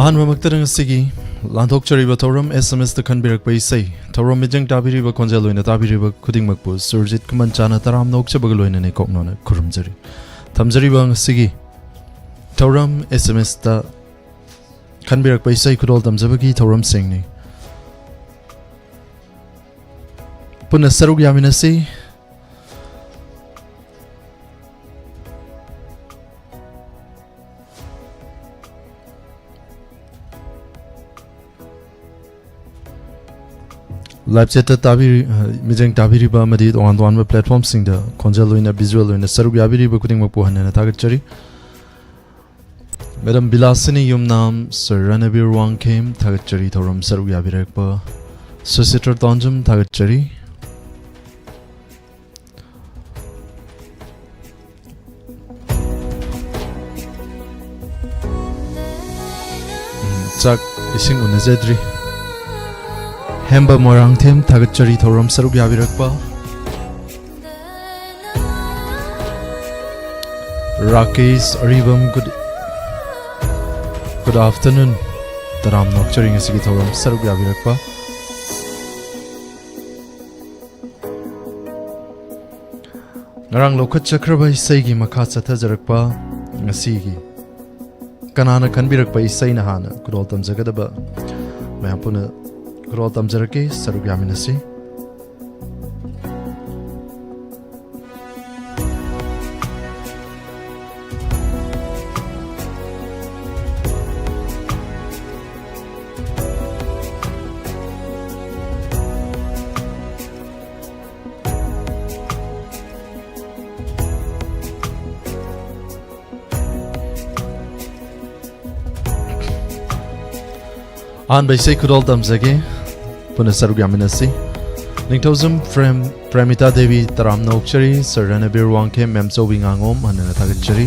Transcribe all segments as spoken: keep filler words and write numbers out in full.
ꯑꯍꯥꯟꯕꯃꯛꯇꯗ ꯉꯁꯤꯒꯤ ꯂꯥꯟꯊꯣꯛꯆꯔꯤꯕ ꯊꯧꯔꯝ ꯑꯦꯁ ꯑꯦꯝ ꯑꯦꯁꯇ ꯈꯟꯕꯤꯔꯛꯄ ꯏꯁꯩ, ꯊꯧꯔꯝ ꯃꯤꯠꯌꯦꯡ ꯇꯥꯕꯤꯔꯤꯕ, ꯈꯣꯟꯖꯦꯜ ꯑꯣꯏꯅ ꯇꯥꯕꯤꯔꯤꯕ ꯈꯨꯗꯤꯡꯃꯛꯄꯨ ꯁꯨꯔꯖꯤꯠ ꯈꯨꯃꯟꯆꯥꯅ ꯇꯔꯥꯝꯅ ꯑꯣꯛꯆꯕꯒ ꯂꯣꯏꯅꯅ ꯏꯀꯣꯛꯅꯅ ꯈꯨꯔꯨꯝꯖꯔꯤ꯫ ꯊꯝꯖꯔꯤꯕ ꯉꯁꯤꯒꯤ ꯊꯧꯔꯝ ꯑꯦꯁ ꯑꯦꯝ ꯑꯦꯁꯇ ꯈꯟꯕꯤꯔꯛꯄ ꯏꯁꯩ ꯈꯨꯗꯣꯜ ꯇꯝꯖꯕꯒꯤ ꯊꯧꯔꯝꯁꯤꯡꯅꯤ꯫ ꯄꯨꯟꯅ ꯁꯔꯨꯛ ꯌꯥꯃꯤꯟꯅꯁꯤ꯫ ꯂꯥꯏꯚ ꯆꯦꯠꯇ ꯇꯥꯕꯤꯔꯤ-, ꯑ, ꯃꯤꯠꯌꯦꯡ ꯇꯥꯕꯤꯔꯤꯕ ꯑꯃꯗꯤ ꯇꯣꯉꯥꯟ ꯇꯣꯉꯥꯟꯕ ꯄ꯭ꯂꯦꯠꯐꯣꯝꯁꯤꯡꯗ ꯈꯣꯟꯖꯦꯜ ꯑꯣꯏꯅ, ꯚꯤꯖꯨꯋꯦꯜ ꯑꯣꯏꯅ ꯁꯔꯨꯛ ꯌꯥꯕꯤꯔꯤꯕ ꯈꯨꯗꯤꯡꯃꯛꯄꯨ ꯍꯟꯅ ꯍꯟꯅ ꯊꯥꯒꯠꯆꯔꯤ꯫ ꯃꯦꯗꯥꯝ ꯕꯤꯂꯥꯁꯤꯅꯤ ꯌꯨꯝꯅꯥꯝ, ꯁꯔ ꯔꯅꯕꯤꯔ ꯋꯥꯡꯈꯦꯝ, ꯊꯥꯒꯠꯆꯔꯤ ꯊꯧꯔꯝ ꯁꯔꯨꯛ ꯌꯥꯕꯤꯔꯛꯄ꯫ ꯁꯨꯁꯤꯇ꯭ꯔ ꯇꯣꯟꯖꯝ, ꯊꯥꯒꯠꯆꯔꯤ꯫ ꯎꯝ, ꯆꯥꯛ ꯏꯁꯤꯡ ꯎꯅꯖꯗ꯭ꯔꯤ꯫ ꯍꯦꯝꯕ ꯃꯣꯏꯔꯥꯡꯊꯦꯝ, ꯊꯥꯒꯠꯆꯔꯤ ꯊꯧꯔꯝ ꯁꯔꯨꯛ ꯌꯥꯕꯤꯔꯛꯄ꯫ ꯔꯥꯀꯦꯁ ꯑꯔꯤꯕꯝ, good, good afternoon꯫ ꯇꯔꯥꯝꯅ ꯑꯣꯛꯆꯔꯤ ꯉꯁꯤꯒꯤ ꯊꯧꯔꯝ ꯁꯔꯨꯛ ꯌꯥꯕꯤꯔꯛꯄ꯫ ꯉꯔꯥꯡ ꯂꯧꯈꯠꯆꯈ꯭ꯔꯕ ꯏꯁꯩꯒꯤ ꯃꯈꯥ ꯆꯠꯊꯖꯔꯛꯄ ꯉꯁꯤꯒꯤ ꯀꯅꯥꯅ ꯈꯟꯕꯤꯔꯛꯄ ꯏꯁꯩꯅ ꯍꯥꯟꯅ ꯈꯨꯗꯣꯜ ꯇꯝꯖꯒꯗꯕ ꯃꯌꯥꯝ ꯄꯨꯟꯅ ꯈꯨꯗꯣꯜ ꯇꯝꯖꯔꯛꯀꯦ, ꯁꯔꯨꯛ ꯌꯥꯃꯤꯟꯅꯁꯤ꯫ ꯑꯍꯥꯟꯕ ꯏꯁꯩ ꯈꯨꯗꯣꯜ ꯇꯝꯖꯒꯦ, ꯄꯨꯟꯅ ꯁꯔꯨꯛ ꯌꯥꯃꯤꯟꯅꯁꯤ꯫ ꯅꯤꯡꯊꯧꯖꯝ ꯄ꯭ꯔꯦꯝ, ꯄ꯭ꯔꯦꯃꯤꯇꯥ ꯗꯦꯕꯤ, ꯇꯔꯥꯝꯅ ꯑꯣꯛꯆꯔꯤ꯫ ꯁꯔ ꯔꯅꯕꯤꯔ ꯋꯥꯡꯈꯦꯝ, ꯃꯦꯝꯆꯧꯕꯤ ꯉꯥꯉꯣꯝ, ꯍꯟꯅ ꯊꯥꯒꯠꯆꯔꯤ꯫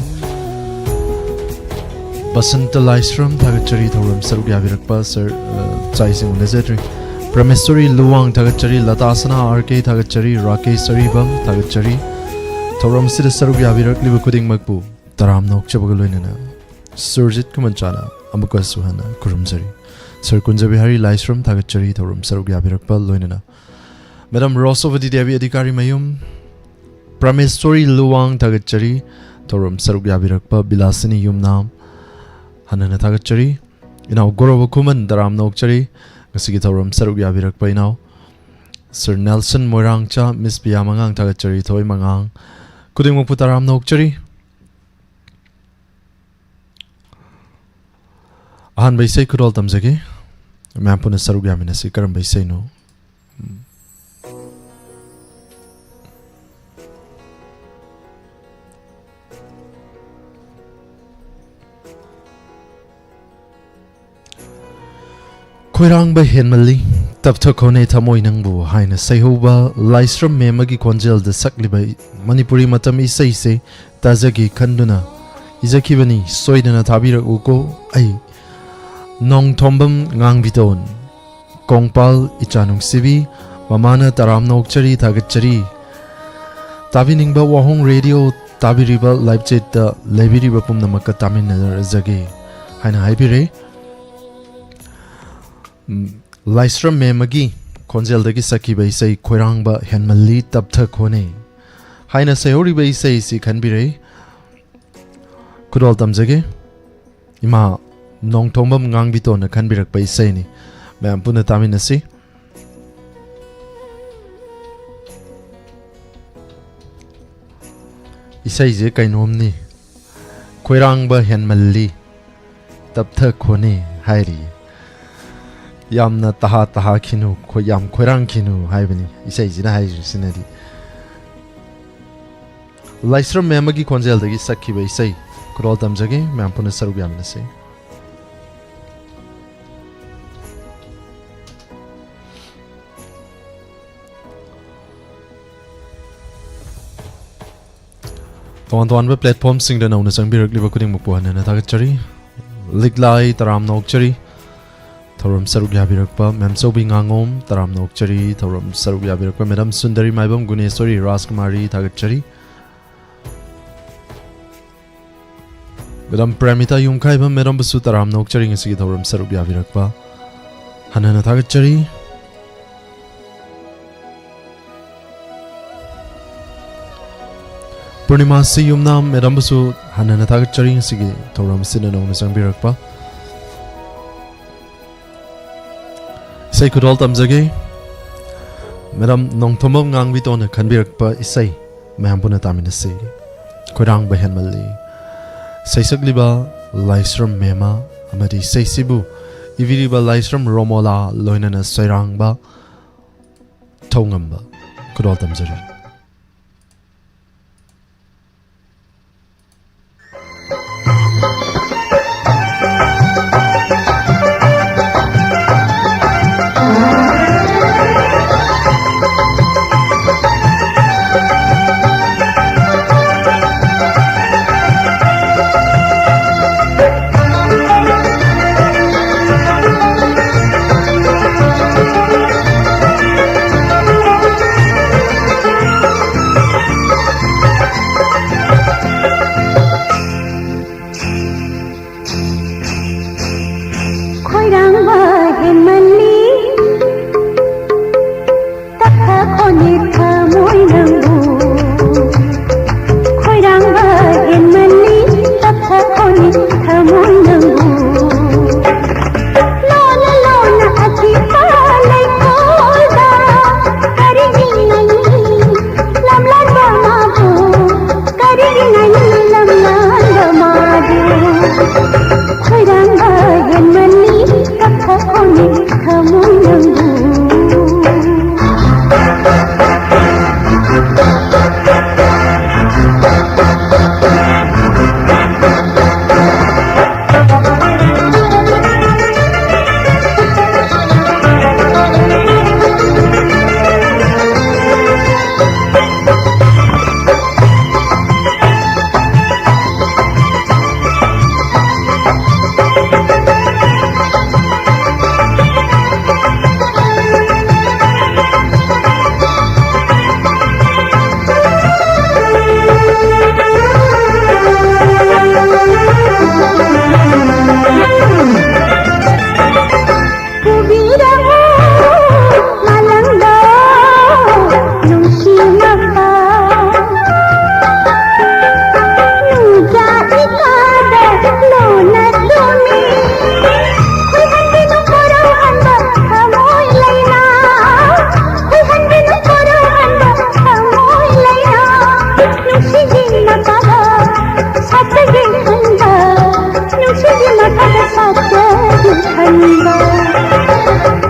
ꯕꯁꯟꯇ ꯂꯥꯏꯁ꯭ꯔꯝ, ꯊꯥꯒꯠꯆꯔꯤ ꯊꯧꯔꯝ ꯁꯔꯨꯛ ꯌꯥꯕꯤꯔꯛꯄ꯫ ꯁꯔ, ꯑ, ꯆꯥꯛ ꯏꯁꯤꯡ ꯎꯅꯖꯗ꯭ꯔꯤ꯫ ꯄ꯭ꯔꯃꯦꯁꯣꯔꯤ ꯂꯨꯋꯥꯡ, ꯊꯥꯒꯠꯆꯔꯤ꯫ ꯂꯇꯥ ꯁꯅꯥ ꯑꯥꯔ ꯀꯦ, ꯊꯥꯒꯠꯆꯔꯤ꯫ ꯔꯥꯀꯦꯁ ꯑꯔꯤꯕꯝ, ꯊꯥꯒꯠꯆꯔꯤ꯫ ꯊꯧꯔꯝ ꯑꯁꯤꯗ ꯁꯔꯨꯛ ꯌꯥꯕꯤꯔꯛꯂꯤꯕ ꯈꯨꯗꯤꯡꯃꯛꯄꯨ ꯇꯔꯥꯝꯅ ꯑꯣꯛꯆꯕꯒ ꯂꯣꯏꯅꯅ ꯁꯨꯔꯖꯤꯠ ꯈꯨꯃꯟꯆꯥꯅ ꯑꯃꯨꯛꯀꯁꯨ ꯍꯟꯅ ꯈꯨꯔꯨꯝꯖꯔꯤ꯫ ꯁꯔ ꯀꯨꯟꯖꯕꯤꯍꯥꯔꯤ ꯂꯥꯏꯁ꯭ꯔꯝ ꯊꯥꯒꯠꯆꯔꯤ, ꯊꯧꯔꯝ ꯁꯔꯨꯛ ꯌꯥꯕꯤꯔꯛꯄ ꯂꯣꯏꯅꯅ꯫ ꯃꯦꯗꯥꯝ ꯔꯣꯁꯣꯕꯗꯤ ꯗꯦꯕꯤ ꯑꯙꯤꯀꯥꯔꯤ ꯃꯌꯨꯝ, ꯄ꯭ꯔꯃꯦꯁꯣꯔꯤ ꯂꯨꯋꯥꯡ ꯊꯥꯒꯠꯆꯔꯤ, ꯊꯧꯔꯝ ꯁꯔꯨꯛ ꯌꯥꯕꯤꯔꯛꯄ꯫ ꯕꯤꯂꯥꯁꯤꯅꯤ ꯌꯨꯝꯅꯥꯝ, ꯍꯟꯅ ꯍꯟꯅ ꯊꯥꯒꯠꯆꯔꯤ꯫ ꯏꯅꯥꯎ ꯒꯣꯔꯣꯕ ꯈꯨꯃꯟ, ꯇꯔꯥꯝꯅ ꯑꯣꯛꯆꯔꯤ, ꯉꯁꯤꯒꯤ ꯊꯧꯔꯝ ꯁꯔꯨꯛ ꯌꯥꯕꯤꯔꯛꯄ ꯏꯅꯥꯎ꯫ ꯁꯔ ꯅꯦꯜꯁꯟ ꯃꯣꯏꯔꯥꯡꯆꯥ, ꯃꯤꯁ ꯄꯤꯌꯥ ꯃꯉꯥꯡ ꯊꯥꯒꯠꯆꯔꯤ, ꯊꯣꯏ ꯃꯉꯥꯡ, ꯈꯨꯗꯤꯡꯃꯛꯄꯨ ꯇꯔꯥꯝꯅ ꯑꯣꯛꯆꯔꯤ꯫ ꯑꯍꯥꯟꯕ ꯏꯁꯩ ꯈꯨꯗꯣꯜ ꯇꯝꯖꯒꯦ꯫ ꯃꯌꯥꯝ ꯄꯨꯟꯅ ꯁꯔꯨꯛ ꯌꯥꯃꯤꯟꯅꯁꯤ꯫ ꯀꯔꯝꯕ ꯏꯁꯩꯅꯣ? ꯈꯣꯏꯔꯥꯡꯕ ꯍꯦꯟꯃꯜꯂꯤ, ꯇꯞꯊꯈꯣꯅꯦ ꯊꯃꯣꯏ ꯅꯪꯕꯨ ꯍꯥꯏꯅ ꯁꯩꯍꯧꯕ ꯂꯥꯏꯁ꯭ꯔꯝ ꯃꯦꯝꯃꯒꯤ ꯈꯣꯟꯖꯦꯜꯗ ꯁꯛꯂꯤꯕ ꯃꯅꯤꯄꯨꯔꯤ ꯃꯇꯝ ꯏꯁꯩꯁꯦ ꯇꯥꯖꯒꯦ ꯈꯟꯗꯨꯅ ꯏꯖꯈꯤꯕꯅꯤ꯫ ꯁꯣꯏꯗꯅ ꯊꯥꯕꯤꯔꯛꯎꯀꯣ꯫ ꯑꯩ ꯅꯣꯡꯊꯣꯝꯕꯝ ꯉꯥꯡꯕꯤꯇꯣꯟ, ꯀꯣꯡꯄꯥꯜ ꯏꯆꯥ ꯅꯨꯡꯁꯤꯕꯤ, ꯃꯃꯥꯅ ꯇꯔꯥꯝꯅ ꯑꯣꯛꯆꯔꯤ, ꯊꯥꯒꯠꯆꯔꯤ꯫ ꯇꯥꯕꯤꯅꯤꯡꯕ ꯋꯥꯍꯣꯡ ꯔꯦꯗꯤꯑꯣ ꯇꯥꯕꯤꯔꯤꯕ ꯂꯥꯏꯚ ꯆꯦꯠꯇ ꯂꯩꯕꯤꯔꯤꯕ ꯄꯨꯝꯅꯃꯛꯀ ꯇꯥꯃꯤꯟꯅꯖꯒꯦ ꯍꯥꯏꯅ ꯍꯥꯏꯕꯤꯔꯦ꯫ ꯎꯝ, ꯂꯥꯏꯁ꯭ꯔꯝ ꯃꯦꯝꯃꯒꯤ ꯈꯣꯟꯖꯦꯜꯗꯒꯤ ꯁꯛꯈꯤꯕ ꯏꯁꯩ ꯈꯣꯏꯔꯥꯡꯕ ꯍꯦꯟꯃꯜꯂꯤ ꯇꯞꯊꯈꯣꯅꯦ ꯍꯥꯏꯅ ꯁꯩꯍꯧꯔꯤꯕ ꯏꯁꯩꯁꯤ ꯈꯟꯕꯤꯔꯦ꯫ ꯈꯨꯗꯣꯜ ꯇꯝꯖꯒꯦ꯫ ꯏꯃꯥ ꯅꯣꯡꯊꯣꯝꯕꯝ ꯉꯥꯡꯕꯤꯇꯣꯟꯅ ꯈꯟꯕꯤꯔꯛꯄ ꯏꯁꯩꯅꯤ꯫ ꯃꯌꯥꯝ ꯄꯨꯟꯅ ꯇꯥꯃꯤꯟꯅꯁꯤ꯫ ꯏꯁꯩꯁꯦ ꯀꯩꯅꯣꯝꯅꯤ꯫ ꯈꯣꯏꯔꯥꯡꯕ ꯍꯦꯟꯃꯜꯂꯤ, ꯇꯞꯊꯈꯣꯅꯦ ꯍꯥꯏꯔꯤ꯫ ꯌꯥꯝꯅ ꯇꯍꯥ ꯇꯍꯥꯈꯤꯅꯨ, ꯈꯣꯏ-, ꯌꯥꯝ ꯈꯣꯏꯔꯥꯡꯈꯤꯅꯨ ꯍꯥꯏꯕꯅꯤ ꯏꯁꯩꯁꯤꯅ ꯍꯥꯏꯔꯤꯁꯤꯅꯗꯤ꯫ ꯂꯥꯏꯁ꯭ꯔꯝ ꯃꯦꯝꯃꯒꯤ ꯈꯣꯟꯖꯦꯜꯗꯒꯤ ꯁꯛꯈꯤꯕ ꯏꯁꯩ ꯈꯨꯗꯣꯜ ꯇꯝꯖꯒꯦ, ꯃꯌꯥꯝ ꯄꯨꯟꯅ ꯁꯔꯨꯛ ꯌꯥꯃꯤꯟꯅꯁꯤ꯫ ꯇꯣꯉꯥꯟ ꯇꯣꯉꯥꯟꯕ ꯄ꯭ꯂꯦꯠꯐꯣꯝꯁꯤꯡꯗ ꯅꯧꯅ ꯆꯪꯕꯤꯔꯛꯂꯤꯕ ꯈꯨꯗꯤꯡꯃꯛꯄꯨ ꯍꯟꯅ ꯍꯟꯅ ꯊꯥꯒꯠꯆꯔꯤ꯫ ꯂꯤꯛꯂꯥꯏ ꯇꯔꯥꯝꯅ ꯑꯣꯛꯆꯔꯤ꯫ ꯊꯧꯔꯝ ꯁꯔꯨꯛ ꯌꯥꯕꯤꯔꯛꯄ ꯃꯦꯝꯆꯧꯕꯤ ꯉꯥꯉꯣꯝ ꯇꯔꯥꯝꯅ ꯑꯣꯛꯆꯔꯤ꯫ ꯊꯧꯔꯝ ꯁꯔꯨꯛ ꯌꯥꯕꯤꯔꯛꯄ ꯃꯦꯗꯥꯝ ꯁꯨꯟꯗꯔꯤ ꯃꯥꯏꯕꯝ, ꯒꯨꯅꯦꯁꯣꯔꯤ ꯔꯥꯖꯀꯨꯃꯥꯔꯤ ꯊꯥꯒꯠꯆꯔꯤ꯫ ꯃꯦꯗꯥꯝ ꯄ꯭ꯔꯦꯃꯤꯇꯥ ꯌꯨꯝꯈꯥꯏꯕꯝ, ꯃꯦꯗꯥꯝꯕꯨꯁꯨ ꯇꯔꯥꯝꯅ ꯑꯣꯛꯆꯔꯤ ꯉꯁꯤꯒꯤ ꯊꯧꯔꯝ ꯁꯔꯨꯛ ꯌꯥꯕꯤꯔꯛꯄ꯫ ꯍꯟꯅ ꯍꯟꯅ ꯊꯥꯒꯠꯆꯔꯤ꯫ ꯄꯨꯔꯅꯤꯃꯥꯁꯤ ꯌꯨꯝꯅꯥꯝ, ꯃꯦꯗꯥꯝꯕꯨꯁꯨ ꯍꯟꯅ ꯍꯟꯅ ꯊꯥꯒꯠꯆꯔꯤ ꯉꯁꯤꯒꯤ ꯊꯧꯔꯝ ꯑꯁꯤꯗ ꯅꯧꯅ ꯆꯪꯕꯤꯔꯛꯄ꯫ ꯏꯁꯩ ꯈꯨꯗꯣꯜ ꯇꯝꯖꯒꯦ꯫ ꯃꯦꯗꯥꯝ ꯅꯣꯡꯊꯣꯝꯕꯝ ꯉꯥꯡꯕꯤꯇꯣꯟꯅ ꯈꯟꯕꯤꯔꯛꯄ ꯏꯁꯩ ꯃꯌꯥꯝ ꯄꯨꯟꯅ ꯇꯥꯃꯤꯟꯅꯁꯤ꯫ ꯈꯣꯏꯔꯥꯡꯕ ꯍꯦꯟꯃꯜꯂꯤ꯫ ꯁꯩꯁꯛꯂꯤꯕ ꯂꯥꯏꯁ꯭ꯔꯝ ꯃꯦꯃ ꯑꯃꯗꯤ ꯏꯁꯩꯁꯤꯕꯨ ꯏꯕꯤꯔꯤꯕ ꯂꯥꯏꯁ꯭ꯔꯝ ꯔꯣꯃꯣꯂꯥ ꯂꯣꯏꯅꯅ ꯁꯣꯏꯔꯥꯡꯕ ꯊꯧꯉꯝꯕ ꯈꯨꯗꯣꯜ ꯇꯝꯖꯔꯤ꯫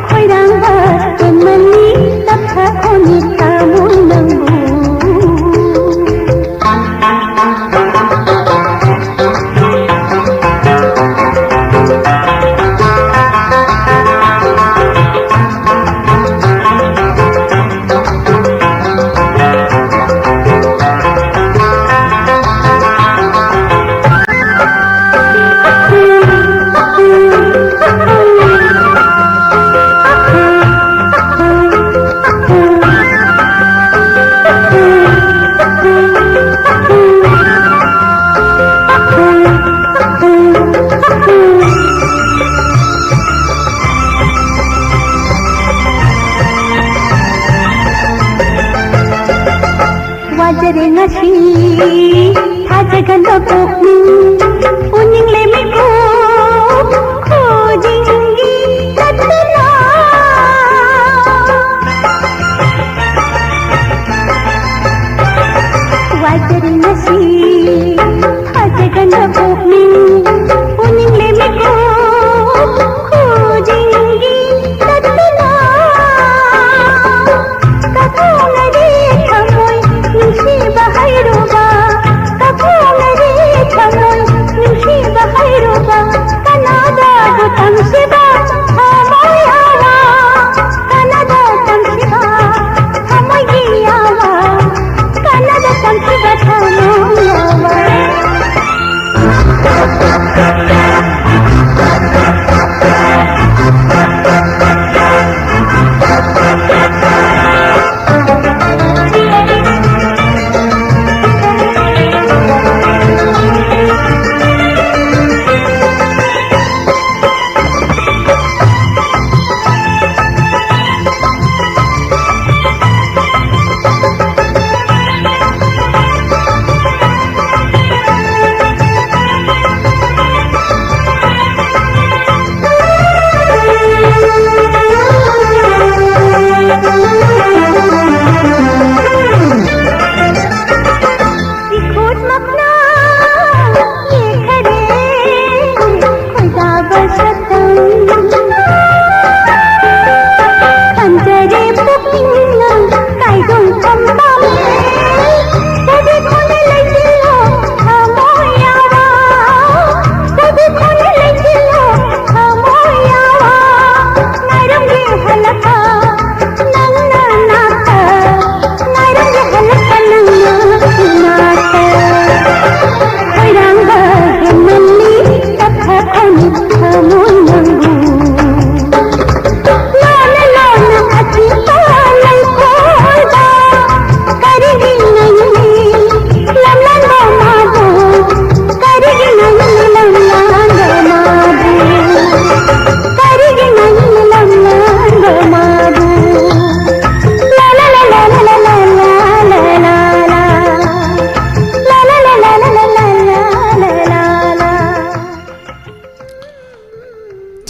ꯈꯣꯏꯔꯥꯡꯕ ꯍꯦꯟꯃꯟꯅꯤ, ꯇꯞꯊꯈꯣꯅꯦ ꯇꯥꯃꯣ ꯅꯪꯕꯨ꯫ ꯋꯥꯖꯔꯦ ꯉꯁꯤ ꯊꯥꯖꯒꯟꯕ ꯄꯨꯛꯅꯤꯡ, ꯎꯅꯤꯡꯂꯦ ꯃꯤꯀꯨꯞ ꯈꯨꯗꯤꯡꯒꯤ ꯇꯠꯇꯅ꯫ ꯋꯥꯖꯔꯦ ꯉꯁꯤ ꯊꯥꯖꯒꯟꯕ ꯄꯨꯛꯅꯤꯡ, ꯎꯅꯤꯡꯂꯦ ꯃꯤꯀꯨꯞ ꯈꯨꯗꯤꯡꯒꯤ ꯇꯠꯇꯅ꯫ ꯀꯞꯊꯣꯛꯅꯔꯦ ꯊꯃꯣꯏ ꯅꯨꯡꯁꯤꯕ ꯍꯩꯔꯨꯕ, ꯀꯞꯊꯣꯛꯅꯔꯦ ꯊꯃꯣꯏ ꯅꯨꯡꯁꯤꯕ ꯍꯩꯔꯨꯕ, ꯀꯅꯥꯗ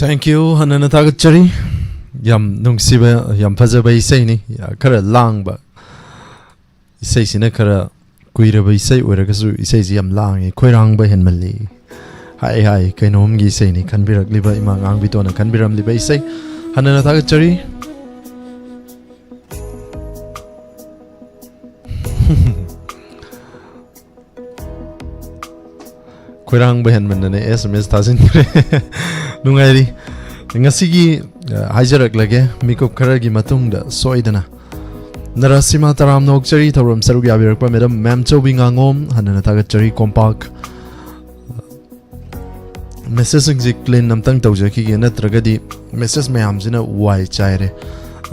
Thank you, ꯍꯟꯅꯅ ꯊꯥꯒꯠꯆꯔꯤ꯫ ꯌꯥꯝ ꯅꯨꯡꯁꯤꯕ, ꯌꯥꯝ ꯐꯖꯕ ꯏꯁꯩꯅꯤ꯫ ꯈꯔ ꯂꯥꯡꯕ, ꯏꯁꯩꯁꯤꯅ ꯈꯔ ꯀꯨꯏꯔꯕ ꯏꯁꯩ ꯑꯣꯏꯔꯒꯁꯨ ꯏꯁꯩꯁꯤ ꯌꯥꯝ ꯂꯥꯡꯉꯤ, ꯈꯣꯏꯔꯥꯡꯕ ꯍꯦꯟꯃꯜꯂꯤ꯫ ꯍꯥꯏ ꯍꯥꯏ, ꯀꯩꯅꯣꯝꯒꯤ ꯏꯁꯩꯅꯤ ꯈꯟꯕꯤꯔꯛꯂꯤꯕ ꯏꯃꯥ ꯉꯥꯡꯕꯤꯇꯣꯟꯅ ꯈꯟꯕꯤꯔꯝꯂꯤꯕ ꯏꯁꯩ꯫ ꯍꯟꯅꯅ ꯊꯥꯒꯠꯆꯔꯤ꯫ ꯈꯣꯏꯔꯥꯡꯕ ꯍꯦꯟꯃꯟꯗꯅ S M S ꯊꯥꯖꯤꯟꯈ꯭ꯔꯦ꯫ ꯅꯨꯡꯉꯥꯏꯔꯤ꯫ ꯉꯁꯤꯒꯤ, ꯑ, ꯍꯥꯏꯖꯔꯛꯂꯒꯦ, ꯃꯤꯀꯨꯞ ꯈꯔꯒꯤ ꯃꯇꯨꯡꯗ ꯁꯣꯏꯗꯅ꯫ ꯅꯔꯥꯁꯤꯃꯥ ꯇꯔꯥꯝꯅ ꯑꯣꯛꯆꯔꯤ, ꯊꯧꯔꯝ ꯁꯔꯨꯛ ꯌꯥꯕꯤꯔꯛꯄ ꯃꯦꯗꯥꯝ ꯃꯦꯝꯆꯧꯕꯤ ꯉꯥꯉꯣꯝ, ꯍꯟꯅꯅ ꯊꯥꯒꯠꯆꯔꯤ꯫ ꯀꯣꯝꯄꯥꯛ ꯃꯦꯁꯦꯖꯁꯤꯡꯁꯤ ꯀ꯭ꯂꯤꯟ ꯑꯝꯇꯪ ꯇꯧꯖꯈꯤꯒꯦ, ꯅꯠꯇ꯭ꯔꯒꯗꯤ ꯃꯦꯁꯦꯖ ꯃꯌꯥꯝꯁꯤꯅ ꯋꯥꯏ ꯆꯥꯏꯔꯦ꯫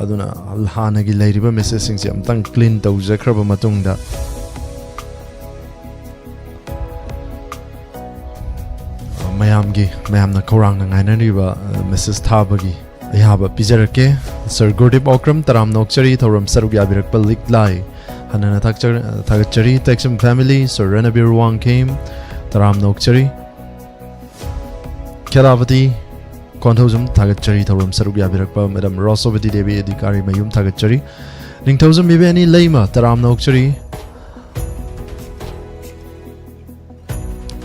ꯑꯗꯨꯅ ꯍꯥꯟꯅꯒꯤ ꯂꯩꯔꯤꯕ ꯃꯦꯁꯦꯖꯁꯤꯡꯁꯦ ꯑꯝꯇꯪ ꯀ꯭ꯂꯤꯟ ꯇꯧꯖꯈ꯭ꯔꯕ ꯃꯇꯨꯡꯗ, ꯃꯌꯥꯝꯒꯤ, ꯃꯌꯥꯝꯅ ꯈꯧꯔꯥꯡꯅ ꯉꯥꯏꯅꯔꯤꯕ, ꯑ, ꯃꯦꯁꯦꯖ ꯊꯥꯕꯒꯤ ꯑꯌꯥꯕ ꯄꯤꯖꯔꯛꯀꯦ꯫ ꯁꯔ ꯒꯨꯔꯗꯤꯞ ꯑꯣꯀ꯭ꯔꯝ, ꯇꯔꯥꯝꯅ ꯑꯣꯛꯆꯔꯤ, ꯊꯧꯔꯝ ꯁꯔꯨꯛ ꯌꯥꯕꯤꯔꯛꯄ ꯂꯤꯛꯂꯥꯏ, ꯍꯟꯅꯅ ꯊꯥꯛꯆ-, ꯊꯥꯒꯠꯆꯔꯤ꯫ ꯇꯦꯛꯁꯝ ꯐꯦꯃꯤꯂꯤ, ꯁꯔ ꯔꯅꯕꯤꯔ ꯋꯥꯡꯈꯦꯝ, ꯇꯔꯥꯝꯅ ꯑꯣꯛꯆꯔꯤ꯫ ꯈꯦꯂꯥꯄꯇꯤ ꯀꯣꯟꯊꯧꯖꯝ, ꯊꯥꯒꯠꯆꯔꯤ, ꯊꯧꯔꯝ ꯁꯔꯨꯛ ꯌꯥꯕꯤꯔꯛꯄ ꯃꯦꯗꯥꯝ ꯔꯣꯁꯣꯕꯇꯤ ꯗꯦꯕꯤ ꯑꯙꯤꯀꯥꯔꯤ ꯃꯌꯨꯝ, ꯊꯥꯒꯠꯆꯔꯤ꯫ ꯅꯤꯡꯊꯧꯖꯝ ꯏꯕꯦꯅꯤ ꯂꯩꯃ, ꯇꯔꯥꯝꯅ ꯑꯣꯛꯆꯔꯤ꯫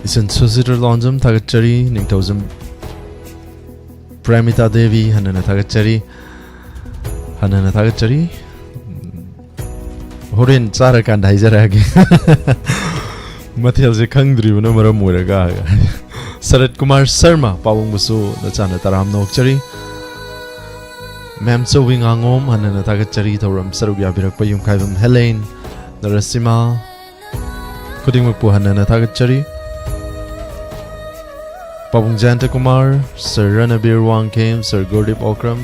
ꯏꯆꯟ ꯁꯨꯁꯤꯇ꯭ꯔ ꯂꯣꯟꯖꯝ, ꯊꯥꯒꯠꯆꯔꯤ꯫ ꯅꯤꯡꯊꯧꯖꯝ ꯄ꯭ꯔꯦꯃꯤꯇꯥ ꯗꯦꯕꯤ, ꯍꯟꯅꯅ ꯊꯥꯒꯠꯆꯔꯤ꯫ ꯍꯟꯅꯅ ꯊꯥꯒꯠꯆꯔꯤ꯫ ꯍꯣꯔꯦꯟ ꯆꯥꯔꯀꯥꯟꯗ ꯍꯥꯏꯖꯔꯛꯑꯒꯦ꯫ ꯃꯊꯦꯜꯁꯦ ꯈꯪꯗ꯭ꯔꯤꯕꯅ ꯃꯔꯝ ꯑꯣꯏꯔꯒ꯫ ꯁꯔꯠ ꯀꯨꯃꯥꯔ ꯁꯔꯃ, ꯄꯥꯕꯨꯡꯕꯨꯁꯨ ꯅꯆꯥꯅ ꯇꯔꯥꯝꯅ ꯑꯣꯛꯆꯔꯤ꯫ ꯃꯦꯝ ꯆꯧꯕꯤ ꯉꯥꯉꯣꯝ, ꯍꯟꯅꯅ ꯊꯥꯒꯠꯆꯔꯤ, ꯊꯧꯔꯝ ꯁꯔꯨꯛ ꯌꯥꯕꯤꯔꯛꯄ ꯌꯨꯝꯈꯥꯏꯕꯝ ꯍꯦꯂꯦꯟ, ꯅꯔꯁꯤꯃꯥ, ꯈꯨꯗꯤꯡꯃꯛꯄꯨ ꯍꯟꯅꯅ ꯊꯥꯒꯠꯆꯔꯤ꯫ ꯄꯥꯕꯨꯡ ꯖꯌꯟꯇ ꯀꯨꯃꯥꯔ, ꯁꯔ ꯔꯅꯕꯤꯔ ꯋꯥꯡꯈꯦꯝ, ꯁꯔ ꯒꯨꯔꯗꯤꯞ ꯑꯣꯀ꯭ꯔꯝ,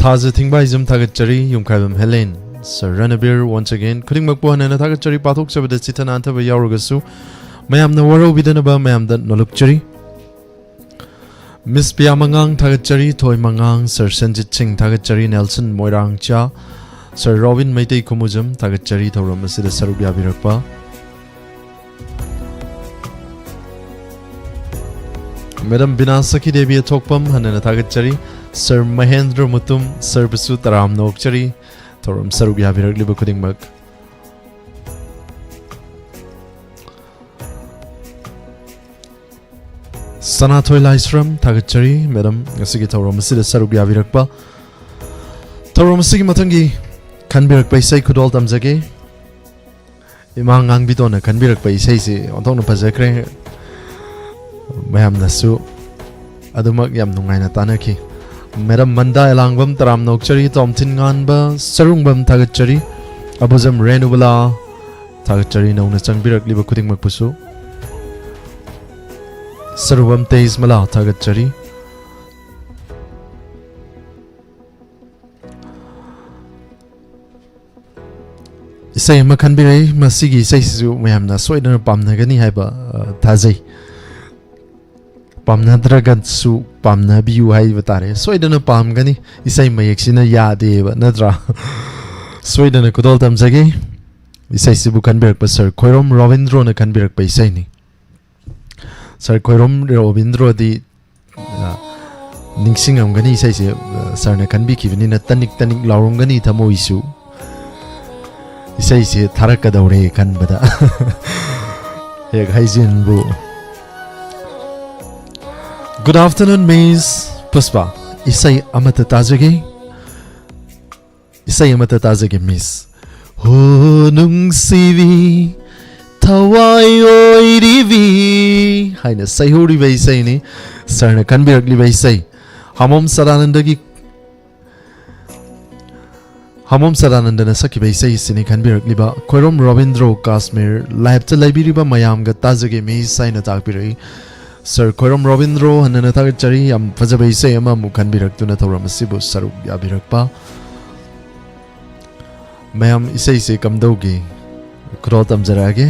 ꯊꯥꯖ ꯊꯤꯡꯕꯥꯏꯖꯝ, ꯊꯥꯒꯠꯆꯔꯤ꯫ ꯌꯨꯝꯈꯥꯏꯕꯝ ꯍꯦꯂꯦꯟ, ꯁꯔ ꯔꯅꯕꯤꯔ, once again, ꯈꯨꯗꯤꯡꯃꯛꯄꯨ ꯍꯟꯅꯅ ꯊꯥꯒꯠꯆꯔꯤ꯫ ꯄꯥꯊꯣꯛꯆꯕꯗ ꯆꯤꯠꯇ ꯅꯥꯟꯊꯕ ꯌꯥꯎꯔꯒꯁꯨ ꯃꯌꯥꯝꯅ ꯋꯥꯔꯧꯕꯤꯗꯅꯕ ꯃꯌꯥꯝꯗ ꯅꯣꯜꯂꯨꯛꯆꯔꯤ꯫ ꯃꯤꯁ ꯄꯤꯌꯥ ꯃꯉꯥꯡ, ꯊꯥꯒꯠꯆꯔꯤ꯫ ꯊꯣꯏ ꯃꯉꯥꯡ, ꯁꯔ ꯁꯟꯖꯤꯠ ꯁꯤꯡ, ꯊꯥꯒꯠꯆꯔꯤ꯫ ꯅꯦꯜꯁꯟ ꯃꯣꯏꯔꯥꯡꯆꯥ, ꯁꯔ ꯔꯣꯕꯤꯟ ꯃꯩꯇꯩ ꯈꯨꯃꯨꯖꯝ, ꯊꯥꯒꯠꯆꯔꯤ ꯊꯧꯔꯝ ꯑꯁꯤꯗ ꯁꯔꯨꯛ ꯌꯥꯕꯤꯔꯛꯄ꯫ ꯃꯦꯗꯥꯝ ꯕꯤꯅꯥ ꯁꯈꯤ ꯗꯦꯕꯤ ꯑꯊꯣꯛꯄꯝ, ꯍꯟꯅꯅ ꯊꯥꯒꯠꯆꯔꯤ꯫ ꯁꯔ ꯃꯍꯦꯟꯗ꯭ꯔ ꯃꯨꯇꯨꯝ, ꯁꯔꯕꯨꯁꯨ ꯇꯔꯥꯝꯅ ꯑꯣꯛꯆꯔꯤ꯫ ꯊꯧꯔꯝ ꯁꯔꯨꯛ ꯌꯥꯕꯤꯔꯛꯂꯤꯕ ꯈꯨꯗꯤꯡꯃꯛ꯫ ꯁꯅꯥꯊꯣꯏ ꯂꯥꯏꯁ꯭ꯔꯝ, ꯊꯥꯒꯠꯆꯔꯤ ꯃꯦꯗꯥꯝ, ꯉꯁꯤꯒꯤ ꯊꯧꯔꯝ ꯑꯁꯤꯗ ꯁꯔꯨꯛ ꯌꯥꯕꯤꯔꯛꯄ꯫ ꯊꯧꯔꯝ ꯑꯁꯤꯒꯤ ꯃꯊꯪꯒꯤ ꯈꯟꯕꯤꯔꯛꯄ ꯏꯁꯩ ꯈꯨꯗꯣꯜ ꯇꯝꯖꯒꯦ꯫ ꯏꯃꯥ ꯉꯥꯡꯕꯤꯗꯣꯅ ꯈꯟꯕꯤꯔꯛꯄ ꯏꯁꯩꯁꯤ ꯑꯣꯟꯊꯣꯛꯅ ꯐꯖꯈ꯭ꯔꯦ꯫ ꯃꯌꯥꯝꯅꯁꯨ ꯑꯗꯨꯃꯛ ꯌꯥꯝ ꯅꯨꯡꯉꯥꯏꯅ ꯇꯥꯅꯈꯤ꯫ ꯃꯦꯗꯥꯝ ꯃꯟꯗꯥ ꯑꯦꯂꯥꯡꯕꯝ, ꯇꯔꯥꯝꯅ ꯑꯣꯛꯆꯔꯤ꯫ ꯇꯣꯝꯊꯤꯟ ꯉꯥꯟꯕ, ꯁꯔꯨꯡꯕꯝ, ꯊꯥꯒꯠꯆꯔꯤ꯫ ꯑꯕꯨꯖꯝ ꯔꯦꯅꯨꯕꯂꯥ, ꯊꯥꯒꯠꯆꯔꯤ ꯅꯧꯅ ꯆꯪꯕꯤꯔꯛꯂꯤꯕ ꯈꯨꯗꯤꯡꯃꯛꯄꯨꯁꯨ꯫ ꯁꯔꯨꯕꯝ ꯇꯦꯖꯃꯂꯥ, ꯊꯥꯒꯠꯆꯔꯤ꯫ ꯏꯁꯩ ꯑꯃ ꯈꯟꯕꯤꯔꯛꯏ꯫ ꯃꯁꯤꯒꯤ ꯏꯁꯩꯁꯤꯁꯨ ꯃꯌꯥꯝꯅ ꯁꯣꯏꯗꯅ ꯄꯥꯝꯅꯒꯅꯤ ꯍꯥꯏꯕ, ꯑ, ꯊꯥꯖꯩ꯫ ꯄꯥꯝꯅꯗ꯭ꯔꯒꯁꯨ ꯄꯥꯝꯅꯕꯤꯌꯨ ꯍꯥꯏꯕ ꯇꯥꯔꯦ꯫ ꯁꯣꯏꯗꯅ ꯄꯥꯝꯒꯅꯤ꯫ ꯏꯁꯩ ꯃꯌꯦꯛꯁꯤꯅ ꯌꯥꯗꯦꯕ, ꯅꯠꯇ꯭ꯔꯥ? ꯁꯣꯏꯗꯅ ꯈꯨꯗꯣꯜ ꯇꯝꯖꯒꯦ꯫ ꯏꯁꯩꯁꯤꯕꯨ ꯈꯟꯕꯤꯔꯛꯄ ꯁꯔ ꯈꯣꯏꯔꯣꯝ ꯔꯣꯕꯤꯟꯗ꯭ꯔꯣꯅ ꯈꯟꯕꯤꯔꯛꯄ ꯏꯁꯩꯅꯤ꯫ ꯁꯔ ꯈꯣꯏꯔꯣꯝ ꯔꯣꯕꯤꯟꯗ꯭ꯔꯣꯗꯤ, ꯑ, ꯅꯤꯡꯁꯤꯡꯉꯝꯒꯅꯤ ꯏꯁꯩꯁꯦ, ꯑ, ꯁꯔꯅ ꯈꯟꯕꯤꯈꯤꯕꯅꯤꯅ ꯇꯅꯤꯛ ꯇꯅꯤꯛ ꯂꯥꯎꯔꯝꯒꯅꯤ ꯊꯃꯣꯏꯁꯨ꯫ ꯏꯁꯩꯁꯦ ꯊꯥꯔꯛꯀꯗꯧꯔꯦ ꯈꯟꯕꯗ꯫ ꯍꯦꯛ ꯍꯩꯖꯤꯟꯕꯨ꯫ Good afternoon, Miss ꯄꯨꯁꯄꯥ꯫ ꯏꯁꯩ ꯑꯃꯠꯇ ꯇꯥꯖꯒꯦ꯫ ꯏꯁꯩ ꯑꯃꯠꯇ ꯇꯥꯖꯒꯦ, Miss꯫ ꯍꯣ ꯅꯨꯡꯁꯤꯕꯤ, ꯊꯋꯥꯏ ꯑꯣꯏꯔꯤꯕꯤ ꯍꯥꯏꯅ ꯁꯩꯍꯧꯔꯤꯕ ꯏꯁꯩꯅꯤ꯫ ꯁꯔꯅ ꯈꯟꯕꯤꯔꯛꯂꯤꯕ ꯏꯁꯩ ꯍꯥꯃꯣꯝ ꯁꯗꯥꯅꯟꯗꯒꯤ, ꯍꯥꯃꯣꯝ ꯁꯗꯥꯅꯟꯗꯅ ꯁꯛꯈꯤꯕ ꯏꯁꯩ ꯑꯁꯤꯅꯤ ꯈꯟꯕꯤꯔꯛꯂꯤꯕ꯫ ꯈꯣꯏꯔꯣꯝ ꯔꯣꯕꯤꯟꯗ꯭ꯔꯣ ꯀꯥꯁꯃꯤꯔ live ꯇ ꯂꯩꯕꯤꯔꯤꯕ ꯃꯌꯥꯝꯒ ꯇꯥꯖꯒꯦ, Miss ꯍꯥꯏꯅ ꯇꯥꯛꯄꯤꯔꯛꯏ꯫ ꯁꯔ ꯈꯣꯏꯔꯣꯝ ꯔꯣꯕꯤꯟꯗ꯭ꯔꯣ, ꯍꯟꯅꯅ ꯊꯥꯒꯠꯆꯔꯤ꯫ ꯌꯥꯝ ꯐꯖꯕ ꯏꯁꯩ ꯑꯃ ꯑꯃꯨꯛ ꯈꯟꯕꯤꯔꯛꯇꯨꯅ ꯊꯧꯔꯝ ꯑꯁꯤꯕꯨ ꯁꯔꯨꯛ ꯌꯥꯕꯤꯔꯛꯄ꯫ ꯃꯌꯥꯝ, ꯏꯁꯩꯁꯦ ꯀꯝꯗꯧꯒꯦ? ꯈꯨꯗꯣꯜ ꯇꯝꯖꯔꯛꯑꯒꯦ꯫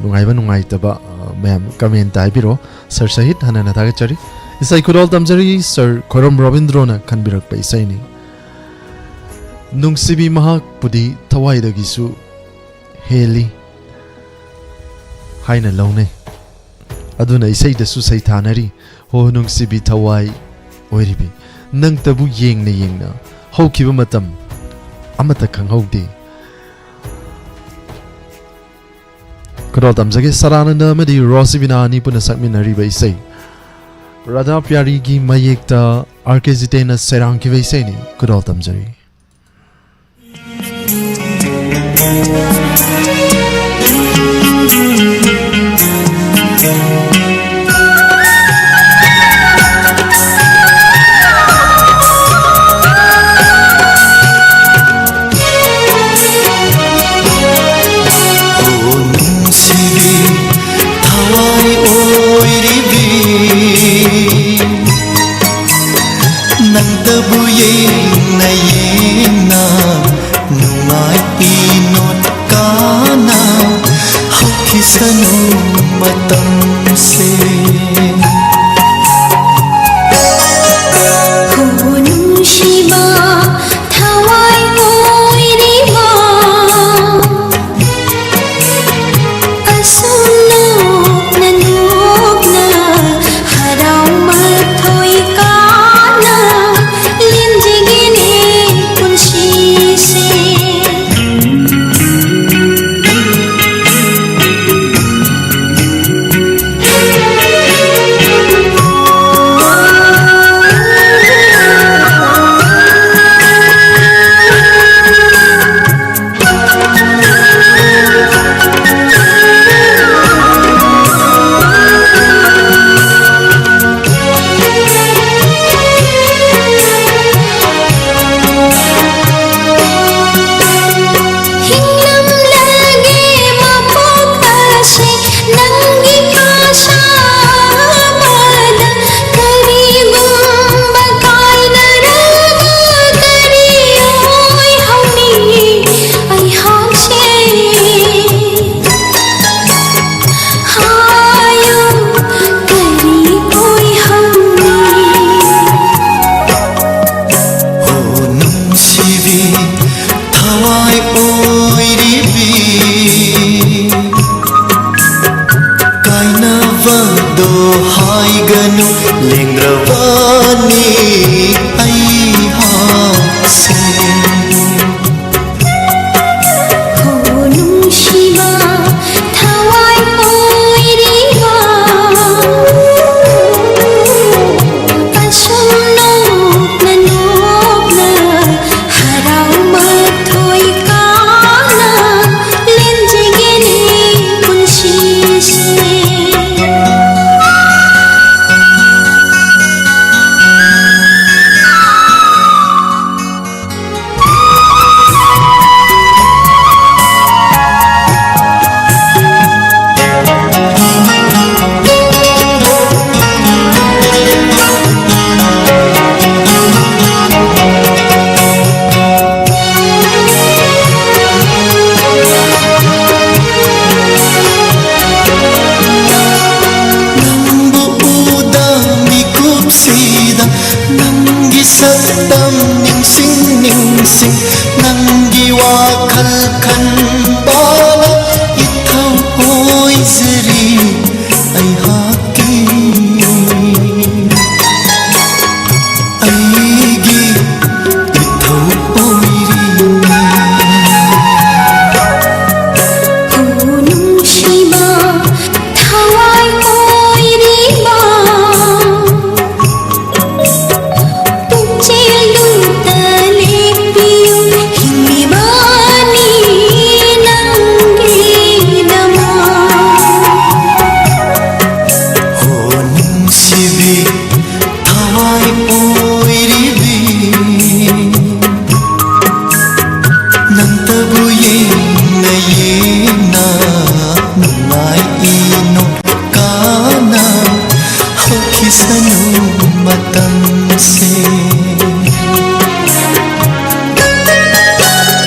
ꯅꯨꯡꯉꯥꯏꯕ ꯅꯨꯡꯉꯥꯏꯇꯕ, ꯑ, ꯃꯌꯥꯝ comment ꯇ ꯍꯥꯏꯕꯤꯔꯛꯑꯣ꯫ ꯁꯔ ꯁꯍꯤꯠ, ꯍꯟꯅꯅ ꯊꯥꯒꯠꯆꯔꯤ꯫ ꯏꯁꯩ ꯈꯨꯗꯣꯜ ꯇꯝꯖꯔꯤ, ꯁꯔ ꯈꯣꯏꯔꯣꯝ ꯔꯣꯕꯤꯟꯗ꯭ꯔꯣꯅ ꯈꯟꯕꯤꯔꯛꯄ ꯏꯁꯩꯅꯤ꯫ ꯅꯨꯡꯁꯤꯕꯤ ꯃꯍꯥꯛꯄꯨꯗꯤ ꯊꯋꯥꯏꯗꯒꯤꯁꯨ ꯍꯦꯜꯂꯤ ꯍꯥꯏꯅ ꯂꯧꯅꯩ꯫ ꯑꯗꯨꯅ ꯏꯁꯩꯗꯁꯨ ꯁꯩꯊꯥꯅꯔꯤ꯫ ꯍꯣ ꯅꯨꯡꯁꯤꯕꯤ ꯊꯋꯥꯏ ꯑꯣꯏꯔꯤꯕꯤ, ꯅꯪꯇꯕꯨ ꯌꯦꯡꯅ ꯌꯦꯡꯅ ꯍꯧꯈꯤꯕ ꯃꯇꯝ ꯑꯃꯠꯇ ꯈꯪꯍꯧꯗꯦ꯫ ꯈꯨꯗꯣꯜ ꯇꯝꯖꯒꯦ, ꯁꯗꯥꯅꯟꯗ ꯑꯃꯗꯤ ꯔꯣꯁꯤꯕꯤꯅꯥ ꯑꯅꯤ ꯄꯨꯟꯅ ꯁꯛꯃꯤꯟꯅꯔꯤꯕ ꯏꯁꯩ, ꯔꯥꯙꯥ ꯄ꯭ꯌꯥꯔꯤꯒꯤ ꯃꯌꯦꯛꯇ ꯑꯥꯔ ꯀꯦ ꯖꯤꯇꯦꯟꯅ ꯁꯩꯔꯥꯡꯈꯤꯕ ꯏꯁꯩꯅꯤ꯫ ꯈꯨꯗꯣꯜ ꯇꯝꯖꯔꯤ꯫ ꯑꯣ ꯅꯨꯡꯁꯤꯕꯤ ꯊꯋꯥꯏ ꯑꯣꯏꯔꯤꯕꯤ, ꯅꯪꯇꯕꯨ ꯌꯦꯡꯅ ꯌꯦꯡꯅ ꯅꯨꯡꯉꯥꯏ ꯏꯅꯣꯠ ꯀꯥꯅ ꯍꯧꯈꯤꯁꯅꯨ ꯃꯇꯝꯁꯦ꯫ ꯍꯣ ꯅꯨꯡꯁꯤꯕ ꯊꯋꯥꯏ ꯑꯣꯏꯔꯤꯕ, ꯑꯁꯨꯝ ꯅꯣꯛꯅ ꯅꯣꯛꯅ ꯍꯔꯥꯎ ꯃꯊꯣꯏ ꯀꯥꯅ ꯂꯦꯟꯖꯒꯦꯅꯦ ꯄꯨꯟꯁꯤꯁꯦ꯫ ꯄꯥꯅꯤ ꯑꯩꯍꯥꯛꯁꯦ꯫ ꯍꯣ ꯅꯨꯡꯁꯤꯕ ꯊꯋꯥꯏ ꯑꯣꯏꯔꯤꯕ, ꯑꯁꯨꯝ ꯅꯣꯛꯅ ꯅꯣꯛꯅ ꯍꯔꯥꯎ ꯃꯊꯣꯏ ꯀꯥꯅ ꯂꯦꯟꯖꯒꯦꯅꯦ ꯄꯨꯟꯁꯤꯁꯦ꯫ ꯅꯪꯕꯨ ꯎꯗ ꯃꯤꯀꯨꯞꯁꯤꯗ ꯅꯪꯒꯤ ꯁꯛꯇꯝ ꯅꯤꯡꯁꯤꯡ ꯅꯤꯡꯁꯤꯡ ꯅꯪꯒꯤ ꯋꯥꯈꯜ ꯈꯟꯕꯅ ꯏꯊꯧ ꯑꯣꯏꯖꯔꯤ ꯑꯩꯍꯥꯛꯀꯤ꯫ ꯑꯩꯒꯤ ꯏꯊꯧ ꯑꯣꯏꯔꯤꯅꯤ꯫ ꯍꯣ ꯅꯨꯡꯁꯤꯕ ꯊꯋꯥꯏ ꯑꯣꯏꯔꯤꯕ, ꯄꯨꯛꯆꯦꯜꯗꯨꯗ ꯂꯦꯞꯄꯤꯌꯨ, ꯍꯤꯡꯂꯤꯕꯅꯤ ꯅꯪꯒꯤꯗꯃꯛ꯫ ꯍꯣ ꯅꯨꯡꯁꯤꯕꯤ ꯊꯋꯥꯏ ꯑꯣꯏꯔꯤꯕꯤ, ꯅꯪꯇꯕꯨ ꯌꯦꯡꯅ ꯌꯦꯡꯅ ꯅꯨꯡꯉꯥꯏ ꯏꯅꯣ ꯀꯥꯅ ꯍꯧꯈꯤꯁꯅꯨ ꯃꯇꯝꯁꯦ꯫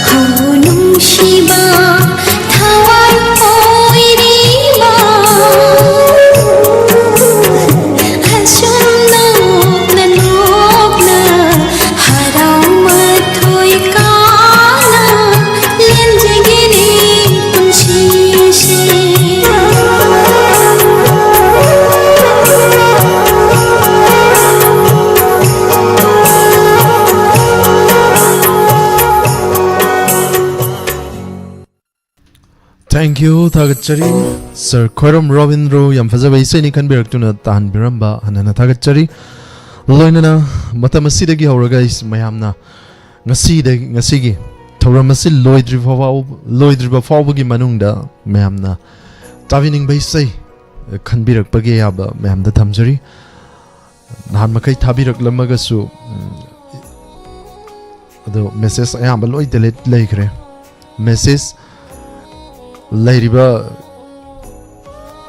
ꯍꯣ ꯅꯨꯡꯁꯤꯕ ꯊꯋꯥꯏ ꯑꯣꯏꯔꯤꯕ, ꯑꯁꯨꯝ ꯅꯣꯛꯅ ꯅꯣꯛꯅ Thank you, ꯊꯥꯒꯠꯆꯔꯤ꯫ Sir ꯈ꯭ꯋꯥꯏꯔꯝ ꯔꯣꯕꯤꯟꯗ꯭ꯔꯣ, ꯌꯥꯝ ꯐꯖꯕ ꯏꯁꯩꯅꯤ ꯈꯟꯕꯤꯔꯛꯇꯨꯅ ꯇꯥꯍꯟꯕꯤꯔꯝꯕ ꯍꯟꯅ ꯍꯟꯅ ꯊꯥꯒꯠꯆꯔꯤ꯫ ꯂꯣꯏꯅꯅ ꯃꯇꯝ ꯑꯁꯤꯗꯒꯤ ꯍꯧꯔꯒ ꯑꯩ ꯃꯌꯥꯝꯅ ꯉꯁꯤꯗꯒꯤ, ꯉꯁꯤꯒꯤ ꯊꯧꯔꯝ ꯑꯁꯤ ꯂꯣꯏꯗ꯭ꯔꯤꯕ ꯐꯥꯎ-, ꯂꯣꯏꯗ꯭ꯔꯤꯕ ꯐꯥꯎꯕꯒꯤ ꯃꯅꯨꯡꯗ ꯃꯌꯥꯝꯅ ꯇꯥꯕꯤꯅꯤꯡꯕ ꯏꯁꯩ ꯈꯟꯕꯤꯔꯛꯄꯒꯤ ꯑꯌꯥꯕ ꯃꯌꯥꯝꯗ ꯊꯝꯖꯔꯤ꯫ ꯅꯍꯥꯟ ꯃꯈꯩ ꯊꯥꯕꯤꯔꯛꯂꯝꯃꯒꯁꯨ, ꯎꯝ, ꯑꯗꯣ message ꯑꯌꯥꯝꯕ ꯂꯣꯏ delete ꯂꯩꯈ꯭ꯔꯦ꯫ Message ꯂꯩꯔꯤꯕ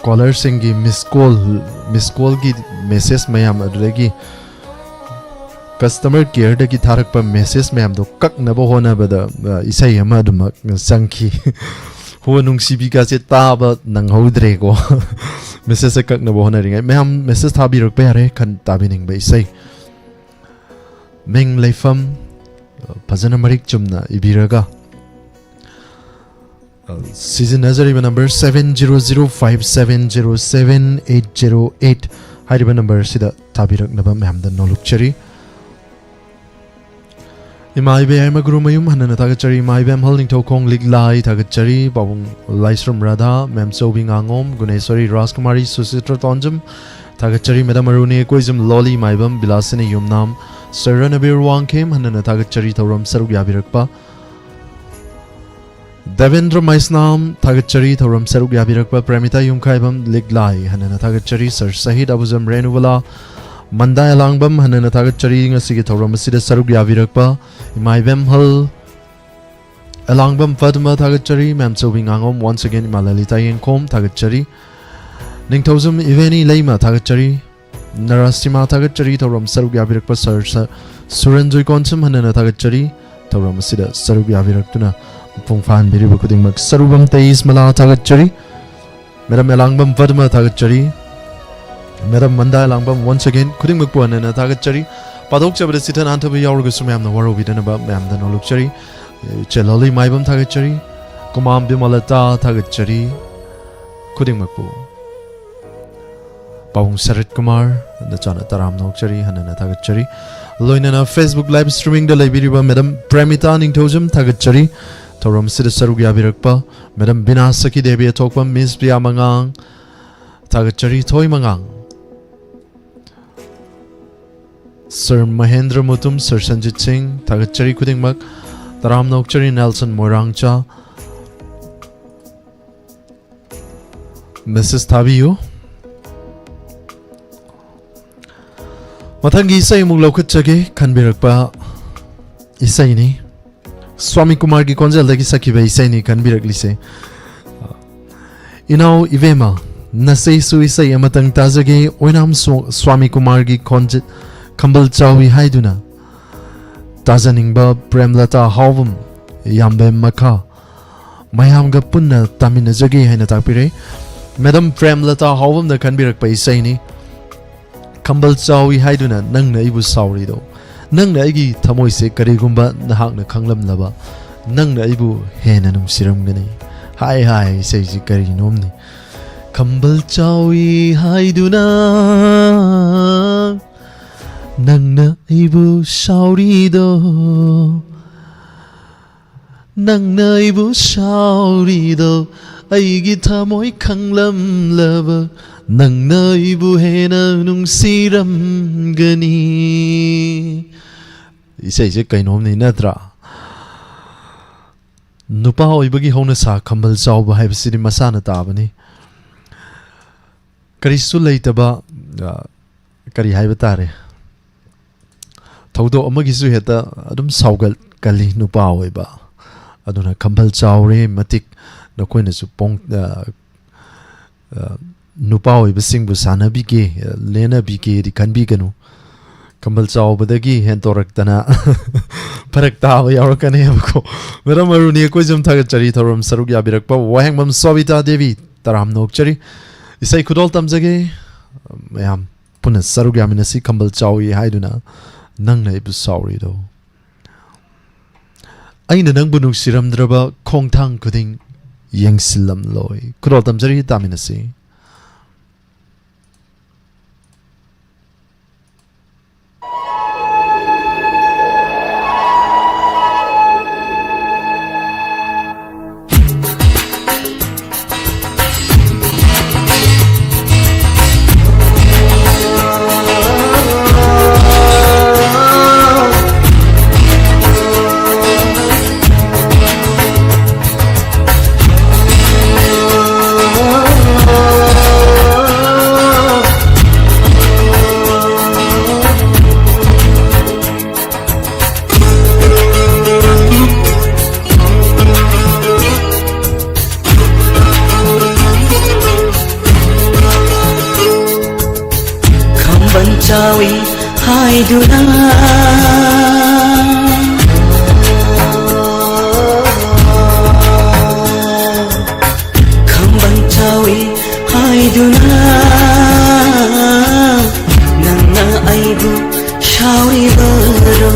callerꯁꯤꯡꯒꯤ miss call, miss callꯒꯤ message ꯃꯌꯥꯝ, ꯑꯗꯨꯗꯒꯤ customer careꯗꯒꯤ ꯊꯥꯔꯛꯄ message ꯃꯌꯥꯝꯗꯣ ꯀꯛꯅꯕ ꯍꯣꯠꯅꯕꯗ, ꯑ, ꯏꯁꯩ ꯑꯃ ꯑꯗꯨꯃꯛ ꯆꯪꯈꯤ꯫ ꯍꯣ, ꯅꯨꯡꯁꯤꯕꯤꯒꯁꯦ ꯇꯥꯕ ꯅꯪꯍꯧꯗ꯭ꯔꯦꯀꯣ꯫ Messageꯁꯦ ꯀꯛꯅꯕ ꯍꯣꯠꯅꯔꯤꯉꯩ꯫ ꯃꯌꯥꯝ message ꯊꯥꯕꯤꯔꯛꯄ ꯌꯥꯔꯦ, ꯈꯟ ꯇꯥꯕꯤꯅꯤꯡꯕ ꯏꯁꯩ꯫ ꯃꯤꯡ, ꯂꯩꯐꯝ, ꯑ, ꯐꯖꯅ ꯃꯔꯤꯛ ꯆꯨꯝꯅ ꯏꯕꯤꯔꯒ, ꯑ, ꯁꯤꯖꯤꯟꯅꯖꯔꯤꯕ number seven zero zero five seven zero seven eight zero eight ꯍꯥꯏꯔꯤꯕ number ꯑꯁꯤꯗ ꯊꯥꯕꯤꯔꯛꯅꯕ ꯃꯌꯥꯝꯗ ꯅꯣꯜꯂꯨꯛꯆꯔꯤ꯫ ꯏꯃꯥ ꯏꯕꯦꯝ ꯌꯥꯏꯃ ꯒꯨꯔꯨꯃꯌꯨꯝ ꯍꯟꯅꯅ ꯊꯥꯒꯠꯆꯔꯤ꯫ ꯏꯃꯥ ꯏꯕꯦꯝꯍꯜ ꯅꯤꯡꯊꯧꯈꯣꯡ ꯂꯤꯛꯂꯥꯏ ꯊꯥꯒꯠꯆꯔꯤ꯫ ꯄꯥꯕꯨꯡ ꯂꯥꯏꯁ꯭ꯔꯝ ꯔꯥꯙꯥ, ꯃꯦꯝꯆꯧꯕꯤ ꯉꯥꯉꯣꯝ, ꯒꯨꯅꯦꯁꯣꯔꯤ ꯔꯥꯖꯀꯨꯃꯥꯔꯤ, ꯁꯨꯁꯤꯇ꯭ꯔ ꯇꯣꯟꯖꯝ ꯊꯥꯒꯠꯆꯔꯤ꯫ ꯃꯦꯗꯥꯝ ꯑꯔꯨꯅꯤ ꯀꯣꯏꯖꯝ, ꯂꯣꯂꯤ ꯃꯥꯏꯕꯝ, ꯕꯤꯂꯥꯁꯤꯅꯤ ꯌꯨꯝꯅꯥꯝ, ꯁꯔ ꯔꯅꯕꯤꯔ ꯋꯥꯡꯈꯦꯝ ꯍꯟꯅꯅ ꯊꯥꯒꯠꯆꯔꯤ ꯊꯧꯔꯝ ꯁꯔꯨꯛ ꯌꯥꯕꯤꯔꯛꯄ꯫ ꯗꯦꯕꯦꯟꯗ꯭ꯔ ꯃꯩꯁꯅꯥꯝ ꯊꯥꯒꯠꯆꯔꯤ ꯊꯧꯔꯝ ꯁꯔꯨꯛ ꯌꯥꯕꯤꯔꯛꯄ꯫ ꯄ꯭ꯔꯦꯃꯤꯇꯥ ꯌꯨꯝꯈꯥꯏꯕꯝ ꯂꯤꯛꯂꯥꯏ ꯍꯟꯅꯅ ꯊꯥꯒꯠꯆꯔꯤ꯫ ꯁꯔ ꯁꯍꯤꯗ ꯑꯕꯨꯖꯝ ꯔꯦꯅꯨꯕꯂꯥ ꯃꯟꯗꯥ ꯑꯦꯂꯥꯡꯕꯝ ꯍꯟꯅꯅ ꯊꯥꯒꯠꯆꯔꯤ ꯉꯁꯤꯒꯤ ꯊꯧꯔꯝ ꯑꯁꯤꯗ ꯁꯔꯨꯛ ꯌꯥꯕꯤꯔꯛꯄ꯫ ꯏꯃꯥ ꯏꯕꯦꯝꯍꯜ ꯑꯦꯂꯥꯡꯕꯝ ꯄꯗꯃ ꯊꯥꯒꯠꯆꯔꯤ꯫ ꯃꯦꯝꯆꯧꯕꯤ ꯉꯥꯉꯣꯝ, once again ꯏꯃꯥ ꯂꯂꯤꯇꯥ ꯌꯦꯡꯈꯣꯝ ꯊꯥꯒꯠꯆꯔꯤ꯫ ꯅꯤꯡꯊꯧꯖꯝ ꯏꯕꯦꯅꯤ ꯂꯩꯃ ꯊꯥꯒꯠꯆꯔꯤ꯫ ꯅꯔꯥꯁꯤꯃꯥ ꯊꯥꯒꯠꯆꯔꯤ ꯊꯧꯔꯝ ꯁꯔꯨꯛ ꯌꯥꯕꯤꯔꯛꯄ꯫ ꯁꯔ ꯁ-, ꯁꯨꯔꯟꯖꯣꯏ ꯀꯣꯟꯁꯝ ꯍꯟꯅꯅ ꯊꯥꯒꯠꯆꯔꯤ ꯊꯧꯔꯝ ꯑꯁꯤꯗ ꯁꯔꯨꯛ ꯌꯥꯕꯤꯔꯛꯇꯨꯅ ꯃꯄꯨꯡ ꯐꯥꯍꯟꯕꯤꯔꯤꯕ ꯈꯨꯗꯤꯡꯃꯛ꯫ ꯁꯔꯨꯕꯝ ꯇꯦꯏꯁꯃꯂꯥ ꯊꯥꯒꯠꯆꯔꯤ꯫ ꯃꯦꯗꯥꯝ ꯑꯦꯂꯥꯡꯕꯝ ꯄꯗꯃ ꯊꯥꯒꯠꯆꯔꯤ꯫ ꯃꯦꯗꯥꯝ ꯃꯟꯗꯥ ꯑꯦꯂꯥꯡꯕꯝ, once again ꯈꯨꯗꯤꯡꯃꯛꯄꯨ ꯍꯟꯅꯅ ꯊꯥꯒꯠꯆꯔꯤ꯫ ꯄꯥꯊꯣꯛꯆꯕꯗ ꯆꯤꯊ ꯅꯥꯟꯊꯕ ꯌꯥꯎꯔꯒꯁꯨ ꯃꯌꯥꯝꯅ ꯋꯥꯔꯧꯕꯤꯗꯅꯕ ꯃꯌꯥꯝꯗ ꯅꯣꯜꯂꯨꯛꯆꯔꯤ꯫ ꯏꯆꯦ ꯂꯣꯂꯤ ꯃꯥꯏꯕꯝ ꯊꯥꯒꯠꯆꯔꯤ꯫ ꯀꯨꯃꯥꯝ ꯕꯤꯃꯂꯇꯥ ꯊꯥꯒꯠꯆꯔꯤ꯫ ꯈꯨꯗꯤꯡꯃꯛꯄꯨ꯫ ꯄꯥꯕꯨꯡ ꯁꯔꯠ ꯀꯨꯃꯥꯔ, ꯅꯆꯥꯅ ꯇꯔꯥꯝꯅ ꯑꯣꯛꯆꯔꯤ, ꯍꯟꯅꯅ ꯊꯥꯒꯠꯆꯔꯤ꯫ ꯂꯣꯏꯅꯅ Facebook live streamingꯗ ꯂꯩꯕꯤꯔꯤꯕ ꯃꯦꯗꯥꯝ ꯄ꯭ꯔꯦꯃꯤꯇꯥ ꯅꯤꯡꯊꯧꯖꯝ ꯊꯥꯒꯠꯆꯔꯤ꯫ ꯊꯧꯔꯝꯁꯤꯗ ꯁꯔꯨꯛ ꯌꯥꯕꯤꯔꯛꯄ ꯃꯦꯗꯥꯝ ꯕꯤꯅꯥ ꯁꯈꯤ ꯗꯦꯕꯤ, ꯑꯊꯣꯛꯄ ꯃꯤꯁ ꯄ꯭ꯔꯤꯌꯥ ꯃꯉꯥꯡ, ꯊꯥꯒꯠꯆꯔꯤ ꯊꯣꯏ ꯃꯉꯥꯡ꯫ ꯁꯔ ꯃꯍꯦꯟꯗ꯭ꯔ ꯃꯨꯇꯨꯝ, ꯁꯔ ꯁꯟꯖꯤꯠ ꯁꯤꯡ, ꯊꯥꯒꯠꯆꯔꯤ ꯈꯨꯗꯤꯡꯃꯛ꯫ ꯇꯔꯥꯝꯅ ꯑꯣꯛꯆꯔꯤ ꯅꯦꯜꯁꯟ ꯃꯣꯏꯔꯥꯡꯆꯥ꯫ ꯃꯦꯁꯦꯖ ꯊꯥꯕꯤꯌꯨ꯫ ꯃꯊꯪꯒꯤ ꯏꯁꯩ ꯑꯃꯨꯛ ꯂꯧꯈꯠꯆꯒꯦ ꯈꯟꯕꯤꯔꯛꯄ ꯏꯁꯩꯅꯤ꯫ ꯁ꯭ꯋꯥꯃꯤ ꯀꯨꯃꯥꯔꯒꯤ ꯈꯣꯟꯖꯦꯜꯗꯒꯤ ꯁꯛꯈꯤꯕ ꯏꯁꯩꯅꯤ ꯈꯟꯕꯤꯔꯛꯂꯤꯁꯦ꯫ ꯏꯅꯥꯎ ꯏꯕꯦꯝꯃ, ꯅꯁꯩꯁꯨ ꯏꯁꯩ ꯑꯃꯇꯪ ꯇꯥꯖꯒꯦ꯫ ꯑꯣꯏꯅꯥꯝ ꯁ꯭ꯋ-, ꯁ꯭ꯋꯥꯃꯤ ꯀꯨꯃꯥꯔꯒꯤ ꯈꯣꯟꯖꯦ-, ꯈꯝꯕꯜ ꯆꯥꯎꯏ ꯍꯥꯏꯗꯨꯅ ꯇꯥꯖꯅꯤꯡꯕ ꯄ꯭ꯔꯦꯝꯂꯇꯥ ꯍꯥꯎꯕꯝ, ꯌꯥꯝꯕꯦꯝ ꯃꯈꯥ, ꯃꯌꯥꯝꯒ ꯄꯨꯟꯅ ꯇꯥꯃꯤꯟꯅꯖꯒꯦ ꯍꯥꯏꯅ ꯇꯥꯛꯄꯤꯔꯦ꯫ ꯃꯦꯗꯥꯝ ꯄ꯭ꯔꯦꯝꯂꯇꯥ ꯍꯥꯎꯕꯝꯅ ꯈꯟꯕꯤꯔꯛꯄ ꯏꯁꯩꯅꯤ꯫ ꯈꯝꯕꯜ ꯆꯥꯎꯏ ꯍꯥꯏꯗꯨꯅ ꯅꯪꯅ ꯑꯩꯕꯨ ꯁꯥꯎꯔꯤꯗꯣ, ꯅꯪꯅ ꯑꯩꯒꯤ ꯊꯃꯣꯏꯁꯦ ꯀꯔꯤꯒꯨꯝꯕ ꯅꯍꯥꯛꯅ ꯈꯪꯂꯝꯂꯕ, ꯅꯪꯅ ꯑꯩꯕꯨ ꯍꯦꯟꯅ ꯅꯨꯡꯁꯤꯔꯝꯒꯅꯤ꯫ ꯍꯥꯏ ꯍꯥꯏ, ꯏꯁꯩꯁꯤ ꯀꯔꯤꯅꯣꯝꯅꯤ꯫ ꯈꯝꯕꯜ ꯆꯥꯎꯏ ꯍꯥꯏꯗꯨꯅ ꯅꯪꯅ ꯑꯩꯕꯨ ꯁꯥꯎꯔꯤꯗꯣ, ꯅꯪꯅ ꯑꯩꯕꯨ ꯁꯥꯎꯔꯤꯗꯣ, ꯑꯩꯒꯤ ꯊꯃꯣꯏ ꯈꯪꯂꯝꯂꯕ, ꯅꯪꯅ ꯑꯩꯕꯨ ꯍꯦꯟꯅ ꯅꯨꯡꯁꯤꯔꯝꯒꯅꯤ꯫ ꯏꯁꯩꯁꯦ ꯀꯩꯅꯣꯝꯅꯤ ꯅꯠꯇ꯭ꯔꯥ? ꯅꯨꯄꯥ ꯑꯣꯏꯕꯒꯤ ꯍꯧꯅꯁꯥ ꯈꯝꯕꯜ ꯆꯥꯎꯕ ꯍꯥꯏꯕꯁꯤꯗꯤ ꯃꯁꯥꯅ ꯇꯥꯕꯅꯤ꯫ ꯀꯔꯤꯁꯨ ꯂꯩꯇꯕ, ꯑ, ꯀꯔꯤ ꯍꯥꯏꯕ ꯇꯥꯔꯦ, ꯊꯧꯗꯣꯛ ꯑꯃꯒꯤꯁꯨ ꯍꯦꯛꯇ ꯑꯗꯨꯝ ꯁꯥꯎꯒꯠꯀꯜꯂꯤ ꯅꯨꯄꯥ ꯑꯣꯏꯕ꯫ ꯑꯗꯨꯅ ꯈꯝꯕꯜ ꯆꯥꯎꯔꯦ ꯃꯇꯤꯛ, ꯅꯈꯣꯏꯅꯁꯨ ꯄꯣꯡ-, ꯑ, ꯑ, ꯅꯨꯄꯥ ꯑꯣꯏꯕꯁꯤꯡꯕꯨ ꯁꯥꯟꯅꯕꯤꯒꯦ, ꯂꯦꯟꯅꯕꯤꯒꯦꯗꯤ ꯈꯟꯕꯤꯒꯅꯨ꯫ ꯈꯝꯕꯜ ꯆꯥꯎꯕꯗꯒꯤ ꯍꯦꯟꯇꯣꯔꯛꯇꯅ ꯐꯔꯛ ꯇꯥꯕ ꯌꯥꯎꯔꯛꯀꯅꯦꯕꯀꯣ꯫ ꯃꯦꯗꯥꯝ ꯑꯔꯨꯅꯤ, ꯑꯩꯈꯣꯏꯁꯨ ꯑꯗꯨꯝ ꯊꯥꯒꯠꯆꯔꯤ ꯊꯧꯔꯝ ꯁꯔꯨꯛ ꯌꯥꯕꯤꯔꯛꯄ꯫ ꯋꯥꯍꯦꯡꯕꯝ ꯁꯣꯕꯤꯇꯥ ꯗꯦꯕꯤ, ꯇꯔꯥꯝꯅ ꯑꯣꯛꯆꯔꯤ꯫ ꯏꯁꯩ ꯈꯨꯗꯣꯜ ꯇꯝꯖꯒꯦ꯫ ꯃꯌꯥꯝ ꯄꯨꯟꯅ ꯁꯔꯨꯛ ꯌꯥꯃꯤꯟꯅꯁꯤ꯫ ꯈꯝꯕꯜ ꯆꯥꯎꯏ ꯍꯥꯏꯗꯨꯅ ꯅꯪꯅ ꯑꯩꯕꯨ ꯁꯥꯎꯔꯤꯗꯣ, ꯑꯩꯅ ꯅꯪꯕꯨ ꯅꯨꯡꯁꯤꯔꯝꯗ꯭ꯔꯕ ꯈꯣꯡꯊꯥꯡ ꯈꯨꯗꯤꯡ ꯌꯦꯡꯁꯤꯜꯂꯝꯂꯣꯏ꯫ ꯈꯨꯗꯣꯜ ꯇꯝꯖꯔꯤ, ꯇꯥꯃꯤꯟꯅꯁꯤ꯫ ꯍꯥꯏꯗꯨꯅ, ꯈꯝꯕꯟ ꯆꯥꯎꯏ ꯍꯥꯏꯗꯨꯅ, ꯅꯪꯅ ꯑꯩꯕꯨ ꯁꯥꯎꯔꯤꯕꯔꯣ?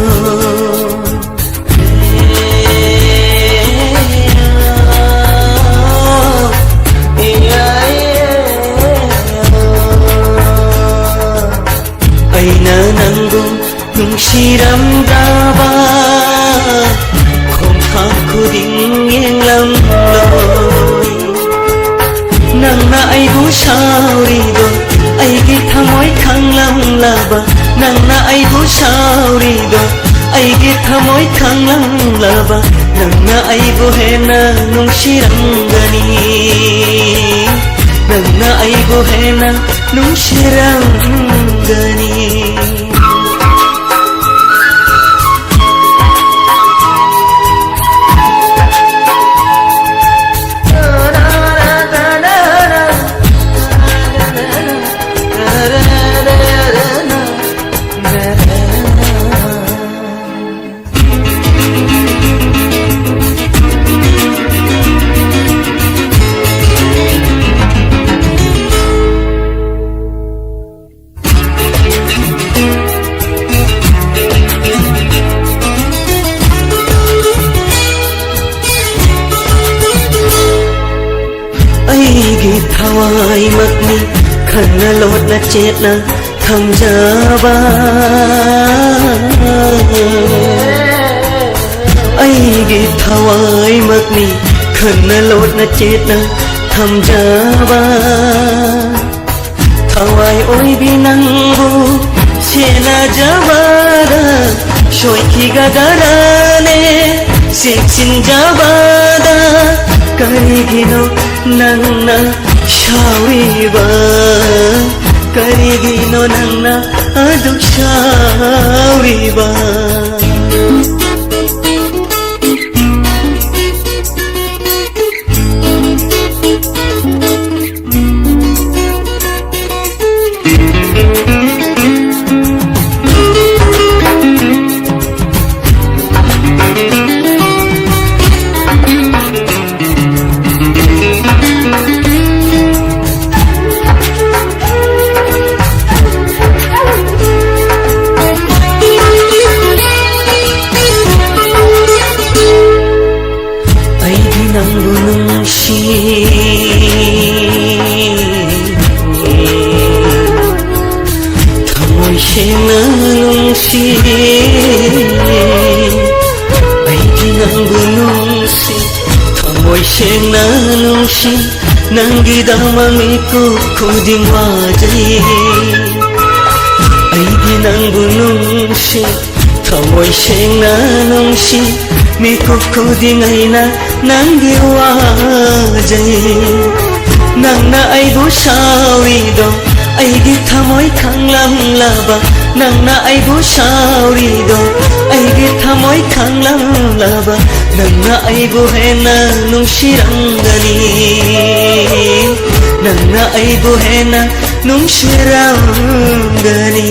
ꯑꯩꯅ ꯅꯪꯕꯨ ꯅꯨꯡꯁꯤꯔꯝꯗꯕ ꯈꯣꯡꯊꯥꯡ ꯈꯨꯗꯤꯡ ꯌꯦꯡꯂꯝꯂꯣꯏ꯫ ꯅꯪꯅ ꯑꯩꯕꯨ ꯁꯥꯎꯔꯤꯗꯣ ꯑꯩꯒꯤ ꯊꯃꯣꯏ ꯈꯪꯂꯝꯂꯕ, ꯅꯪꯅ ꯑꯩꯕꯨ ꯁꯥꯎꯔꯤꯗꯣ ꯑꯩꯒꯤ ꯊꯃꯣꯏ ꯈꯪꯂꯝꯂꯕ, ꯅꯪꯅ ꯑꯩꯕꯨ ꯍꯦꯟꯅ ꯅꯨꯡꯁꯤꯔꯝꯒꯅꯤ, ꯅꯪꯅ ꯑꯩꯕꯨ ꯍꯦꯟꯅ ꯅꯨꯡꯁꯤꯔꯝꯒꯅꯤ꯫ ꯑꯩꯒꯤ ꯊꯋꯥꯏꯃꯛꯅꯤ ꯈꯟꯅ ꯂꯣꯠꯅ ꯆꯦꯠꯅ ꯊꯝꯖꯕ, ꯑꯩꯒꯤ ꯊꯋꯥꯏꯃꯛꯅꯤ ꯈꯟꯅ ꯂꯣꯠꯅ ꯆꯦꯠꯅ ꯊꯝꯖꯕ꯫ ꯊꯋꯥꯏ ꯑꯣꯏꯕꯤ ꯅꯪꯕꯨ ꯁꯦꯟꯅꯖꯕꯗ ꯁꯣꯏꯈꯤꯒꯗꯔꯅꯦ ꯆꯦꯛꯁꯤꯟꯖꯕꯗ꯫ ꯀꯔꯤꯒꯤꯅꯣ ꯅꯪꯅ ꯁꯥꯎꯔꯤꯕ? ꯀꯔꯤꯒꯤꯅꯣ ꯅꯪꯅ ꯑꯗꯨꯛ ꯁꯥꯎꯔꯤꯕ? ꯑꯩꯗꯤ ꯅꯪꯕꯨ ꯅꯨꯡꯁꯤ, ꯊꯃꯣꯏ ꯁꯦꯡꯅ ꯅꯨꯡꯁꯤ, ꯅꯪꯒꯤꯗꯃꯛ ꯃꯤꯀꯨꯞ ꯈꯨꯗꯤꯡ ꯋꯥꯖꯩ꯫ ꯑꯩꯗꯤ ꯅꯪꯕꯨ ꯅꯨꯡꯁꯤ, ꯊꯃꯣꯏ ꯁꯦꯡꯅ ꯅꯨꯡꯁꯤ, ꯃꯤꯀꯨꯞ ꯈꯨꯗꯤꯡ ꯑꯩꯅ ꯅꯪꯒꯤ ꯋꯥꯖꯩ꯫ ꯅꯪꯅ ꯑꯩꯕꯨ ꯁꯥꯎꯔꯤꯗꯣ ꯑꯩꯒꯤ ꯊꯃꯣꯏ ꯈꯪꯂꯝꯂꯕ, ꯅꯪꯅ ꯑꯩꯕꯨ ꯁꯥꯎꯔꯤꯗꯣ ꯑꯩꯒꯤ ꯊꯃꯣꯏ ꯈꯪꯂꯝꯂꯕ, ꯅꯪꯅ ꯑꯩꯕꯨ ꯍꯦꯟꯅ ꯅꯨꯡꯁꯤꯔꯝꯒꯅꯤ, ꯅꯪꯅ ꯑꯩꯕꯨ ꯍꯦꯟꯅ ꯅꯨꯡꯁꯤꯔꯝꯒꯅꯤ꯫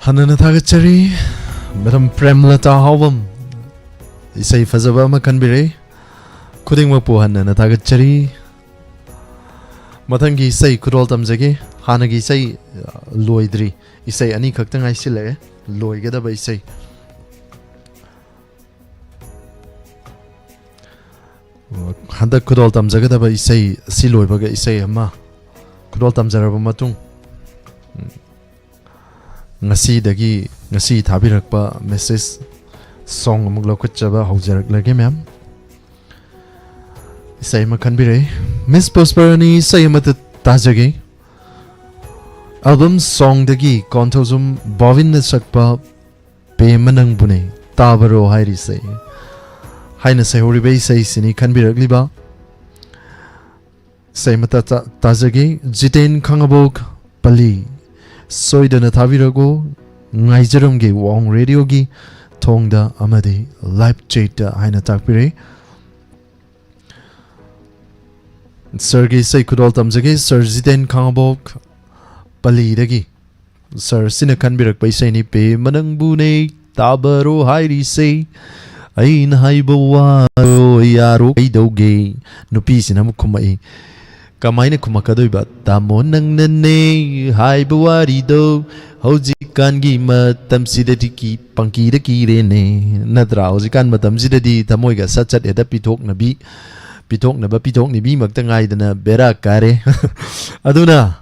ꯍꯟꯅꯅ ꯊꯥꯒꯠꯆꯔꯤ꯫ ꯃꯦꯗꯥꯝ ꯄ꯭ꯔꯦꯝꯂꯇꯥ ꯍꯥꯎꯕꯝ ꯏꯁꯩ ꯐꯖꯕ ꯑꯃ ꯈꯟꯕꯤꯔꯦ꯫ ꯈꯨꯗꯤꯡꯃꯛꯄꯨ ꯍꯟꯅꯅ ꯊꯥꯒꯠꯆꯔꯤ꯫ ꯃꯊꯪꯒꯤ ꯏꯁꯩ ꯈꯨꯗꯣꯜ ꯇꯝꯖꯒꯦ꯫ ꯍꯥꯟꯅꯒꯤ ꯏꯁꯩ, ꯑ, ꯂꯣꯏꯗ꯭ꯔꯤ꯫ ꯏꯁꯩ ꯑꯅꯤꯈꯛꯇ ꯉꯥꯏꯁꯤꯜꯂꯛꯑꯦ ꯂꯣꯏꯒꯗꯕ ꯏꯁꯩ꯫ ꯍꯟꯗꯛ ꯈꯨꯗꯣꯜ ꯇꯝꯖꯒꯗꯕ ꯏꯁꯩ ꯑꯁꯤ ꯂꯣꯏꯕꯒ ꯏꯁꯩ ꯑꯃ ꯈꯨꯗꯣꯜ ꯇꯝꯖꯔꯕ ꯃꯇꯨꯡ, ꯎꯝ, ꯉꯁꯤꯗꯒꯤ, ꯉꯁꯤ ꯊꯥꯕꯤꯔꯛꯄ ꯃꯦꯁꯦꯖ ꯁꯣꯡ ꯑꯃꯨꯛ ꯂꯧꯈꯠꯆꯕ ꯍꯧꯖꯔꯛꯂꯒꯦ, ꯃꯦꯝ꯫ ꯏꯁꯩ ꯑꯃ ꯈꯟꯕꯤꯔꯛꯏ꯫ ꯃꯤꯁ ꯄ꯭ꯔꯣꯁꯄꯔꯅꯤ ꯏꯁꯩ ꯑꯃꯇ ꯇꯥꯖꯒꯦ꯫ ꯑꯦꯜꯕꯝ ꯁꯣꯡꯗꯒꯤ ꯀꯣꯟꯊꯧꯖꯝ ꯕꯣꯕꯤꯟꯅ ꯁꯛꯄ ꯄꯦꯝꯃ ꯅꯪꯕꯨꯅꯦ ꯇꯥꯕꯔꯣ ꯍꯥꯏꯔꯤꯁꯦ ꯍꯥꯏꯅ ꯁꯩꯍꯧꯔꯤꯕ ꯏꯁꯩꯁꯤꯅꯤ ꯈꯟꯕꯤꯔꯛꯂꯤꯕ꯫ ꯏꯁꯩ ꯑꯃꯇ ꯇꯥ-, ꯇꯥꯖꯒꯦ꯫ ꯖꯤꯇꯦꯟ ꯈꯥꯉꯕꯣꯛ, ꯄꯂꯤ ꯁꯣꯏꯗꯅ ꯊꯥꯕꯤꯔꯛꯎ꯫ ꯉꯥꯏꯖꯔꯝꯒꯦ ꯋꯥꯍꯣꯡ ꯔꯦꯗꯤꯑꯣꯒꯤ ꯊꯣꯡꯗ ꯑꯃꯗꯤ ꯂꯥꯏꯚ ꯆꯦꯠꯇ ꯍꯥꯏꯅ ꯇꯥꯛꯄꯤꯔꯛꯏ꯫ ꯁꯔꯒꯤ ꯏꯁꯩ ꯈꯨꯗꯣꯜ ꯇꯝꯖꯒꯦ, ꯁꯔ ꯖꯤꯇꯦꯟ ꯈꯥꯉꯕꯣꯛ, ꯄꯂꯤꯗꯒꯤ꯫ ꯁꯔꯁꯤꯅ ꯈꯟꯕꯤꯔꯛꯄ ꯏꯁꯩꯅꯤ, ꯄꯦꯝꯃ ꯅꯪꯕꯨꯅꯦ ꯇꯥꯕꯔꯣ ꯍꯥꯏꯔꯤꯁꯦ, ꯑꯩꯅ ꯍꯥꯏꯕ ꯋꯥꯔꯣꯏ꯫ ꯌꯥꯔꯣ ꯀꯩꯗꯧꯒꯦ? ꯅꯨꯄꯤꯁꯤꯅ ꯑꯃꯨꯛ ꯈꯨꯝꯃꯛꯏ꯫ ꯀꯃꯥꯏꯅ ꯈꯨꯝꯃꯛꯀꯗꯣꯏꯕ? "ꯇꯥꯃꯣ ꯅꯪꯅꯅꯦ ꯍꯥꯏꯕ ꯋꯥꯔꯤꯗꯣ ꯍꯧꯖꯤꯛꯀꯥꯟꯒꯤ ꯃꯇꯝꯁꯤꯗꯗꯤ ꯀꯤ-, ꯄꯪꯀꯤꯗ ꯀꯤꯔꯦꯅꯦ꯫ ꯅꯠꯇ꯭ꯔꯥ? ꯍꯧꯖꯤꯛꯀꯥꯟ ꯃꯇꯝꯁꯤꯗꯗꯤ ꯊꯃꯣꯏꯒ ꯁꯠ ꯁꯠ ꯍꯦꯛꯇ ꯄꯤꯊꯣꯛꯅꯕꯤ, ꯄꯤꯊꯣꯛꯅꯕ ꯄꯤꯊꯣꯛꯅꯕꯤꯃꯛꯇ ꯉꯥꯏꯗꯅ ꯕꯦꯔꯥ ꯀꯥꯔꯦ"꯫ ꯑꯗꯨꯅ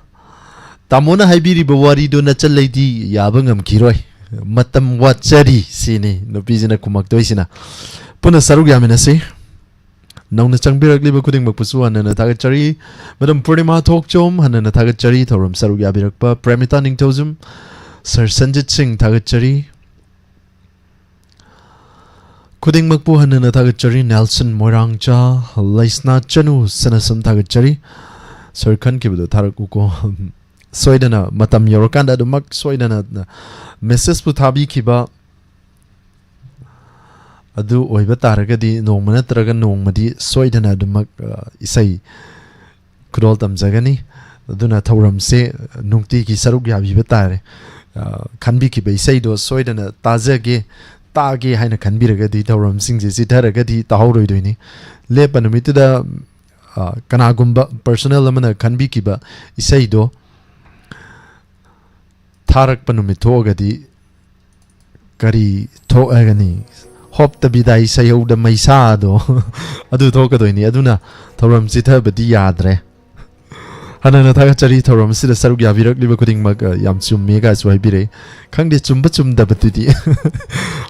ꯇꯥꯃꯣꯅ ꯍꯥꯏꯕꯤꯔꯤꯕ ꯋꯥꯔꯤꯗꯣ ꯅꯆꯜꯂꯩꯗꯤ ꯌꯥꯕ ꯉꯝꯈꯤꯔꯣꯏ꯫ "ꯃꯇꯝ ꯋꯥꯠꯆꯔꯤ" ꯁꯤꯅꯤ ꯅꯨꯄꯤꯁꯤꯅ ꯈꯨꯝꯃꯛꯇꯣꯏꯁꯤꯅ꯫ ꯄꯨꯟꯅ ꯁꯔꯨꯛ ꯌꯥꯃꯤꯟꯅꯁꯤ꯫ ꯅꯧꯅ ꯆꯪꯕꯤꯔꯛꯂꯤꯕ ꯈꯨꯗꯤꯡꯃꯛꯄꯨꯁꯨ ꯍꯟꯅ ꯍꯟꯅ ꯊꯥꯒꯠꯆꯔꯤ꯫ ꯃꯦꯗꯥꯝ ꯄꯨꯔꯅꯤꯃꯥ ꯊꯣꯛꯆꯣꯝ, ꯍꯟꯅ ꯍꯟꯅ ꯊꯥꯒꯠꯆꯔꯤ꯫ ꯊꯧꯔꯝ ꯁꯔꯨꯛ ꯌꯥꯕꯤꯔꯛꯄ ꯄ꯭ꯔꯦꯃꯤꯇꯥ ꯅꯤꯡꯊꯧꯖꯝ, ꯁꯔ ꯁꯟꯖꯤꯠ ꯁꯤꯡ, ꯊꯥꯒꯠꯆꯔꯤ꯫ ꯈꯨꯗꯤꯡꯃꯛꯄꯨ ꯍꯟꯅ ꯍꯟꯅ ꯊꯥꯒꯠꯆꯔꯤ꯫ ꯅꯦꯜꯁꯟ ꯃꯣꯏꯔꯥꯡꯆꯥ, ꯂꯩꯁꯅꯥ ꯆꯅꯨ, ꯁꯅꯥꯁꯝ, ꯊꯥꯒꯠꯆꯔꯤ꯫ ꯁꯔ ꯈꯟꯈꯤꯕꯗꯣ ꯊꯥꯔꯛꯎꯀꯣ꯫ ꯁꯣꯏꯗꯅ ꯃꯇꯝ ꯌꯧꯔꯀꯥꯟꯗ ꯑꯗꯨꯃꯛ ꯁꯣꯏꯗꯅ ꯃꯦꯁꯦꯖꯄꯨ ꯊꯥꯕꯤꯈꯤꯕ ꯑꯗꯨ ꯑꯣꯏꯕ ꯇꯥꯔꯒꯗꯤ ꯅꯣꯡꯃ ꯅꯠꯇ꯭ꯔꯒ ꯅꯣꯡꯃꯗꯤ ꯁꯣꯏꯗꯅ ꯑꯗꯨꯃꯛ, ꯑ, ꯏꯁꯩ ꯈꯨꯗꯣꯜ ꯇꯝꯖꯒꯅꯤ꯫ ꯑꯗꯨꯅ ꯊꯧꯔꯝꯁꯦ ꯅꯨꯡꯇꯤꯒꯤ ꯁꯔꯨꯛ ꯌꯥꯕꯤꯕ ꯇꯥꯔꯦ꯫ ꯑ, ꯈꯟꯕꯤꯈꯤꯕ ꯏꯁꯩꯗꯣ ꯁꯣꯏꯗꯅ ꯇꯥꯖꯒꯦ, ꯇꯥꯒꯦ ꯍꯥꯏꯅ ꯈꯟꯕꯤꯔꯒꯗꯤ ꯊꯧꯔꯝꯁꯤꯡꯁꯦ ꯆꯤꯊꯔꯒꯗꯤ ꯇꯥꯍꯧꯔꯣꯏꯗꯣꯏꯅꯤ꯫ ꯂꯦꯞꯄ ꯅꯨꯃꯤꯠꯇꯨꯗ, ꯑ, ꯀꯅꯥꯒꯨꯝꯕ ꯄꯔꯁꯣꯅꯦꯜ ꯑꯃꯅ ꯈꯟꯕꯤꯈꯤꯕ ꯏꯁꯩꯗꯣ ꯊꯥꯔꯛꯄ ꯅꯨꯃꯤꯠ ꯊꯣꯛꯑꯒꯗꯤ ꯀꯔꯤ ꯊꯣꯛꯑꯒꯅꯤ? ꯍꯣꯞꯇ ꯕꯤꯗꯥꯏ ꯁꯩꯍꯧꯗ ꯃꯩꯁꯥꯗꯣ ꯑꯗꯨ ꯊꯣꯛꯀꯗꯣꯏꯅꯤ꯫ ꯑꯗꯨꯅ ꯊꯧꯔꯝ ꯆꯤꯊꯕꯗꯤ ꯌꯥꯗ꯭ꯔꯦ꯫ ꯍꯟꯅ ꯍꯟꯅ ꯊꯥꯒꯠꯆꯔꯤ ꯊꯧꯔꯝ ꯑꯁꯤꯗ ꯁꯔꯨꯛ ꯌꯥꯕꯤꯔꯛꯂꯤꯕ ꯈꯨꯗꯤꯡꯃꯛ, ꯑ, ꯌꯥꯝ ꯆꯨꯝꯃꯦ ꯀꯥꯏꯁꯨ ꯍꯥꯏꯕꯤꯔꯛꯏ꯫ ꯈꯪꯗꯦ, ꯆꯨꯝꯕ ꯆꯨꯝꯗꯕꯗꯨꯗꯤ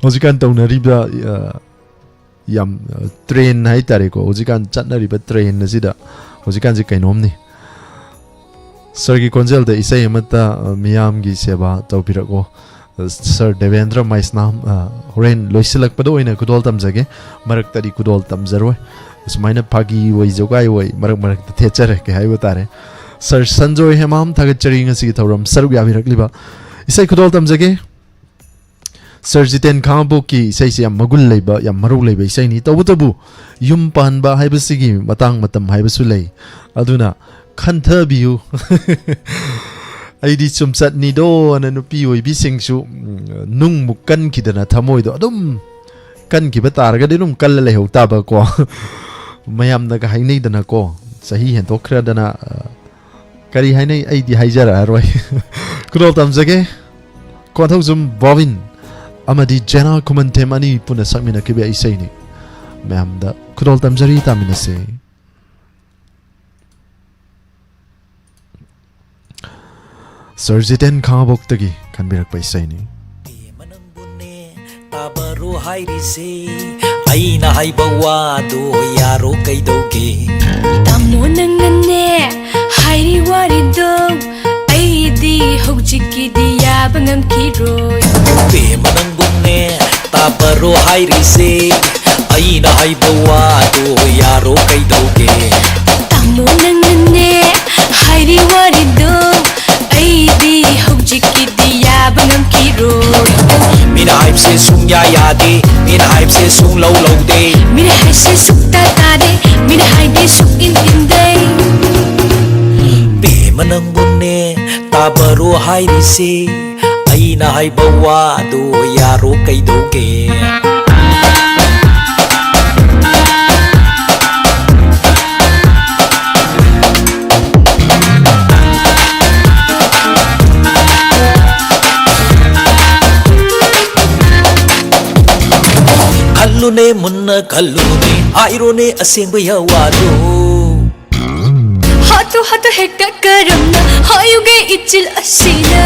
ꯍꯧꯖꯤꯛꯀꯥꯟ ꯇꯧꯅꯔꯤꯕ, ꯑ, ꯌꯥꯝ, ꯑ, ꯇ꯭ꯔꯦꯟ ꯍꯥꯏꯇꯥꯔꯦꯀꯣ, ꯍꯧꯖꯤꯛꯀꯥꯟ ꯆꯠꯅꯔꯤꯕ ꯇ꯭ꯔꯦꯟ ꯑꯁꯤꯗ ꯍꯧꯖꯤꯛꯀꯥꯟꯁꯦ ꯀꯩꯅꯣꯝꯅꯤ꯫ ꯁꯔꯒꯤ ꯈꯣꯟꯖꯦꯜꯗ ꯏꯁꯩ ꯑꯃꯠꯇ, ꯑ, ꯃꯤꯌꯥꯝꯒꯤ ꯁꯦꯕꯥ ꯇꯧꯕꯤꯔꯛꯑꯣ꯫ ꯑ, ꯁꯔ ꯗꯦꯕꯦꯟꯗ꯭ꯔ ꯃꯩꯁꯅꯥꯝ, ꯑ, ꯍꯣꯔꯦꯟ ꯂꯣꯏꯁꯤꯜꯂꯛꯄꯗ ꯑꯣꯏꯅ ꯈꯨꯗꯣꯜ ꯇꯝꯖꯒꯦ꯫ ꯃꯔꯛꯇꯗꯤ ꯈꯨꯗꯣꯜ ꯇꯝꯖꯔꯣꯏ꯫ ꯑꯁꯨꯃꯥꯏꯅ ꯐꯥꯒꯤ ꯑꯣꯏ ꯖꯣꯒꯥꯏ ꯑꯣꯏ ꯃꯔꯛ ꯃꯔꯛꯇ ꯊꯦꯠꯆꯔꯛꯀꯦ ꯍꯥꯏꯕ ꯇꯥꯔꯦ꯫ ꯁꯔ ꯁꯟꯖꯣꯏ ꯍꯦꯃꯥꯝ, ꯊꯥꯒꯠꯆꯔꯤ ꯉꯁꯤꯒꯤ ꯊꯧꯔꯝ ꯁꯔꯨꯛ ꯌꯥꯕꯤꯔꯛꯂꯤꯕ꯫ ꯏꯁꯩ ꯈꯨꯗꯣꯜ ꯇꯝꯖꯒꯦ꯫ ꯁꯔ ꯖꯤꯇꯦꯟ ꯈꯥꯉꯕꯣꯛꯀꯤ ꯏꯁꯩꯁꯦ ꯌꯥꯝ ꯃꯒꯨꯟ ꯂꯩꯕ, ꯌꯥꯝ ꯃꯔꯧ ꯂꯩꯕ ꯏꯁꯩꯅꯤ꯫ ꯇꯧꯕꯇꯕꯨ ꯌꯨꯝ ꯄꯥꯟꯕ ꯍꯥꯏꯕꯁꯤꯒꯤ ꯃꯇꯥꯡ ꯃꯇꯝ ꯍꯥꯏꯕꯁꯨ ꯂꯩ꯫ ꯑꯗꯨꯅ ꯈꯟꯊꯕꯤꯌꯨ꯫ ꯑꯩꯗꯤ ꯆꯨꯝꯆꯠꯅꯤꯗꯣꯅ ꯅꯨꯄꯤ ꯑꯣꯏꯕꯤꯁꯤꯡꯁꯨ, ꯎꯝ, ꯅꯨꯡꯃꯨꯛ ꯀꯟꯈꯤꯗꯅ ꯊꯃꯣꯏꯗꯣ ꯑꯗꯨꯝ ꯀꯟꯈꯤꯕ ꯇꯥꯔꯒꯗꯤ ꯑꯗꯨꯝ ꯀꯜꯂ ꯂꯩꯍꯧ ꯇꯥꯕꯀꯣ꯫ ꯃꯌꯥꯝꯅꯒ ꯍꯥꯏꯅꯩꯗꯅꯀꯣ, ꯆꯍꯤ ꯍꯦꯟꯗꯣꯛꯈ꯭ꯔꯗꯅ, ꯑ, ꯀꯔꯤ ꯍꯥꯏꯅꯩ? ꯑꯩꯗꯤ ꯍꯥꯏꯖꯔꯛꯑꯔꯣꯏ꯫ ꯈꯨꯗꯣꯜ ꯇꯝꯖꯒꯦ꯫ ꯀꯣꯟꯊꯧꯖꯝ ꯕꯣꯕꯤꯟ ꯑꯃꯗꯤ ꯖꯦꯅꯥ ꯈꯨꯃꯟꯊꯦꯝ ꯑꯅꯤ ꯄꯨꯟꯅ ꯁꯛꯃꯤꯟꯅꯈꯤꯕ ꯏꯁꯩꯅꯤ꯫ ꯃꯌꯥꯝꯗ ꯈꯨꯗꯣꯜ ꯇꯝꯖꯔꯤ, ꯇꯥꯃꯤꯟꯅꯁꯦ꯫ ꯁꯔ ꯖꯤꯇꯦꯟ ꯈꯥꯉꯕꯣꯛꯇꯒꯤ ꯈꯟꯕꯤꯔꯛꯄ ꯏꯁꯩꯅꯤ꯫ ꯇꯥꯕꯔꯣ ꯍꯥꯏꯔꯤꯁꯦ, ꯑꯩꯅ ꯍꯥꯏꯕ ꯋꯥꯗꯣ ꯌꯥꯔꯣ ꯀꯩꯗꯧꯒꯦ? ꯇꯥꯃꯣ ꯅꯪꯅꯅꯦ ꯍꯥꯏꯔꯤ ꯋꯥꯔꯤꯗꯣ, ꯑꯩꯗꯤ ꯍꯧꯖꯤꯛꯀꯤꯗꯤ ꯌꯥꯕ ꯉꯝꯈꯤꯔꯣꯏ꯫ ꯕꯦꯝꯃ ꯅꯪꯕꯨꯅꯦ ꯇꯥꯕꯔꯣ ꯍꯥꯏꯔꯤꯁꯦ, ꯑꯩꯅ ꯍꯥꯏꯕ ꯋꯥꯗꯣ ꯌꯥꯔꯣ ꯀꯩꯗꯧꯒꯦ? ꯇꯥꯃꯣ ꯅꯪꯅꯅꯦ ꯍꯥꯏꯔꯤ ꯋꯥꯔꯤꯗꯣ, ꯑꯩꯗꯤ ꯍꯧꯖꯤꯛꯀꯤꯗꯤ ꯌꯥꯕ ꯉꯝꯈꯤꯔꯣꯏ꯫ ꯃꯤꯅ ꯍꯥꯏꯕꯁꯦ ꯁꯨꯡꯌꯥ ꯌꯥꯗꯦ, ꯃꯤꯅ ꯍꯥꯏꯕꯁꯦ ꯁꯨꯡꯂꯧ ꯂꯧꯗꯦ꯫ ꯃꯤꯅ ꯍꯥꯏꯁꯦ ꯁꯨꯛꯇꯥ ꯇꯥꯗꯦ, ꯃꯤꯅ ꯍꯥꯏꯗꯤ ꯁꯨꯛꯏꯟ ꯏꯟꯗꯦ꯫ ꯕꯦꯝꯃ ꯅꯪꯕꯨꯅꯦ ꯇꯥꯕꯔꯣ ꯍꯥꯏꯔꯤꯁꯦ, ꯑꯩꯅ ꯍꯥꯏꯕ ꯋꯥꯗꯣ ꯌꯥꯔꯣ ꯀꯩꯗꯧꯒꯦ? ꯈꯜꯂꯨꯅꯦ ꯃꯨꯟꯅ ꯈꯜꯂꯨꯅꯦ, ꯍꯥꯏꯔꯣꯅꯦ ꯑꯁꯦꯡꯕ ꯋꯥꯗꯣ꯫ ꯍꯥꯊꯨ ꯍꯥꯊꯨ ꯍꯦꯛꯇ ꯀꯔꯝꯅ ꯍꯥꯏꯌꯨꯒꯦ ꯏꯆꯤꯜ ꯑꯁꯤꯅ?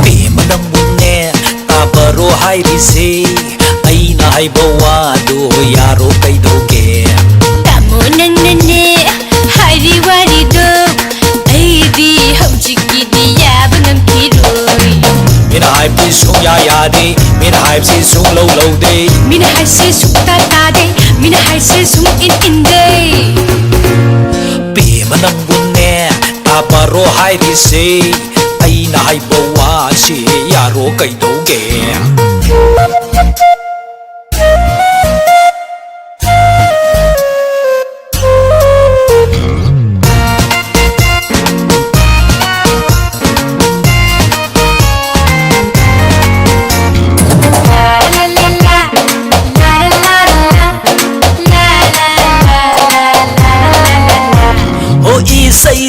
ꯕꯦꯝꯃ ꯅꯪꯕꯨꯅꯦ ꯇꯥꯕꯔꯣ ꯍꯥꯏꯔꯤꯁꯦ, ꯑꯩꯅ ꯍꯥꯏꯕ ꯋꯥꯗꯣ ꯌꯥꯔꯣ ꯀꯩꯗꯧꯒꯦ? ꯇꯥꯃꯣ ꯅꯪꯅꯅꯦ ꯍꯥꯏꯔꯤ ꯋꯥꯔꯤꯗꯣ, ꯑꯩꯗꯤ ꯍꯧꯖꯤꯛꯀꯤꯗꯤ ꯌꯥꯕ ꯉꯝꯈꯤꯔꯣꯏ꯫ ꯃꯤꯅ ꯍꯥꯏꯕꯗꯤ ꯁꯨꯡꯌꯥ ꯌꯥꯗꯦ, ꯃꯤꯅ ꯍꯥꯏꯕꯁꯤ ꯁꯨꯡꯂꯧ ꯂꯧꯗꯦ꯫ ꯃꯤꯅ ꯍꯥꯏꯁꯦ ꯁꯨꯛꯇꯥ ꯇꯥꯗꯦ, ꯃꯤꯅ ꯍꯥꯏꯁꯦ ꯁꯨꯡꯏꯟ ꯏꯟꯗꯦ꯫ ꯕꯦꯝꯃ ꯅꯪꯕꯨꯅꯦ ꯇꯥꯕꯔꯣ ꯍꯥꯏꯔꯤꯁꯦ, ꯑꯩꯅ ꯍꯥꯏꯕ ꯋꯥꯁꯤ ꯌꯥꯔꯣ ꯀꯩꯗꯧꯒꯦ?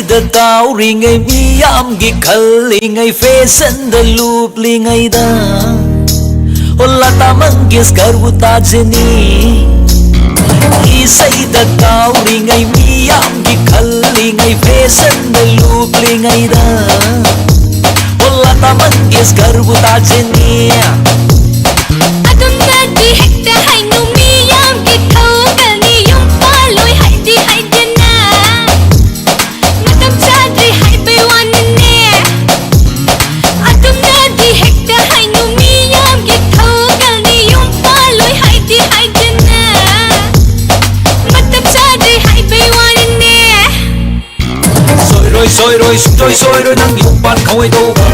ꯏꯁꯩꯗ ꯀꯥꯎꯔꯤꯉꯩ, ꯃꯤꯌꯥꯝꯒꯤ ꯈꯜꯂꯤꯉꯩ, ꯐꯦꯁꯟꯗ ꯂꯨꯞꯂꯤꯉꯩꯗ, ꯑꯣ ꯂꯇꯥ ꯃꯪꯒꯦꯁꯀꯔꯕꯨ ꯇꯥꯖꯅꯤ꯫ ꯏꯁꯩꯗ ꯀꯥꯎꯔꯤꯉꯩ, ꯃꯤꯌꯥꯝꯒꯤ ꯈꯜꯂꯤꯉꯩ, ꯐꯦꯁꯟꯗ ꯂꯨꯞꯂꯤꯉꯩꯗ, ꯑꯣ ꯂꯇꯥ ꯃꯪꯒꯦꯁꯀꯔꯕꯨ ꯇꯥꯖꯅꯤ꯫ ꯑꯗꯨꯝꯅꯗꯤ ꯍꯦꯛꯇ ꯍꯥꯏꯅꯨ, ꯃꯤꯌꯥꯝꯒꯤ ꯊꯧꯒꯜꯅꯤ, ꯌꯨꯝ ꯄꯥꯜꯂꯣꯏ ꯍꯥꯏꯗꯤ ꯍꯥꯏꯗꯅ꯫ ꯃꯇꯝ ꯆꯥꯗ꯭ꯔꯤ ꯍꯥꯏꯕꯩ ꯋꯥꯅꯤꯅꯦ꯫ ꯑꯗꯨꯝꯅꯗꯤ ꯍꯦꯛꯇ ꯍꯥꯏꯅꯨ, ꯃꯤꯌꯥꯝꯒꯤ ꯊꯧꯒꯜꯅꯤ, ꯌꯨꯝ ꯄꯥꯜꯂꯣꯏ ꯍꯥꯏꯗꯤ ꯍꯥꯏꯗꯅ꯫ ꯃꯇꯝ ꯆꯥꯗ꯭ꯔꯤ ꯍꯥꯏꯕꯩ ꯋꯥꯅꯤꯅꯦ꯫ ꯁꯣꯏꯔꯣꯏ, ꯁꯣꯏꯔꯣꯏ, ꯁꯨꯡꯁꯣꯏ ꯁꯣꯏꯔꯣꯏ, ꯅꯪ ꯌꯨꯝ ꯄꯥꯟ ꯈꯪꯉꯣꯏꯗꯧꯕ꯫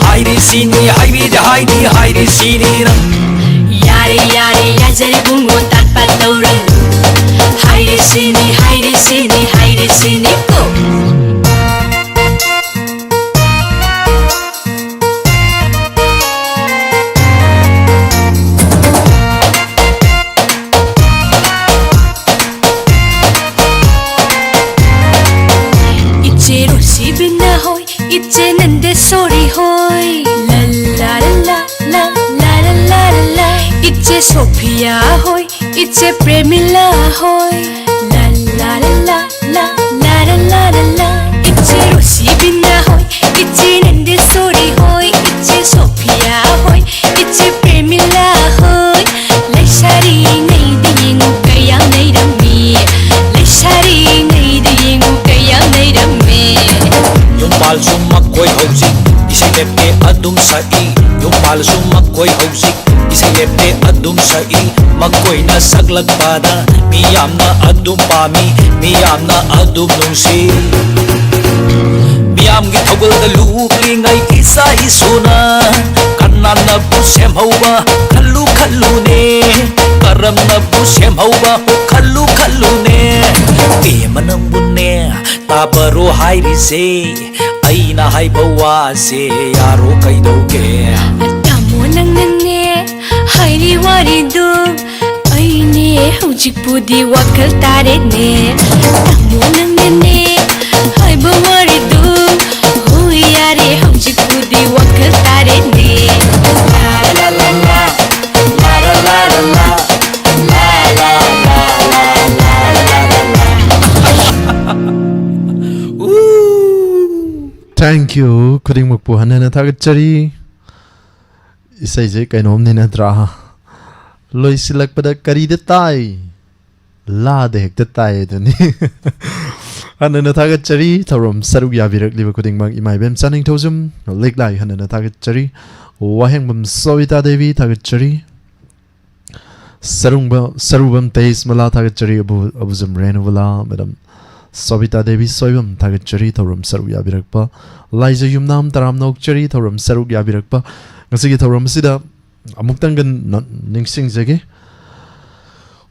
ꯍꯥꯏꯔꯤ ꯁꯤꯅꯤ, ꯍꯥꯏꯕꯤꯗꯤ ꯍꯥꯏꯅꯤ, ꯍꯥꯏꯔꯤ ꯁꯤꯅꯤ ꯅꯪ꯫ ꯌꯥꯔꯦ, ꯌꯥꯔꯦ, ꯌꯥꯖꯔꯦ ꯕꯨꯡꯉꯣ, ꯇꯥꯠꯄ ꯇꯧꯔꯅꯨ꯫ ꯍꯥꯏꯔꯤ ꯁꯤꯅꯤ, ꯍꯥꯏꯔꯤ ꯁꯤꯅꯤ, ꯍꯥꯏꯔꯤ ꯁꯤꯅꯤ ꯀꯣ꯫ ꯏꯆꯦ ꯔꯣꯁꯤꯕꯤꯅꯥ ꯍꯣꯏ, ꯏꯆꯦ ꯅꯟꯗꯦꯁꯣꯔꯤ ꯍꯣꯏ, ꯂꯥ ꯂꯥ ꯂꯥ ꯂꯥ, ꯂꯥ ꯂꯥ ꯂꯥ ꯂꯥ ꯂꯥ꯫ ꯏꯆꯦ ꯁꯣꯐꯤꯌꯥ ꯍꯣꯏ, ꯏꯆꯦ ꯄ꯭ꯔꯦꯃꯤꯂꯥ ꯍꯣꯏ, ꯂꯥ ꯂꯥ ꯂꯥ ꯂꯥ, ꯂꯥ ꯂꯥ ꯂꯥ ꯂꯥ ꯂꯥ꯫ ꯏꯆꯦ ꯔꯣꯁꯤꯕꯤꯅꯥ ꯍꯣꯏ, ꯏꯆꯦ ꯅꯟꯗꯦꯁꯣꯔꯤ ꯍꯣꯏ, ꯏꯆꯦ ꯁꯣꯐꯤꯌꯥ ꯍꯣꯏ, ꯏꯆꯦ ꯄ꯭ꯔꯦꯃꯤꯂꯥ ꯍꯣꯏ꯫ ꯂꯩꯁꯥꯔꯤꯉꯩꯗ ꯌꯦꯡꯉꯨ ꯀꯌꯥꯝ ꯅꯩꯔꯝꯃꯤ, ꯂꯩꯁꯥꯔꯤꯉꯩꯗ ꯌꯦꯡꯉꯨ ꯀꯌꯥꯝ ꯅꯩꯔꯝꯃꯤ꯫ ꯌꯨꯝ ꯄꯥꯜꯁꯨ ꯃꯈꯣꯏ ꯍꯧꯖꯤꯛ ꯏꯁꯩ ꯂꯦꯞꯇꯦ ꯑꯗꯨꯝ ꯁꯛꯏ꯫ ꯌꯨꯝ ꯄꯥꯜꯁꯨ ꯃꯈꯣꯏ ꯍꯧꯖꯤꯛ ꯏꯁꯩ ꯂꯦꯞꯇꯦ ꯑꯗꯨꯝ ꯁꯛꯏ꯫ ꯃꯈꯣꯏꯅ ꯁꯛꯂꯛꯄꯗ ꯃꯤꯌꯥꯝꯅ ꯑꯗꯨꯝ ꯄꯥꯝꯃꯤ, ꯃꯤꯌꯥꯝꯅ ꯑꯗꯨꯝ ꯅꯨꯡꯁꯤ꯫ ꯃꯤꯌꯥꯝꯒꯤ ꯊꯧꯒꯜꯗ ꯂꯨꯞꯂꯤꯉꯩ ꯏꯆꯥ ꯏꯁꯨꯅ ꯀꯅꯥꯅꯕꯨ ꯁꯦꯝꯍꯧꯕ ꯈꯜꯂꯨ ꯈꯜꯂꯨꯅꯦ, ꯀꯔꯝꯅꯕꯨ ꯁꯦꯝꯍꯧꯕ ꯈꯜꯂꯨ ꯈꯜꯂꯨꯅꯦ꯫ ꯏꯃ ꯅꯪꯕꯨꯅꯦ ꯇꯥꯕꯔꯣ ꯍꯥꯏꯔꯤꯁꯦ, ꯑꯩꯅ ꯍꯥꯏꯕ ꯋꯥꯁꯦ ꯌꯥꯔꯣ ꯀꯩꯗꯧꯒꯦ? ꯇꯥꯃꯣ ꯅꯪꯅꯅꯦ ꯍꯥꯏꯔꯤ ꯋꯥꯔꯤꯗꯨ, ꯑꯩꯅꯦ ꯍꯧꯖꯤꯛꯄꯨꯗꯤ ꯋꯥꯈꯜ ꯇꯥꯔꯦꯅꯦ꯫ ꯇꯥꯃꯣ ꯅꯪꯅꯅꯦ ꯍꯥꯏꯕ Thank you. ꯈꯨꯗꯤꯡꯃꯛꯄꯨ ꯍꯟꯅ ꯍꯟꯅ ꯊꯥꯒꯠꯆꯔꯤ. ꯏꯁꯩꯁꯦ ꯀꯩꯅꯣꯝꯅꯤ ꯅꯠꯇ꯭ꯔꯥ? ꯂꯣꯏꯁꯤꯜꯂꯛꯄꯗ ꯀꯔꯤꯗ ꯇꯥꯏ? ꯂꯥꯗ ꯍꯦꯛꯇ ꯇꯥꯏ ꯑꯗꯨꯅꯤ. ꯍꯟꯅ ꯍꯟꯅ ꯊꯥꯒꯠꯆꯔꯤ. ꯊꯧꯔꯝ ꯁꯔꯨꯛ ꯌꯥꯕꯤꯔꯛꯂꯤꯕ ꯈꯨꯗꯤꯡꯃꯛ ꯏꯃꯥ ꯏꯕꯦꯝ ꯆꯥꯅꯤꯡꯊꯧꯖꯝ ꯂꯤꯛꯂꯥꯏ ꯍꯟꯅ ꯍꯟꯅ ꯊꯥꯒꯠꯆꯔꯤ. ꯋꯥꯍꯦꯡꯕꯝ ꯁꯣꯕꯤꯇꯥ ꯗꯦꯕꯤ ꯊꯥꯒꯠꯆꯔꯤ. ꯁꯔꯨꯡꯕ-, ꯁꯔꯨꯕꯝ ꯇꯦꯖꯃꯂꯥ ꯊꯥꯒꯠꯆꯔꯤ. ꯑꯕꯨ-, ꯑꯕꯨꯖꯝ ꯔꯦꯅꯨꯕꯂꯥ, ꯃꯦꯗꯥꯝ ꯁꯣꯕꯤꯇꯥ ꯗꯦꯕꯤ ꯁꯣꯏꯕꯝ ꯊꯥꯒꯠꯆꯔꯤ ꯊꯧꯔꯝ ꯁꯔꯨꯛ ꯌꯥꯕꯤꯔꯛꯄ. ꯂꯥꯏꯖ ꯌꯨꯝꯅꯥꯝ ꯇꯔꯥꯝꯅ ꯑꯣꯛꯆꯔꯤ ꯊꯧꯔꯝ ꯁꯔꯨꯛ ꯌꯥꯕꯤꯔꯛꯄ. ꯉꯁꯤꯒꯤ ꯊꯧꯔꯝ ꯑꯁꯤꯗ ꯑꯃꯨꯛꯇꯪꯒ ꯅ-, ꯅꯤꯡꯁꯤꯡꯖꯒꯦ꯫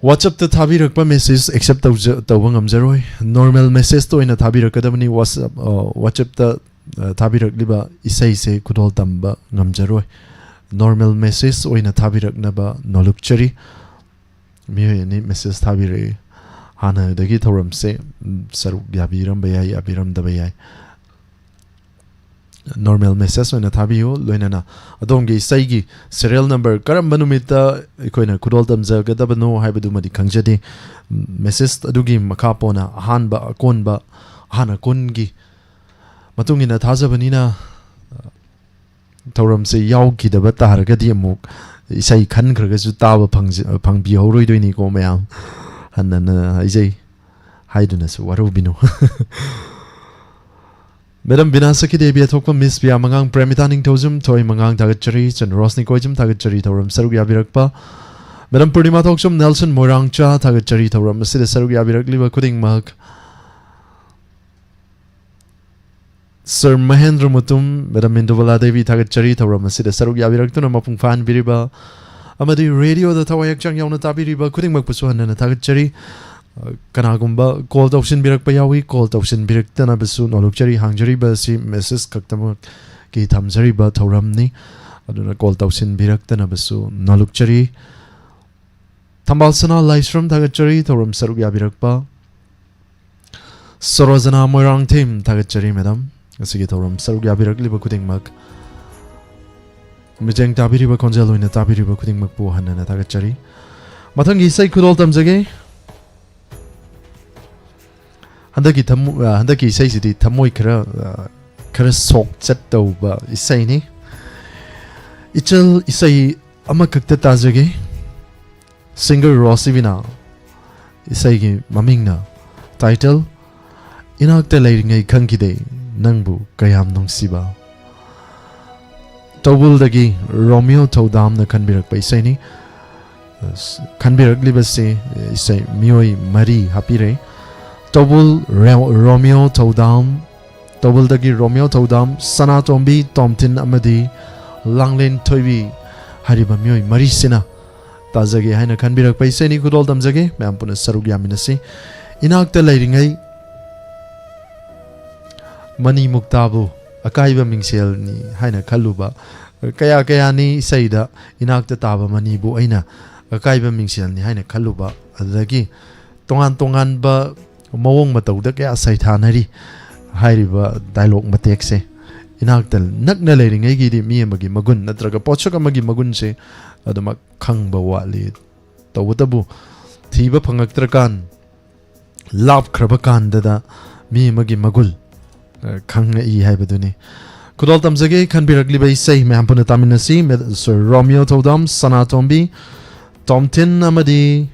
WhatsApp-ꯇ ꯊꯥꯕꯤꯔꯛꯄ message accept ꯇꯧꯖ-, ꯇꯧꯕ ꯉꯝꯖꯔꯣꯏ꯫ Normal message-ꯇ ꯑꯣꯏꯅ ꯊꯥꯕꯤꯔꯛꯀꯗꯕꯅꯤ꯫ WhatsApp, ꯑ, WhatsApp-ꯇ, ꯑ, ꯊꯥꯕꯤꯔꯛꯂꯤꯕ ꯏꯁꯩꯁꯦ ꯈꯨꯗꯣꯜ ꯇꯝꯕ ꯉꯝꯖꯔꯣꯏ꯫ Normal message ꯑꯣꯏꯅ ꯊꯥꯕꯤꯔꯛꯅꯕ ꯅꯣꯂꯨꯛꯆꯔꯤ꯫ ꯃꯤꯑꯣꯏ ꯑꯅꯤ message ꯊꯥꯕꯤꯔꯛꯏ꯫ ꯍꯥꯟꯅꯗꯒꯤ ꯊꯧꯔꯝꯁꯦ, ꯎꯝ, ꯁꯔꯨꯛ ꯌꯥꯕꯤꯔꯝꯕ ꯌꯥꯏ, ꯌꯥꯕꯤꯔꯝꯗꯕ ꯌꯥꯏ꯫ Normal message ꯑꯣꯏꯅ ꯊꯥꯕꯤꯌꯨ꯫ ꯂꯣꯏꯅꯅ ꯑꯗꯣꯝꯒꯤ ꯏꯁꯩꯒꯤ serial number ꯀꯔꯝꯕ ꯅꯨꯃꯤꯠꯇ ꯑꯩꯈꯣꯏꯅ ꯈꯨꯗꯣꯜ ꯇꯝꯖꯒꯗꯕꯅꯣ ꯍꯥꯏꯕꯗꯨꯃꯗꯤ ꯈꯪꯖꯗꯦ꯫ Message ꯑꯗꯨꯒꯤ ꯃꯈꯥ ꯄꯣꯟꯅ ꯑꯍꯥꯟꯕ, ꯑꯀꯣꯟꯕ, ꯑꯍꯥꯟ ꯑꯀꯣꯟꯒꯤ ꯃꯇꯨꯡ ꯏꯟꯅ ꯊꯥꯖꯕꯅꯤꯅ, ꯊꯧꯔꯝꯁꯦ ꯌꯥꯎꯈꯤꯗꯕ ꯇꯥꯔꯒꯗꯤ ꯑꯃꯨꯛ ꯏꯁꯩ ꯈꯟꯈ꯭ꯔꯒꯁꯨ ꯇꯥꯕ ꯐꯪꯖ-, ꯐꯪꯕꯤꯍꯧꯔꯣꯏꯗꯣꯏꯅꯤꯀꯣ ꯃꯌꯥꯝ꯫ ꯍꯟꯅ ꯍꯟꯅ ꯍꯥꯏꯖꯩ꯫ ꯍꯥꯏꯗꯨꯅꯁꯨ ꯋꯥꯔꯧꯕꯤꯅꯨ꯫ ꯃꯦꯗꯥꯝ ꯕꯤꯅꯥ ꯁꯈꯤꯗꯦꯕꯤ ꯑꯊꯣꯛꯄ, ꯃꯤꯁ ꯄꯤꯌꯥ ꯃꯉꯥꯡ, ꯄ꯭ꯔꯦꯃꯤꯇꯥ ꯅꯤꯡꯊꯧꯖꯝ, ꯊꯣꯏ ꯃꯉꯥꯡ ꯊꯥꯒꯠꯆꯔꯤ, ꯆꯟꯗ꯭ꯔꯣꯁꯅꯤ ꯀꯣꯏꯖꯝ ꯊꯥꯒꯠꯆꯔꯤ ꯊꯧꯔꯝ ꯁꯔꯨꯛ ꯌꯥꯕꯤꯔꯛꯄ꯫ ꯃꯦꯗꯥꯝ ꯄꯨꯔꯅꯤꯃꯥ ꯊꯣꯛꯆꯝ, ꯅꯦꯜꯁꯟ ꯃꯣꯏꯔꯥꯡꯆꯥ ꯊꯥꯒꯠꯆꯔꯤ ꯊꯧꯔꯝ ꯑꯁꯤꯗ ꯁꯔꯨꯛ ꯌꯥꯕꯤꯔꯛꯂꯤꯕ ꯈꯨꯗꯤꯡꯃꯛ꯫ ꯁꯔ ꯃꯍꯦꯟꯗ꯭ꯔ ꯃꯨꯇꯨꯝ, ꯃꯦꯗꯥꯝ ꯏꯟꯗꯨꯕꯂꯥ ꯗꯦꯕꯤ ꯊꯥꯒꯠꯆꯔꯤ ꯊꯧꯔꯝ ꯑꯁꯤꯗ ꯁꯔꯨꯛ ꯌꯥꯕꯤꯔꯛꯇꯨꯅ ꯃꯄꯨꯡ ꯐꯥꯍꯟꯕꯤꯔꯤꯕ ꯑꯃꯗꯤ ꯔꯦꯗꯤꯑꯣꯗ ꯊꯋꯥꯏ ꯍꯛꯆꯥꯡ ꯌꯥꯎꯅ ꯇꯥꯕꯤꯔꯤꯕ ꯈꯨꯗꯤꯡꯃꯛꯄꯨꯁꯨ ꯍꯟꯅ ꯍꯟꯅ ꯊꯥꯒꯠꯆꯔꯤ꯫ ꯑ, ꯀꯅꯥꯒꯨꯝꯕ call ꯇꯧꯁꯤꯟꯕꯤꯔꯛꯄ ꯌꯥꯎꯏ, call ꯇꯧꯁꯤꯟꯕꯤꯔꯛꯇꯅꯕꯁꯨ ꯅꯣꯂꯨꯛꯆꯔꯤ꯫ ꯍꯥꯡꯖꯔꯤꯕ ꯑꯁꯤ message ꯈꯛꯇꯃꯛꯀꯤ ꯊꯝꯖꯔꯤꯕ ꯊꯧꯔꯝꯅꯤ, ꯑꯗꯨꯅ call ꯇꯧꯁꯤꯟꯕꯤꯔꯛꯇꯅꯕꯁꯨ ꯅꯣꯂꯨꯛꯆꯔꯤ꯫ ꯊꯝꯕꯥꯜ ꯁꯅꯥ ꯂꯥꯏꯁ꯭ꯔꯝ ꯊꯥꯒꯠꯆꯔꯤ ꯊꯧꯔꯝ ꯁꯔꯨꯛ ꯌꯥꯕꯤꯔꯛꯄ꯫ ꯁꯣꯔꯣꯖꯅꯥ ꯃꯣꯏꯔꯥꯡꯊꯦꯝ ꯊꯥꯒꯠꯆꯔꯤ ꯃꯦꯗꯥꯝ, ꯉꯁꯤꯒꯤ ꯊꯧꯔꯝ ꯁꯔꯨꯛ ꯌꯥꯕꯤꯔꯛꯂꯤꯕ ꯈꯨꯗꯤꯡꯃꯛ꯫ ꯃꯤꯠꯌꯦꯡ ꯇꯥꯕꯤꯔꯤꯕ, ꯈꯣꯟꯖꯦꯜ ꯑꯣꯏꯅ ꯇꯥꯕꯤꯔꯤꯕ ꯈꯨꯗꯤꯡꯃꯛꯄꯨ ꯍꯟꯅ ꯍꯟꯅ ꯊꯥꯒꯠꯆꯔꯤ꯫ ꯃꯊꯪꯒꯤ ꯏꯁꯩ ꯈꯨꯗꯣꯜ ꯇꯝꯖꯒꯦ꯫ ꯍꯟꯗꯛꯀꯤ ꯊꯃꯣ-, ꯑ, ꯍꯟꯗꯛꯀꯤ ꯏꯁꯩꯁꯤꯗꯤ ꯊꯃꯣꯏ ꯈꯔ, ꯑ, ꯈꯔ ꯁꯣꯛ ꯆꯠꯇꯧꯕ ꯏꯁꯩꯅꯤ꯫ ꯏꯆꯜ, ꯏꯁꯩ ꯑꯃꯈꯛꯇ ꯇꯥꯖꯒꯦ꯫ Singer ꯔꯣꯁꯤꯕꯤꯅꯥ꯫ ꯏꯁꯩꯒꯤ ꯃꯃꯤꯡꯅ, title, ꯏꯅꯥꯛꯇ ꯂꯩꯔꯤꯉꯩ ꯈꯪꯈꯤꯗꯦ ꯅꯪꯕꯨ ꯀꯌꯥꯝ ꯅꯨꯡꯁꯤꯕ꯫ ꯇꯧꯕꯨꯜꯗꯒꯤ ꯔꯣꯃꯤꯌꯣ ꯊꯧꯗꯥꯝꯅ ꯈꯟꯕꯤꯔꯛꯄ ꯏꯁꯩꯅꯤ꯫ ꯑꯁ, ꯈꯟꯕꯤꯔꯛꯂꯤꯕꯁꯤ ꯏꯁꯩ ꯃꯤꯑꯣꯏ ꯃꯔꯤ ꯍꯥꯞꯄꯤꯔꯦ꯫ ꯇꯧꯕꯨꯜ ꯔꯦ-, ꯔꯣꯃꯤꯌꯣ ꯊꯧꯗꯥꯝ, ꯇꯧꯕꯨꯜꯗꯒꯤ ꯔꯣꯃꯤꯌꯣ ꯊꯧꯗꯥꯝ, ꯁꯅꯥꯇꯣꯝꯕꯤ ꯇꯣꯝꯊꯤꯟ ꯑꯃꯗꯤ ꯂꯥꯡꯂꯦꯟ ꯊꯣꯏꯕꯤ ꯍꯥꯏꯔꯤꯕ ꯃꯤꯑꯣꯏ ꯃꯔꯤꯁꯤꯅ ꯇꯥꯖꯒꯦ ꯍꯥꯏꯅ ꯈꯟꯕꯤꯔꯛꯄ ꯏꯁꯩꯅꯤ꯫ ꯈꯨꯗꯣꯜ ꯇꯝꯖꯒꯦ, ꯃꯌꯥꯝ ꯄꯨꯟꯅ ꯁꯔꯨꯛ ꯌꯥꯃꯤꯟꯅꯁꯤ꯫ ꯏꯅꯥꯛꯇ ꯂꯩꯔꯤꯉꯩ ꯃꯅꯤ ꯃꯨꯛꯇꯥꯕꯨ ꯑꯀꯥꯏꯕ ꯃꯤꯡꯁꯦꯜꯅꯤ ꯍꯥꯏꯅ ꯈꯜꯂꯨꯕ ꯀꯌꯥ ꯀꯌꯥꯅꯤ꯫ ꯏꯁꯩꯗ ꯏꯅꯥꯛꯇ ꯇꯥꯕ ꯃꯅꯤꯕꯨ ꯑꯩꯅ ꯑꯀꯥꯏꯕ ꯃꯤꯡꯁꯦꯜꯅꯤ ꯍꯥꯏꯅ ꯈꯜꯂꯨꯕ, ꯑꯗꯨꯗꯒꯤ ꯇꯣꯉꯥꯟ ꯇꯣꯉꯥꯟꯕ ꯃꯑꯣꯡ ꯃꯇꯧꯗ ꯀꯌꯥ ꯁꯩꯊꯥꯅꯔꯤ ꯍꯥꯏꯔꯤꯕ dialogue ꯃꯇꯦꯛꯁꯦ꯫ ꯏꯅꯥꯛꯇ ꯅꯛꯅ ꯂꯩꯔꯤꯉꯩꯒꯤꯗꯤ ꯃꯤ ꯑꯃꯒꯤ ꯃꯒꯨꯟ ꯅꯠꯇ꯭ꯔꯒ ꯄꯣꯠꯁꯛ ꯑꯃꯒꯤ ꯃꯒꯨꯟꯁꯦ ꯑꯗꯨꯃꯛ ꯈꯪꯕ ꯋꯥꯠꯂꯤ꯫ ꯇꯧꯕꯇꯕꯨ ꯊꯤꯕ ꯐꯪꯉꯛꯇ꯭ꯔꯀꯥꯟ, ꯂꯥꯞꯈ꯭ꯔꯕ ꯀꯥꯟꯗꯗ ꯃꯤ ꯑꯃꯒꯤ ꯃꯒꯨꯜ, ꯑ, ꯈꯪꯉꯛꯏ ꯍꯥꯏꯕꯗꯨꯅꯤ꯫ ꯈꯨꯗꯣꯜ ꯇꯝꯖꯒꯦ ꯈꯟꯕꯤꯔꯛꯂꯤꯕ ꯏꯁꯩ ꯃꯌꯥꯝ ꯄꯨꯟꯅ ꯇꯥꯃꯤꯟꯅꯁꯤ꯫ ꯃꯦ-, ꯁꯔ ꯔꯣꯃꯤꯌꯣ ꯊꯧꯗꯥꯝ, ꯁꯅꯥꯇꯣꯝꯕꯤ ꯇꯣꯝꯊꯤꯟ ꯑꯃꯗꯤ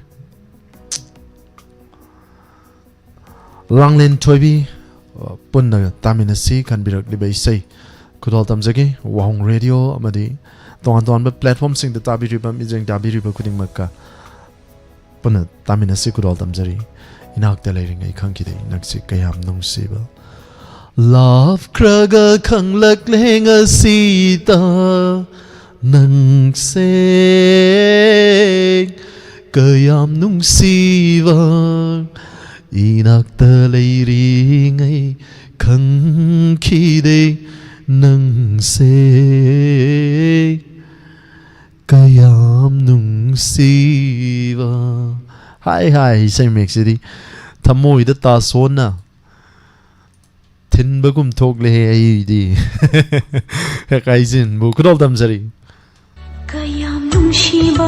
ꯂꯥꯡꯂꯦꯟ ꯊꯣꯏꯕꯤ, ꯑ, ꯄꯨꯟꯅ ꯇꯥꯃꯤꯟꯅꯁꯤ ꯈꯟꯕꯤꯔꯛꯂꯤꯕ ꯏꯁꯩ꯫ ꯈꯨꯗꯣꯜ ꯇꯝꯖꯒꯦ ꯋꯥꯍꯣꯡ ꯔꯦꯗꯤꯑꯣ ꯑꯃꯗꯤ ꯇꯣꯉꯥꯟ ꯇꯣꯉꯥꯟꯕ platformꯁꯤꯡꯗ ꯇꯥꯕꯤꯔꯤꯕ ꯃꯤꯠꯌꯦꯡ ꯇꯥꯕꯤꯔꯤꯕ ꯈꯨꯗꯤꯡꯃꯛꯀ ꯄꯨꯟꯅ ꯇꯥꯃꯤꯟꯅꯁꯤ꯫ ꯈꯨꯗꯣꯜ ꯇꯝꯖꯔꯤ꯫ ꯏꯅꯥꯛꯇ ꯂꯩꯔꯤꯉꯩ ꯈꯪꯈꯤꯗꯦ ꯅꯪꯁꯤ ꯀꯌꯥꯝ ꯅꯨꯡꯁꯤꯕ꯫ ꯂꯥꯞꯈ꯭ꯔꯒ ꯈꯪꯂꯛꯂꯦ ꯉꯁꯤꯇ ꯅꯪꯁꯦ ꯀꯌꯥꯝ ꯅꯨꯡꯁꯤꯕ꯫ ꯏꯅꯥꯛꯇ ꯂꯩꯔꯤꯉꯩ ꯈꯪꯈꯤꯗꯦ ꯅꯪꯁꯦ ꯀꯌꯥꯝ ꯅꯨꯡꯁꯤꯕ꯫ ꯍꯥꯏ ꯍꯥꯏ, ꯏꯁꯩ ꯃꯌꯦꯛꯁꯤꯗꯤ ꯊꯃꯣꯏꯗ ꯇꯥꯁꯣꯟꯅ ꯊꯤꯟꯕꯒꯨꯝ ꯊꯣꯛꯂꯦꯍꯦ ꯑꯩꯗꯤ꯫ ꯍꯦꯛ ꯍꯥꯏꯖꯤꯟꯕꯨ꯫ ꯈꯨꯗꯣꯜ ꯇꯝꯖꯔꯤ꯫ ꯀꯌꯥꯝ ꯅꯨꯡꯁꯤꯕ꯫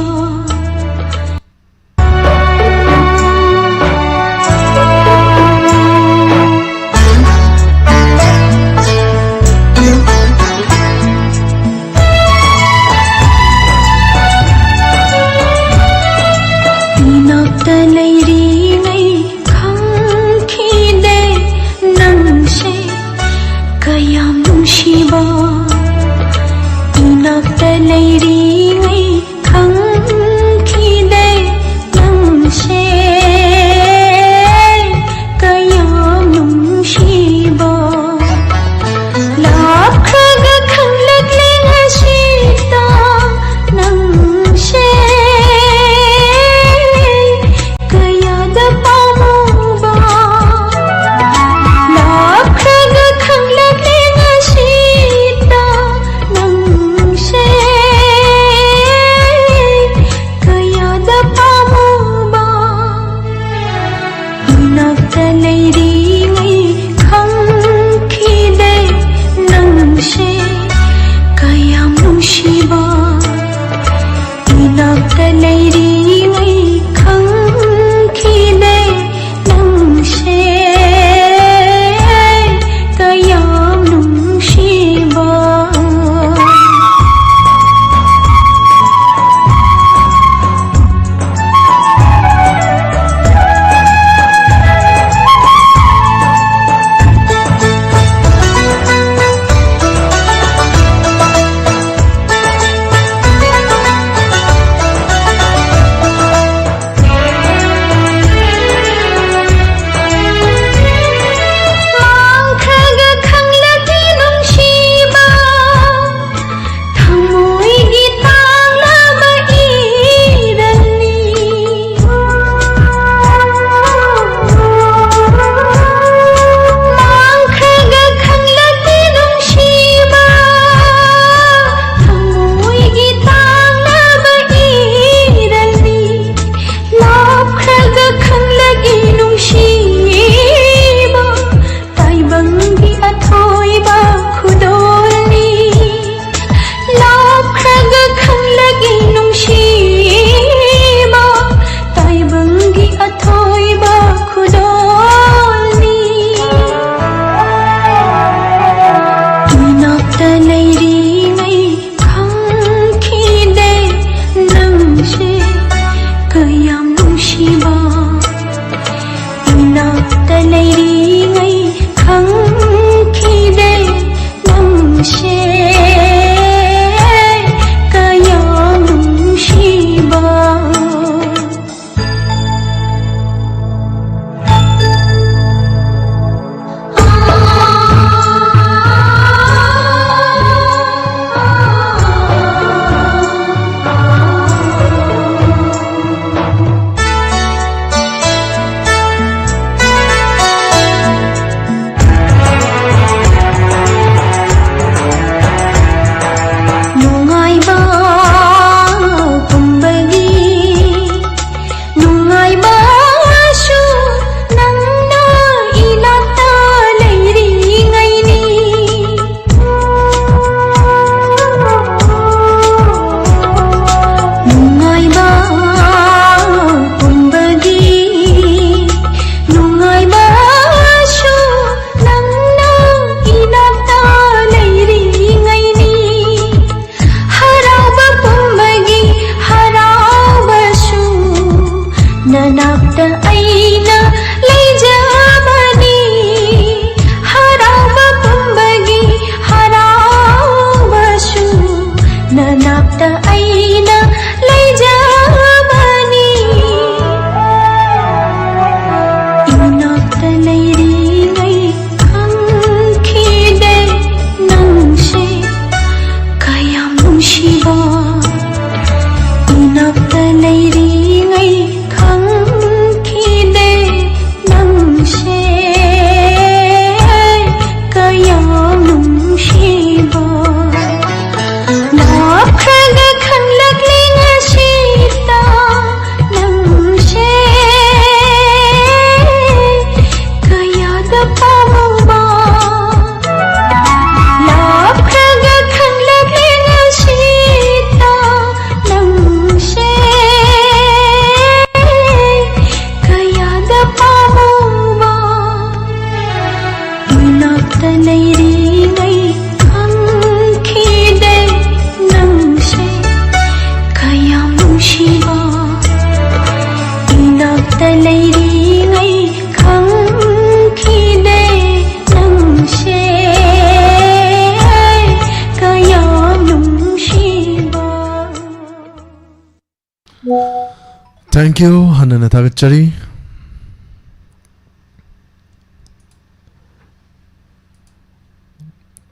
Thank you, ꯍꯟꯅꯅ ꯊꯥꯒꯠꯆꯔꯤ꯫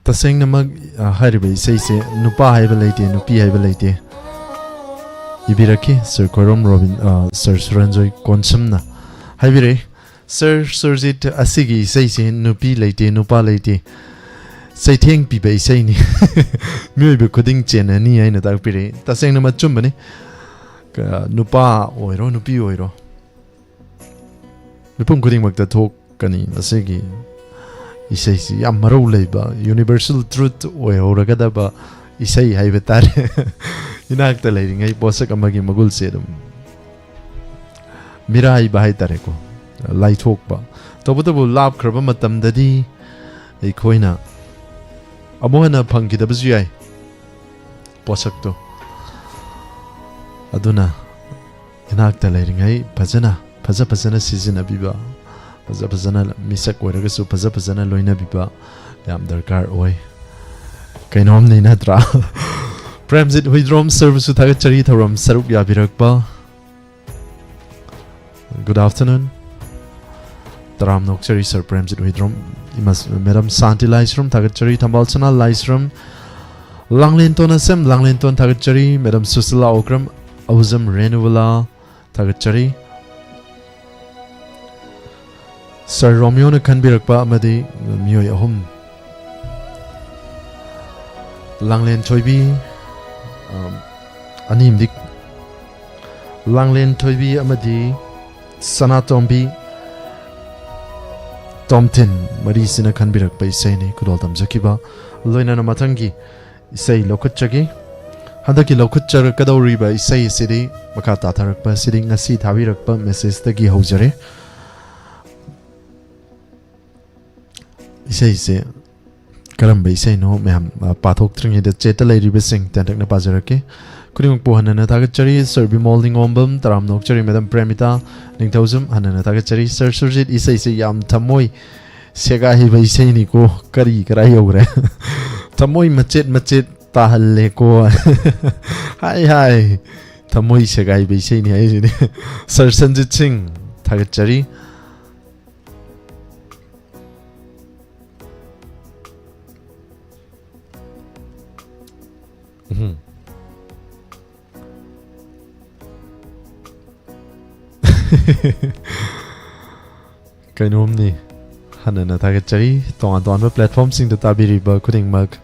ꯇꯁꯦꯡꯅꯃꯛ, ꯑ, ꯍꯥꯏꯔꯤꯕ ꯏꯁꯩꯁꯦ ꯅꯨꯄꯥ ꯍꯥꯏꯕ ꯂꯩꯇꯦ, ꯅꯨꯄꯤ ꯍꯥꯏꯕ ꯂꯩꯇꯦ꯫ ꯏꯕꯤꯔꯛꯈꯤ ꯁꯔ ꯈꯣꯏꯔꯣꯝ ꯔꯣꯕꯤꯟ, ꯑ, ꯁꯔ ꯁꯨꯔꯟꯖꯣꯏ ꯀꯣꯟꯁꯝꯅ ꯍꯥꯏꯕꯤꯔꯛꯏ, "ꯁꯔ ꯁꯨꯔꯖꯤꯠ, ꯑꯁꯤꯒꯤ ꯏꯁꯩꯁꯦ ꯅꯨꯄꯤ ꯂꯩꯇꯦ, ꯅꯨꯄꯥ ꯂꯩꯇꯦ, ꯆꯩꯊꯦꯡ ꯄꯤꯕ ꯏꯁꯩꯅꯤ꯫ ꯃꯤꯑꯣꯏꯕ ꯈꯨꯗꯤꯡ ꯆꯦꯟꯅꯅꯤ" ꯍꯥꯏꯅ ꯇꯥꯛꯄꯤꯔꯛꯏ꯫ ꯇꯁꯦꯡꯅꯃꯛ ꯑꯆꯨꯝꯕꯅꯤ꯫ ꯀ-, ꯅꯨꯄꯥ ꯑꯣꯏꯔꯣ, ꯅꯨꯄꯤ ꯑꯣꯏꯔꯣ, ꯃꯤꯄꯨꯝ ꯈꯨꯗꯤꯡꯃꯛꯇ ꯊꯣꯛꯀꯅꯤ꯫ ꯃꯁꯤꯒꯤ ꯏꯁꯩꯁꯤ ꯌꯥꯝ ꯃꯔꯧ ꯂꯩꯕ, universal truth ꯑꯣꯏꯍꯧꯔꯒꯗꯕ ꯏꯁꯩ ꯍꯥꯏꯕ ꯇꯥꯔꯦ꯫ ꯏꯅꯥꯛꯇ ꯂꯩꯔꯤꯉꯩ ꯄꯣꯠꯁꯛ ꯑꯃꯒꯤ ꯃꯒꯨꯜꯁꯦ ꯑꯗꯨꯝ ꯃꯤꯔꯥꯏꯕ ꯍꯥꯏ ꯇꯥꯔꯦꯀꯣ, ꯂꯥꯏꯊꯣꯛꯄ꯫ ꯇꯧꯕꯇꯕꯨ ꯂꯥꯞꯈ꯭ꯔꯕ ꯃꯇꯝꯗꯗꯤ ꯑꯩꯈꯣꯏꯅ ꯑꯃꯨꯛ ꯍꯟꯅ ꯐꯪꯈꯤꯗꯕꯁꯨ ꯌꯥꯏ ꯄꯣꯠꯁꯛꯇꯣ꯫ ꯑꯗꯨꯅ ꯏꯅꯥꯛꯇ ꯂꯩꯔꯤꯉꯩ ꯐꯖꯅ, ꯐꯖ ꯐꯖꯅ ꯁꯤꯖꯤꯟꯅꯕꯤꯕ, ꯐꯖ ꯐꯖꯅ, ꯃꯤꯁꯛ ꯑꯣꯏꯔꯒꯁꯨ ꯐꯖ ꯐꯖꯅ ꯂꯣꯏꯅꯕꯤꯕ ꯌꯥꯝ ꯗꯔꯀꯥꯔ ꯑꯣꯏ꯫ ꯀꯩꯅꯣꯝꯅꯤ ꯅꯠꯇ꯭ꯔꯥ? ꯄ꯭ꯔꯦꯝꯖꯤꯠ ꯍꯨꯏꯗ꯭ꯔꯣꯝ ꯁꯔꯕꯨꯁꯨ ꯊꯥꯒꯠꯆꯔꯤ ꯊꯧꯔꯝ ꯁꯔꯨꯛ ꯌꯥꯕꯤꯔꯛꯄ꯫ Good afternoon꯫ ꯇꯔꯥꯝꯅ ꯑꯣꯛꯆꯔꯤ ꯁꯔ ꯄ꯭ꯔꯦꯝꯖꯤꯠ ꯍꯨꯏꯗ꯭ꯔꯣꯝ, ꯏꯃꯥ-, ꯃꯦꯗꯥꯝ ꯁꯥꯟꯇꯤ ꯂꯥꯏꯁ꯭ꯔꯝ ꯊꯥꯒꯠꯆꯔꯤ, ꯊꯝꯕꯥꯜ ꯁꯅꯥ ꯂꯥꯏꯁ꯭ꯔꯝ, ꯂꯥꯡꯂꯦꯟꯇꯣꯟ ꯑꯁꯦꯝ ꯂꯥꯡꯂꯦꯟꯇꯣꯟ ꯊꯥꯒꯠꯆꯔꯤ, ꯃꯦꯗꯥꯝ ꯁꯨꯁꯤꯂꯥ ꯑꯣꯀ꯭ꯔꯝ, ꯑꯍꯨꯖꯝ ꯔꯦꯅꯨꯕꯂꯥ ꯊꯥꯒꯠꯆꯔꯤ꯫ ꯁꯔ ꯔꯣꯃꯤꯌꯣꯅ ꯈꯟꯕꯤꯔꯛꯄ ꯑꯃꯗꯤ ꯃꯤꯑꯣꯏ ꯑꯍꯨꯝ, ꯂꯥꯡꯂꯦꯟ ꯊꯣꯏꯕꯤ, ꯑꯝ, ꯑꯅꯤꯃꯗꯤ, ꯂꯥꯡꯂꯦꯟ ꯊꯣꯏꯕꯤ ꯑꯃꯗꯤ ꯁꯅꯥꯇꯣꯝꯕꯤ ꯇꯣꯝꯊꯤꯟ ꯃꯔꯤꯁꯤꯅ ꯈꯟꯕꯤꯔꯛꯄ ꯏꯁꯩꯅꯤ ꯈꯨꯗꯣꯜ ꯇꯝꯖꯈꯤꯕ꯫ ꯂꯣꯏꯅꯅ ꯃꯊꯪꯒꯤ ꯏꯁꯩ ꯂꯧꯈꯠꯆꯒꯦ꯫ ꯍꯟꯗꯛꯀꯤ ꯂꯧꯈꯠꯆꯔꯛꯀꯗꯧꯔꯤꯕ ꯏꯁꯩ ꯑꯁꯤꯗꯤ, ꯃꯈꯥ ꯇꯥꯊꯔꯛꯄ ꯑꯁꯤꯗꯤ ꯉꯁꯤ ꯊꯥꯕꯤꯔꯛꯄ messageꯇꯒꯤ ꯍꯧꯖꯔꯦ꯫ ꯏꯁꯩꯁꯦ ꯀꯔꯝꯕ ꯏꯁꯩꯅꯣ ꯃꯌꯥꯝ, ꯑ, ꯄꯥꯊꯣꯛꯇ꯭ꯔꯤꯉꯩꯗ chatꯇ ꯂꯩꯔꯤꯕꯁꯤꯡ ꯇꯦꯟꯇꯛꯅ ꯄꯥꯖꯔꯛꯀꯦ꯫ ꯈꯨꯗꯤꯡꯃꯛꯄꯨ ꯍꯟꯅꯅ ꯊꯥꯒꯠꯆꯔꯤ꯫ ꯁꯔ ꯕꯤꯃꯣꯜ ꯅꯤꯉꯣꯝꯕꯝ, ꯇꯔꯥꯝꯅ ꯑꯣꯛꯆꯔꯤ꯫ ꯃꯦꯗꯥꯝ ꯄ꯭ꯔꯦꯃꯤꯇꯥ ꯅꯤꯡꯊꯧꯖꯝ, ꯍꯟꯅꯅ ꯊꯥꯒꯠꯆꯔꯤ꯫ ꯁꯔ ꯁꯨꯔꯖꯤꯠ, ꯏꯁꯩꯁꯦ ꯌꯥꯝ ꯊꯃꯣꯏ ꯁꯦꯒꯥꯏꯕ ꯏꯁꯩꯅꯤꯀꯣ, ꯀꯔꯤ ꯀꯔꯥꯏ ꯌꯧꯈ꯭ꯔꯦ? ꯊꯃꯣꯏ ꯃꯆꯦꯠ ꯃꯆꯦꯠ ꯇꯥꯍꯜꯂꯦꯀꯣ꯫ ꯍꯥꯏ ꯍꯥꯏ꯫ ꯊꯃꯣꯏ ꯁꯦꯒꯥꯏꯕ ꯏꯁꯩꯅꯤ ꯍꯥꯏꯁꯤꯅꯤ꯫ ꯁꯔ ꯁꯟꯖꯤꯠ ꯁꯤꯡ, ꯊꯥꯒꯠꯆꯔꯤ꯫ ꯎꯝ꯫ ꯀꯩꯅꯣꯝꯅꯤ꯫ ꯍꯟꯅꯅ ꯊꯥꯒꯠꯆꯔꯤ꯫ ꯇꯣꯉꯥꯟ ꯇꯣꯉꯥꯟꯕ platformꯁꯤꯡꯗ ꯇꯥꯕꯤꯔꯤꯕ ꯈꯨꯗꯤꯡꯃꯛ꯫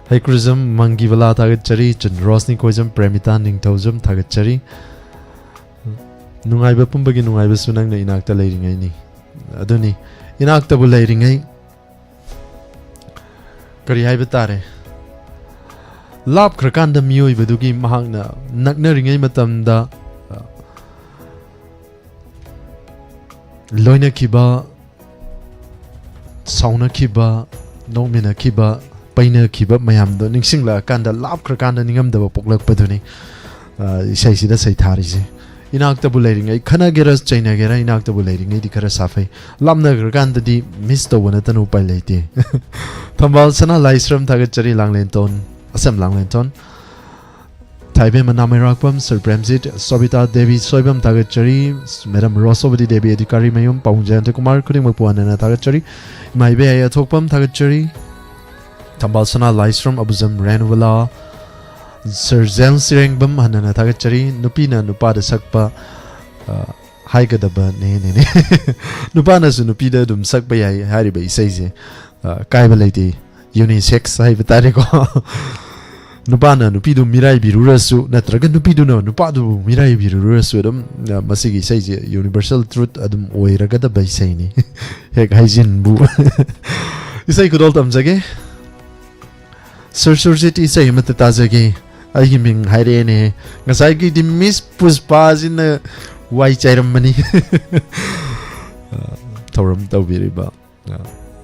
ꯍꯩꯀ꯭ꯔꯨꯖꯝ ꯃꯪꯒꯤꯕꯂꯥ ꯊꯥꯒꯠꯆꯔꯤ꯫ ꯆꯨꯟ ꯔꯣꯁꯅꯤ ꯈꯣꯏꯖꯝ, ꯄ꯭ꯔꯦꯃꯤꯇꯥ ꯅꯤꯡꯊꯧꯖꯝ ꯊꯥꯒꯠꯆꯔꯤ꯫ ꯅꯨꯡꯉꯥꯏꯕ ꯄꯨꯝꯕꯒꯤ ꯅꯨꯡꯉꯥꯏꯕꯁꯨ ꯅꯪꯅ ꯏꯅꯥꯛꯇ ꯂꯩꯔꯤꯉꯩꯅꯤ꯫ ꯑꯗꯨꯅꯤ, ꯏꯅꯥꯛꯇꯕꯨ ꯂꯩꯔꯤꯉꯩ ꯀꯔꯤ ꯍꯥꯏꯕ ꯇꯥꯔꯦ? ꯂꯥꯞꯈ꯭ꯔꯀꯥꯟꯗ ꯃꯤꯑꯣꯏꯕꯗꯨꯒꯤ ꯃꯍꯥꯛꯅ ꯅꯛꯅꯔꯤꯉꯩ ꯃꯇꯝꯗ, ꯑ, ꯂꯣꯏꯅꯈꯤꯕ, ꯁꯥꯎꯅꯈꯤꯕ, ꯅꯣꯛꯃꯤꯟꯅꯈꯤꯕ, ꯄꯩꯅꯈꯤꯕ ꯃꯌꯥꯝꯗꯣ ꯅꯤꯡꯁꯤꯡꯂꯛꯑꯀꯥꯟꯗ, ꯂꯥꯞꯈ꯭ꯔꯀꯥꯟꯗ ꯅꯤꯡꯉꯝꯗꯕ ꯄꯣꯛꯂꯛꯄꯗꯨꯅꯤ꯫ ꯑ, ꯏꯁꯩꯁꯤꯗ ꯁꯩꯊꯥꯔꯤꯁꯦ꯫ ꯏꯅꯥꯛꯇꯕꯨ ꯂꯩꯔꯤꯉꯩ, ꯈꯠꯅꯒꯦꯔꯥ ꯆꯩꯅꯒꯦꯔꯥ, ꯏꯅꯥꯛꯇꯕꯨ ꯂꯩꯔꯤꯉꯩꯗꯤ ꯈꯔ ꯁꯥꯐꯩ꯫ ꯂꯥꯞꯅꯈ꯭ꯔꯀꯥꯟꯗꯗꯤ miss ꯇꯧꯕ ꯅꯠꯇꯅ ꯎꯄꯥꯏ ꯂꯩꯇꯦ꯫ ꯊꯝꯕꯥꯜ ꯁꯅꯥ ꯂꯥꯏꯁ꯭ꯔꯝ ꯊꯥꯒꯠꯆꯔꯤ, ꯂꯥꯡꯂꯦꯟꯇꯣꯟ, ꯑꯁꯦꯝ ꯂꯥꯡꯂꯦꯟꯇꯣꯟ꯫ ꯊꯥꯏꯕꯦꯝ ꯃꯅꯥ ꯃꯩꯔꯥꯛꯄꯝ, ꯁꯔ ꯄ꯭ꯔꯦꯝꯖꯤꯠ, ꯁꯣꯕꯤꯇꯥ ꯗꯦꯕꯤ ꯁꯣꯏꯕꯝ ꯊꯥꯒꯠꯆꯔꯤ꯫ ꯃꯦꯗꯥꯝ ꯔꯣꯁꯣꯕꯗꯤ ꯗꯦꯕꯤ ꯑꯙꯤꯀꯥꯔꯤ ꯃꯌꯨꯝ, ꯄꯥꯕꯨꯡ ꯖꯌꯟꯇ ꯀꯨꯃꯥꯔ, ꯈꯨꯗꯤꯡꯃꯛꯄꯨ ꯍꯟꯅꯅ ꯊꯥꯒꯠꯆꯔꯤ꯫ ꯏꯃꯥ ꯏꯕꯦ ꯑꯩ ꯑꯊꯣꯛꯄꯝ ꯊꯥꯒꯠꯆꯔꯤ꯫ ꯊꯝꯕꯥꯜ ꯁꯅꯥ ꯂꯥꯏꯁ꯭ꯔꯝ ꯑꯕꯨꯖꯝ ꯔꯦꯅꯨꯕꯂꯥ, ꯁꯔ ꯖꯦꯝꯁ ꯏꯔꯦꯡꯕꯝ ꯍꯟꯅꯅ ꯊꯥꯒꯠꯆꯔꯤ꯫ ꯅꯨꯄꯤꯅ ꯅꯨꯄꯥꯗ ꯁꯛꯄ, ꯑ, ꯍꯥꯏꯒꯗꯕꯅꯦꯅꯦꯅꯦ꯫ ꯅꯨꯄꯥꯅꯁꯨ ꯅꯨꯄꯤꯗ ꯑꯗꯨꯝ ꯁꯛꯄ ꯌꯥꯏ ꯍꯥꯏꯔꯤꯕ ꯏꯁꯩꯁꯦ, ꯑ, ꯀꯥꯏꯕ ꯂꯩꯇꯦ꯫ Unisex ꯍꯥꯏꯕ ꯇꯥꯔꯦꯀꯣ꯫ ꯅꯨꯄꯥꯅ ꯅꯨꯄꯤꯗꯨ ꯃꯤꯔꯥꯏꯕꯤꯔꯨꯔꯁꯨ, ꯅꯠꯇ꯭ꯔꯒ ꯅꯨꯄꯤꯗꯨꯅ ꯅꯨꯄꯥꯗꯨꯕꯨ ꯃꯤꯔꯥꯏꯕꯤꯔꯨꯔꯁꯨ, ꯑꯗꯨꯝ, ꯑ, ꯃꯁꯤꯒꯤ ꯏꯁꯩꯁꯦ universal truth ꯑꯗꯨꯝ ꯑꯣꯏꯔꯒꯗꯕ ꯏꯁꯩꯅꯤ꯫ ꯍꯦꯛ ꯍꯥꯏꯖꯤꯟꯕꯨ꯫ ꯏꯁꯩ ꯈꯨꯗꯣꯜ ꯇꯝꯖꯒꯦ꯫ ꯁꯨꯔ ꯁꯨꯔꯖꯤꯠ, ꯏꯁꯩ ꯑꯃꯠꯇ ꯇꯥꯖꯒꯦ꯫ ꯑꯩꯒꯤ ꯃꯤꯡ ꯍꯥꯏꯔꯛꯑꯦꯅꯦ꯫ ꯉꯁꯥꯏꯒꯤꯗꯤ ꯃꯤꯁ ꯄꯨꯁꯄꯥꯁꯤꯅ ꯋꯥꯏ ꯆꯥꯏꯔꯝꯕꯅꯤ꯫ ꯊꯧꯔꯝ ꯇꯧꯕꯤꯔꯤꯕ,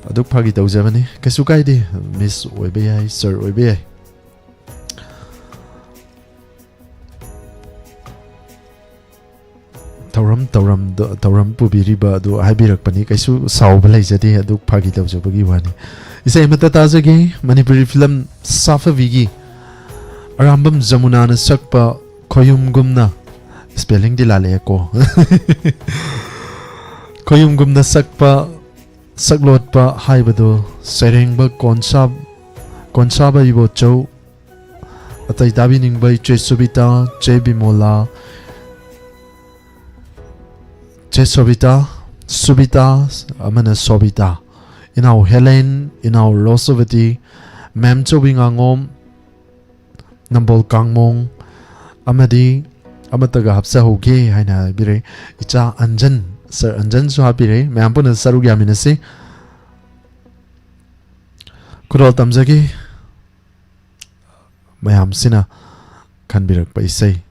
ꯑꯗꯨꯛ ꯐꯥꯒꯤ ꯇꯧꯖꯕꯅꯤ꯫ ꯀꯩꯁꯨ ꯀꯥꯏꯗꯦ, ꯃꯤꯁ ꯑꯣꯏꯕ ꯌꯥꯏ, ꯁꯔ ꯑꯣꯏꯕ ꯌꯥꯏ꯫ ꯊꯧꯔꯝ, ꯊꯧꯔꯝꯗ, ꯊꯧꯔꯝ ꯄꯨꯕꯤꯔꯤꯕ ꯑꯗꯨ ꯍꯥꯏꯕꯤꯔꯛꯄꯅꯤ꯫ ꯀꯩꯁꯨ ꯁꯥꯎꯕ ꯂꯩꯖꯗꯦ, ꯑꯗꯨ ꯐꯥꯒꯤ ꯇꯧꯖꯕꯒꯤ ꯋꯥꯅꯤ꯫ ꯏꯁꯩ ꯑꯃꯠꯇ ꯇꯥꯖꯒꯦ꯫ ꯃꯅꯤꯄꯨꯔꯤ ꯐꯤꯂꯝ ꯁꯥꯐꯕꯤꯒꯤ ꯑꯔꯥꯝꯕꯝ ꯖꯃꯨꯅꯥꯅ ꯁꯛꯄ ꯈꯣꯌꯨꯝꯒꯨꯝꯅ, spellingꯗꯤ ꯂꯥꯜꯂꯛꯑꯦꯀꯣ꯫ ꯈꯣꯌꯨꯝꯒꯨꯝꯅ ꯁꯛꯄ, ꯁꯛꯂꯣꯠꯄ ꯍꯥꯏꯕꯗꯨ ꯁꯩꯔꯦꯡꯕ ꯀꯣꯟꯁꯥ-, ꯀꯣꯟꯁꯥꯕ ꯏꯕꯣꯆꯧ, ꯑꯇꯩ ꯇꯥꯕꯤꯅꯤꯡꯕ ꯏꯆꯦ ꯁꯨꯕꯤꯇꯥ, ꯆꯦ ꯕꯤꯃꯣꯂꯥ, ꯆꯦ ꯁꯣꯕꯤꯇꯥ, ꯁꯨꯕꯤꯇꯥ ꯑꯃꯅ ꯁꯣꯕꯤꯇꯥ, ꯏꯅꯥꯎ ꯍꯦꯂꯦꯟ, ꯏꯅꯥꯎ ꯔꯣꯁꯣꯕꯇꯤ, ꯃꯦꯝ ꯆꯧꯕꯤ ꯉꯥꯉꯣꯝ, ꯅꯝꯕꯣꯜ ꯀꯥꯡꯃꯣꯡ, ꯑꯃꯗꯤ ꯑꯃꯠꯇꯒ ꯍꯥꯞꯆꯍꯧꯒꯦ ꯍꯥꯏꯅ ꯍꯥꯏꯕꯤꯔꯦ꯫ ꯏꯆꯥ ꯑꯟꯖꯟ, ꯁꯥꯔ ꯑꯟꯖꯟꯁꯨ ꯍꯥꯞꯄꯤꯔꯦ꯫ ꯃꯌꯥꯝ ꯄꯨꯟꯅ ꯁꯔꯨꯛ ꯌꯥꯃꯤꯟꯅꯁꯤ꯫ ꯈꯨꯗꯣꯜ ꯇꯝꯖꯒꯦ꯫ ꯃꯌꯥꯝꯁꯤꯅ ꯈꯟꯕꯤꯔꯛꯄ ꯏꯁꯩ꯫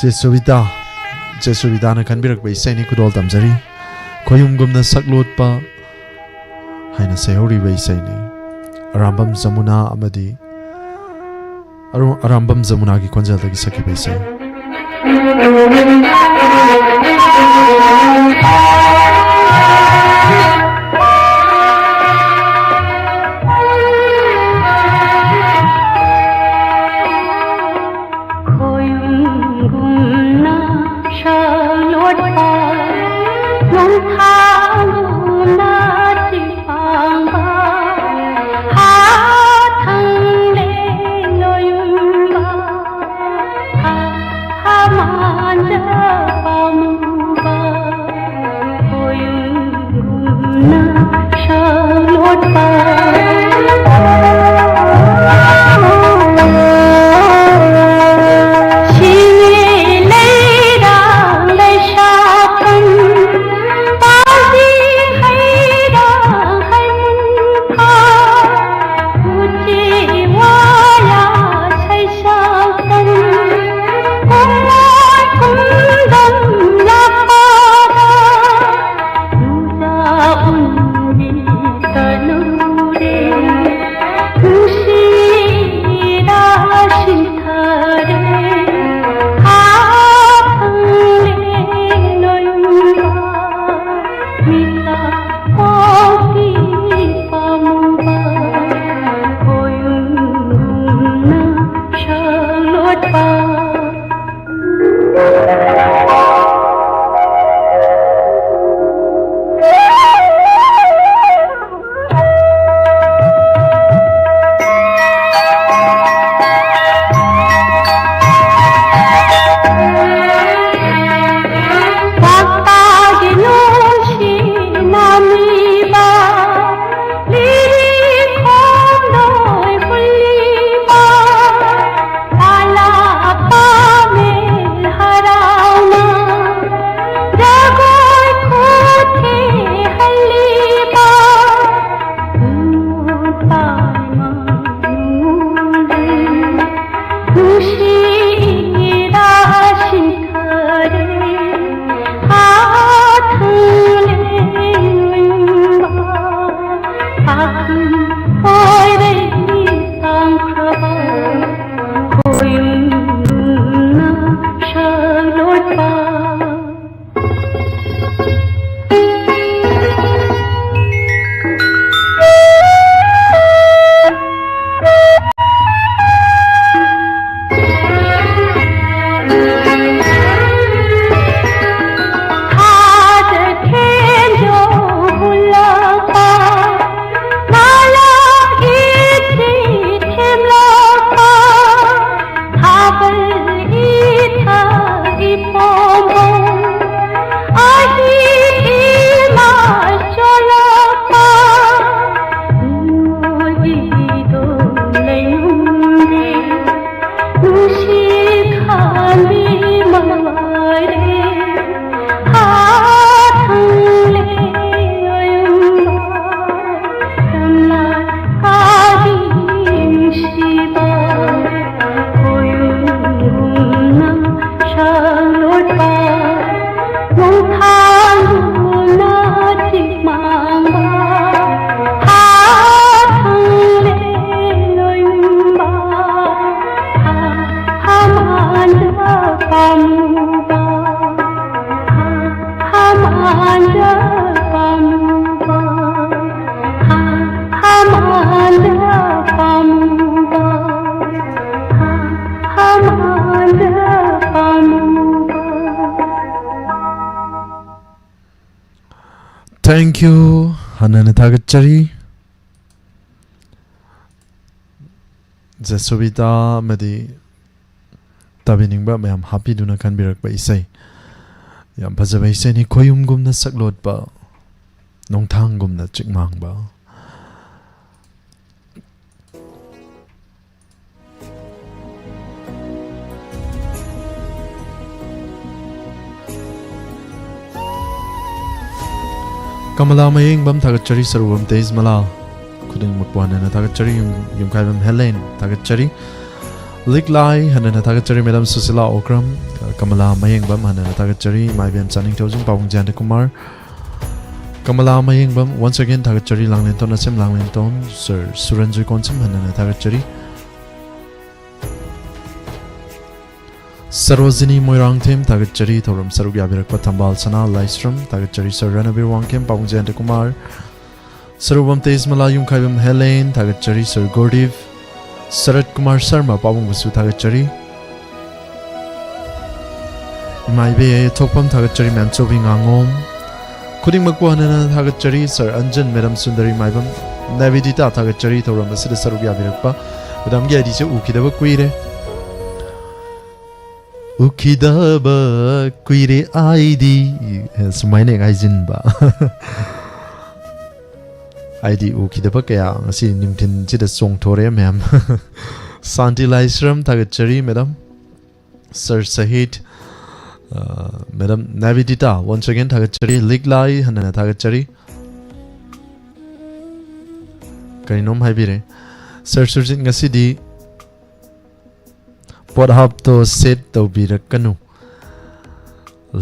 ꯆꯦ ꯁꯨꯕꯤꯇꯥ, ꯆꯦ ꯁꯨꯕꯤꯇꯥꯅ ꯈꯟꯕꯤꯔꯛꯄ ꯏꯁꯩꯅꯤ, ꯈꯨꯗꯣꯜ ꯇꯝꯖꯔꯤ꯫ ꯈꯣꯌꯨꯝꯒꯨꯝꯅ ꯁꯛꯂꯣꯠꯄ ꯍꯥꯏꯅ ꯁꯩꯍꯧꯔꯤꯕ ꯏꯁꯩꯅꯤ꯫ ꯑꯔꯥꯝꯕꯝ ꯖꯃꯨꯅꯥ ꯑꯃꯗꯤ ꯑꯔꯨ-, ꯑꯔꯥꯝꯕꯝ ꯖꯃꯨꯅꯥꯒꯤ ꯈꯣꯟꯖꯦꯜꯗꯒꯤ ꯁꯛꯈꯤꯕ ꯏꯁꯩ꯫ ꯈꯣꯌꯨꯝꯒꯨꯝꯅ ꯁꯛꯂꯣꯠꯄ, ꯅꯣꯡꯊꯥꯒꯨꯝꯅ ꯆꯤꯛꯄ, ꯍꯥꯊꯪ ꯂꯦꯡꯂꯣꯌꯨꯝꯕ, ꯍꯥ, ꯍꯥ ꯃꯥꯟꯖ Pamuba, ha, ha, manda pamuba, ha, ha, manda pamuba, ha, ha, manda pamuba. Thank you. ꯍꯟꯅ ꯍꯟꯅ ꯊꯥꯒꯠꯆꯔꯤ꯫ ꯖꯁꯣꯕꯤꯇꯥ ꯑꯃꯗꯤ ꯇꯥꯕꯤꯅꯤꯡꯕ ꯃꯌꯥꯝ ꯍꯥꯞꯄꯤꯗꯨꯅ ꯈꯟꯕꯤꯔꯛꯄ ꯏꯁꯩ꯫ ꯌꯥꯝ ꯐꯖꯕ ꯏꯁꯩꯅꯤ꯫ ꯈꯣꯌꯨꯝꯒꯨꯝꯅ ꯁꯛꯂꯣꯠꯄ, ꯅꯣꯡꯊꯥꯡꯒꯨꯝꯅ ꯆꯤꯛꯃꯥꯡꯕ꯫ ꯀꯃꯂꯥ ꯃꯌꯦꯡꯕꯝ ꯊꯥꯒꯠꯆꯔꯤ, ꯁꯔꯨꯕꯝ ꯇꯦꯖꯃꯂꯥ ꯈꯨꯗꯤꯡꯃꯛꯄꯨ ꯍꯟꯅ ꯍꯟꯅ ꯊꯥꯒꯠꯆꯔꯤ, ꯌꯨꯝ-, ꯌꯨꯝꯈꯥꯏꯕꯝ ꯍꯦꯂꯦꯟ ꯊꯥꯒꯠꯆꯔꯤ, ꯂꯤꯛꯂꯥꯏ ꯍꯟꯅ ꯍꯟꯅ ꯊꯥꯒꯠꯆꯔꯤ, ꯃꯦꯗꯥꯝ ꯁꯨꯁꯤꯂꯥ ꯑꯣꯀ꯭ꯔꯝ, ꯀꯃꯂꯥ ꯃꯌꯦꯡꯕꯝ ꯍꯟꯅ ꯍꯟꯅ ꯊꯥꯒꯠꯆꯔꯤ, ꯏꯃꯥ ꯏꯕꯦꯝ ꯆꯥꯅꯤꯡꯊꯧꯖꯝ, ꯄꯥꯕꯨꯡ ꯖꯌꯟꯇ ꯀꯨꯃꯥꯔ, ꯀꯃꯂꯥ ꯃꯌꯦꯡꯕꯝ, once again ꯊꯥꯒꯠꯆꯔꯤ, ꯂꯥꯡꯂꯦꯟꯊꯣꯟ ꯑꯁꯦꯝ, ꯂꯥꯡꯂꯦꯟꯊꯣꯟ, ꯁꯔ ꯁꯨꯔꯟꯖꯣꯏ ꯀꯣꯟꯁꯝ ꯍꯟꯅ ꯍꯟꯅ ꯊꯥꯒꯠꯆꯔꯤ꯫ ꯁꯔꯣꯖꯤꯅꯤ ꯃꯣꯏꯔꯥꯡꯊꯦꯝ ꯊꯥꯒꯠꯆꯔꯤ, ꯊꯧꯔꯝ ꯁꯔꯨꯛ ꯌꯥꯕꯤꯔꯛꯄ ꯊꯝꯕꯥꯜ ꯁꯅꯥ ꯂꯥꯏꯁ꯭ꯔꯝ ꯊꯥꯒꯠꯆꯔꯤ, ꯁꯔ ꯔꯅꯕꯤꯔ ꯋꯥꯡꯈꯦꯝ, ꯄꯥꯕꯨꯡ ꯖꯌꯟꯇ ꯀꯨꯃꯥꯔ, ꯁꯔꯨꯕꯝ ꯇꯦꯖꯃꯂꯥ, ꯌꯨꯝꯈꯥꯏꯕꯝ ꯍꯦꯂꯦꯟ ꯊꯥꯒꯠꯆꯔꯤ, ꯁꯔ ꯒꯨꯔꯗꯤꯞ, ꯁꯔꯠ ꯀꯨꯃꯥꯔ ꯁꯔꯃ, ꯄꯥꯕꯨꯡꯕꯨꯁꯨ ꯊꯥꯒꯠꯆꯔꯤ꯫ ꯏꯃꯥ ꯏꯕꯦ ꯊꯣꯛꯐꯝ ꯊꯥꯒꯠꯆꯔꯤ, ꯃꯦꯝꯆꯧꯕꯤ ꯉꯥꯉꯣꯝ ꯈꯨꯗꯤꯡꯃꯛꯄꯨ ꯍꯟꯅ ꯍꯟꯅ ꯊꯥꯒꯠꯆꯔꯤ, ꯁꯔ ꯑꯟꯖꯟ, ꯃꯦꯗꯥꯝ ꯁꯨꯟꯗꯔꯤ ꯃꯥꯏꯕꯝ, ꯅꯦꯕꯤꯗꯤꯇꯥ ꯊꯥꯒꯠꯆꯔꯤ, ꯊꯧꯔꯝ ꯑꯁꯤꯗ ꯁꯔꯨꯛ ꯌꯥꯕꯤꯔꯛꯄ꯫ ꯃꯦꯗꯥꯝꯒꯤ ꯑꯥꯏ ꯗꯤꯁꯦ ꯎꯈꯤꯗꯕ ꯀꯨꯏꯔꯦ꯫ ꯎꯈꯤꯗꯕ ꯀꯨꯏꯔꯦ ꯑꯥꯏ ꯗꯤ꯫ ꯁꯨꯃꯥꯏꯅ ꯍꯦꯛ ꯍꯥꯏꯖꯤꯟꯕ꯫ ꯑꯥꯏ ꯗꯤ ꯎꯈꯤꯗꯕ ꯀꯌꯥ ꯉꯁꯤ ꯅꯨꯡꯊꯤꯟꯁꯤꯗ ꯆꯣꯡꯊꯣꯔꯛꯑꯦ ꯃꯌꯥꯝ꯫ ꯁꯥꯟꯇꯤ ꯂꯥꯏꯁ꯭ꯔꯝ ꯊꯥꯒꯠꯆꯔꯤ ꯃꯦꯗꯥꯝ꯫ ꯁꯔ ꯁꯍꯤꯠ, ꯑ, ꯃꯦꯗꯥꯝ ꯅꯦꯕꯤꯗꯤꯇꯥ, once again ꯊꯥꯒꯠꯆꯔꯤ꯫ ꯂꯤꯛꯂꯥꯏ ꯍꯟꯅ ꯍꯟꯅ ꯊꯥꯒꯠꯆꯔꯤ꯫ ꯀꯔꯤꯅꯣꯝ ꯍꯥꯏꯕꯤꯔꯦ꯫ ꯁꯔ ꯁꯨꯔꯖꯤꯠ, ꯉꯁꯤꯗꯤ ꯄꯣꯠꯍꯥꯞꯇꯣ ꯁꯦꯠ ꯇꯧꯕꯤꯔꯛꯀꯅꯨ꯫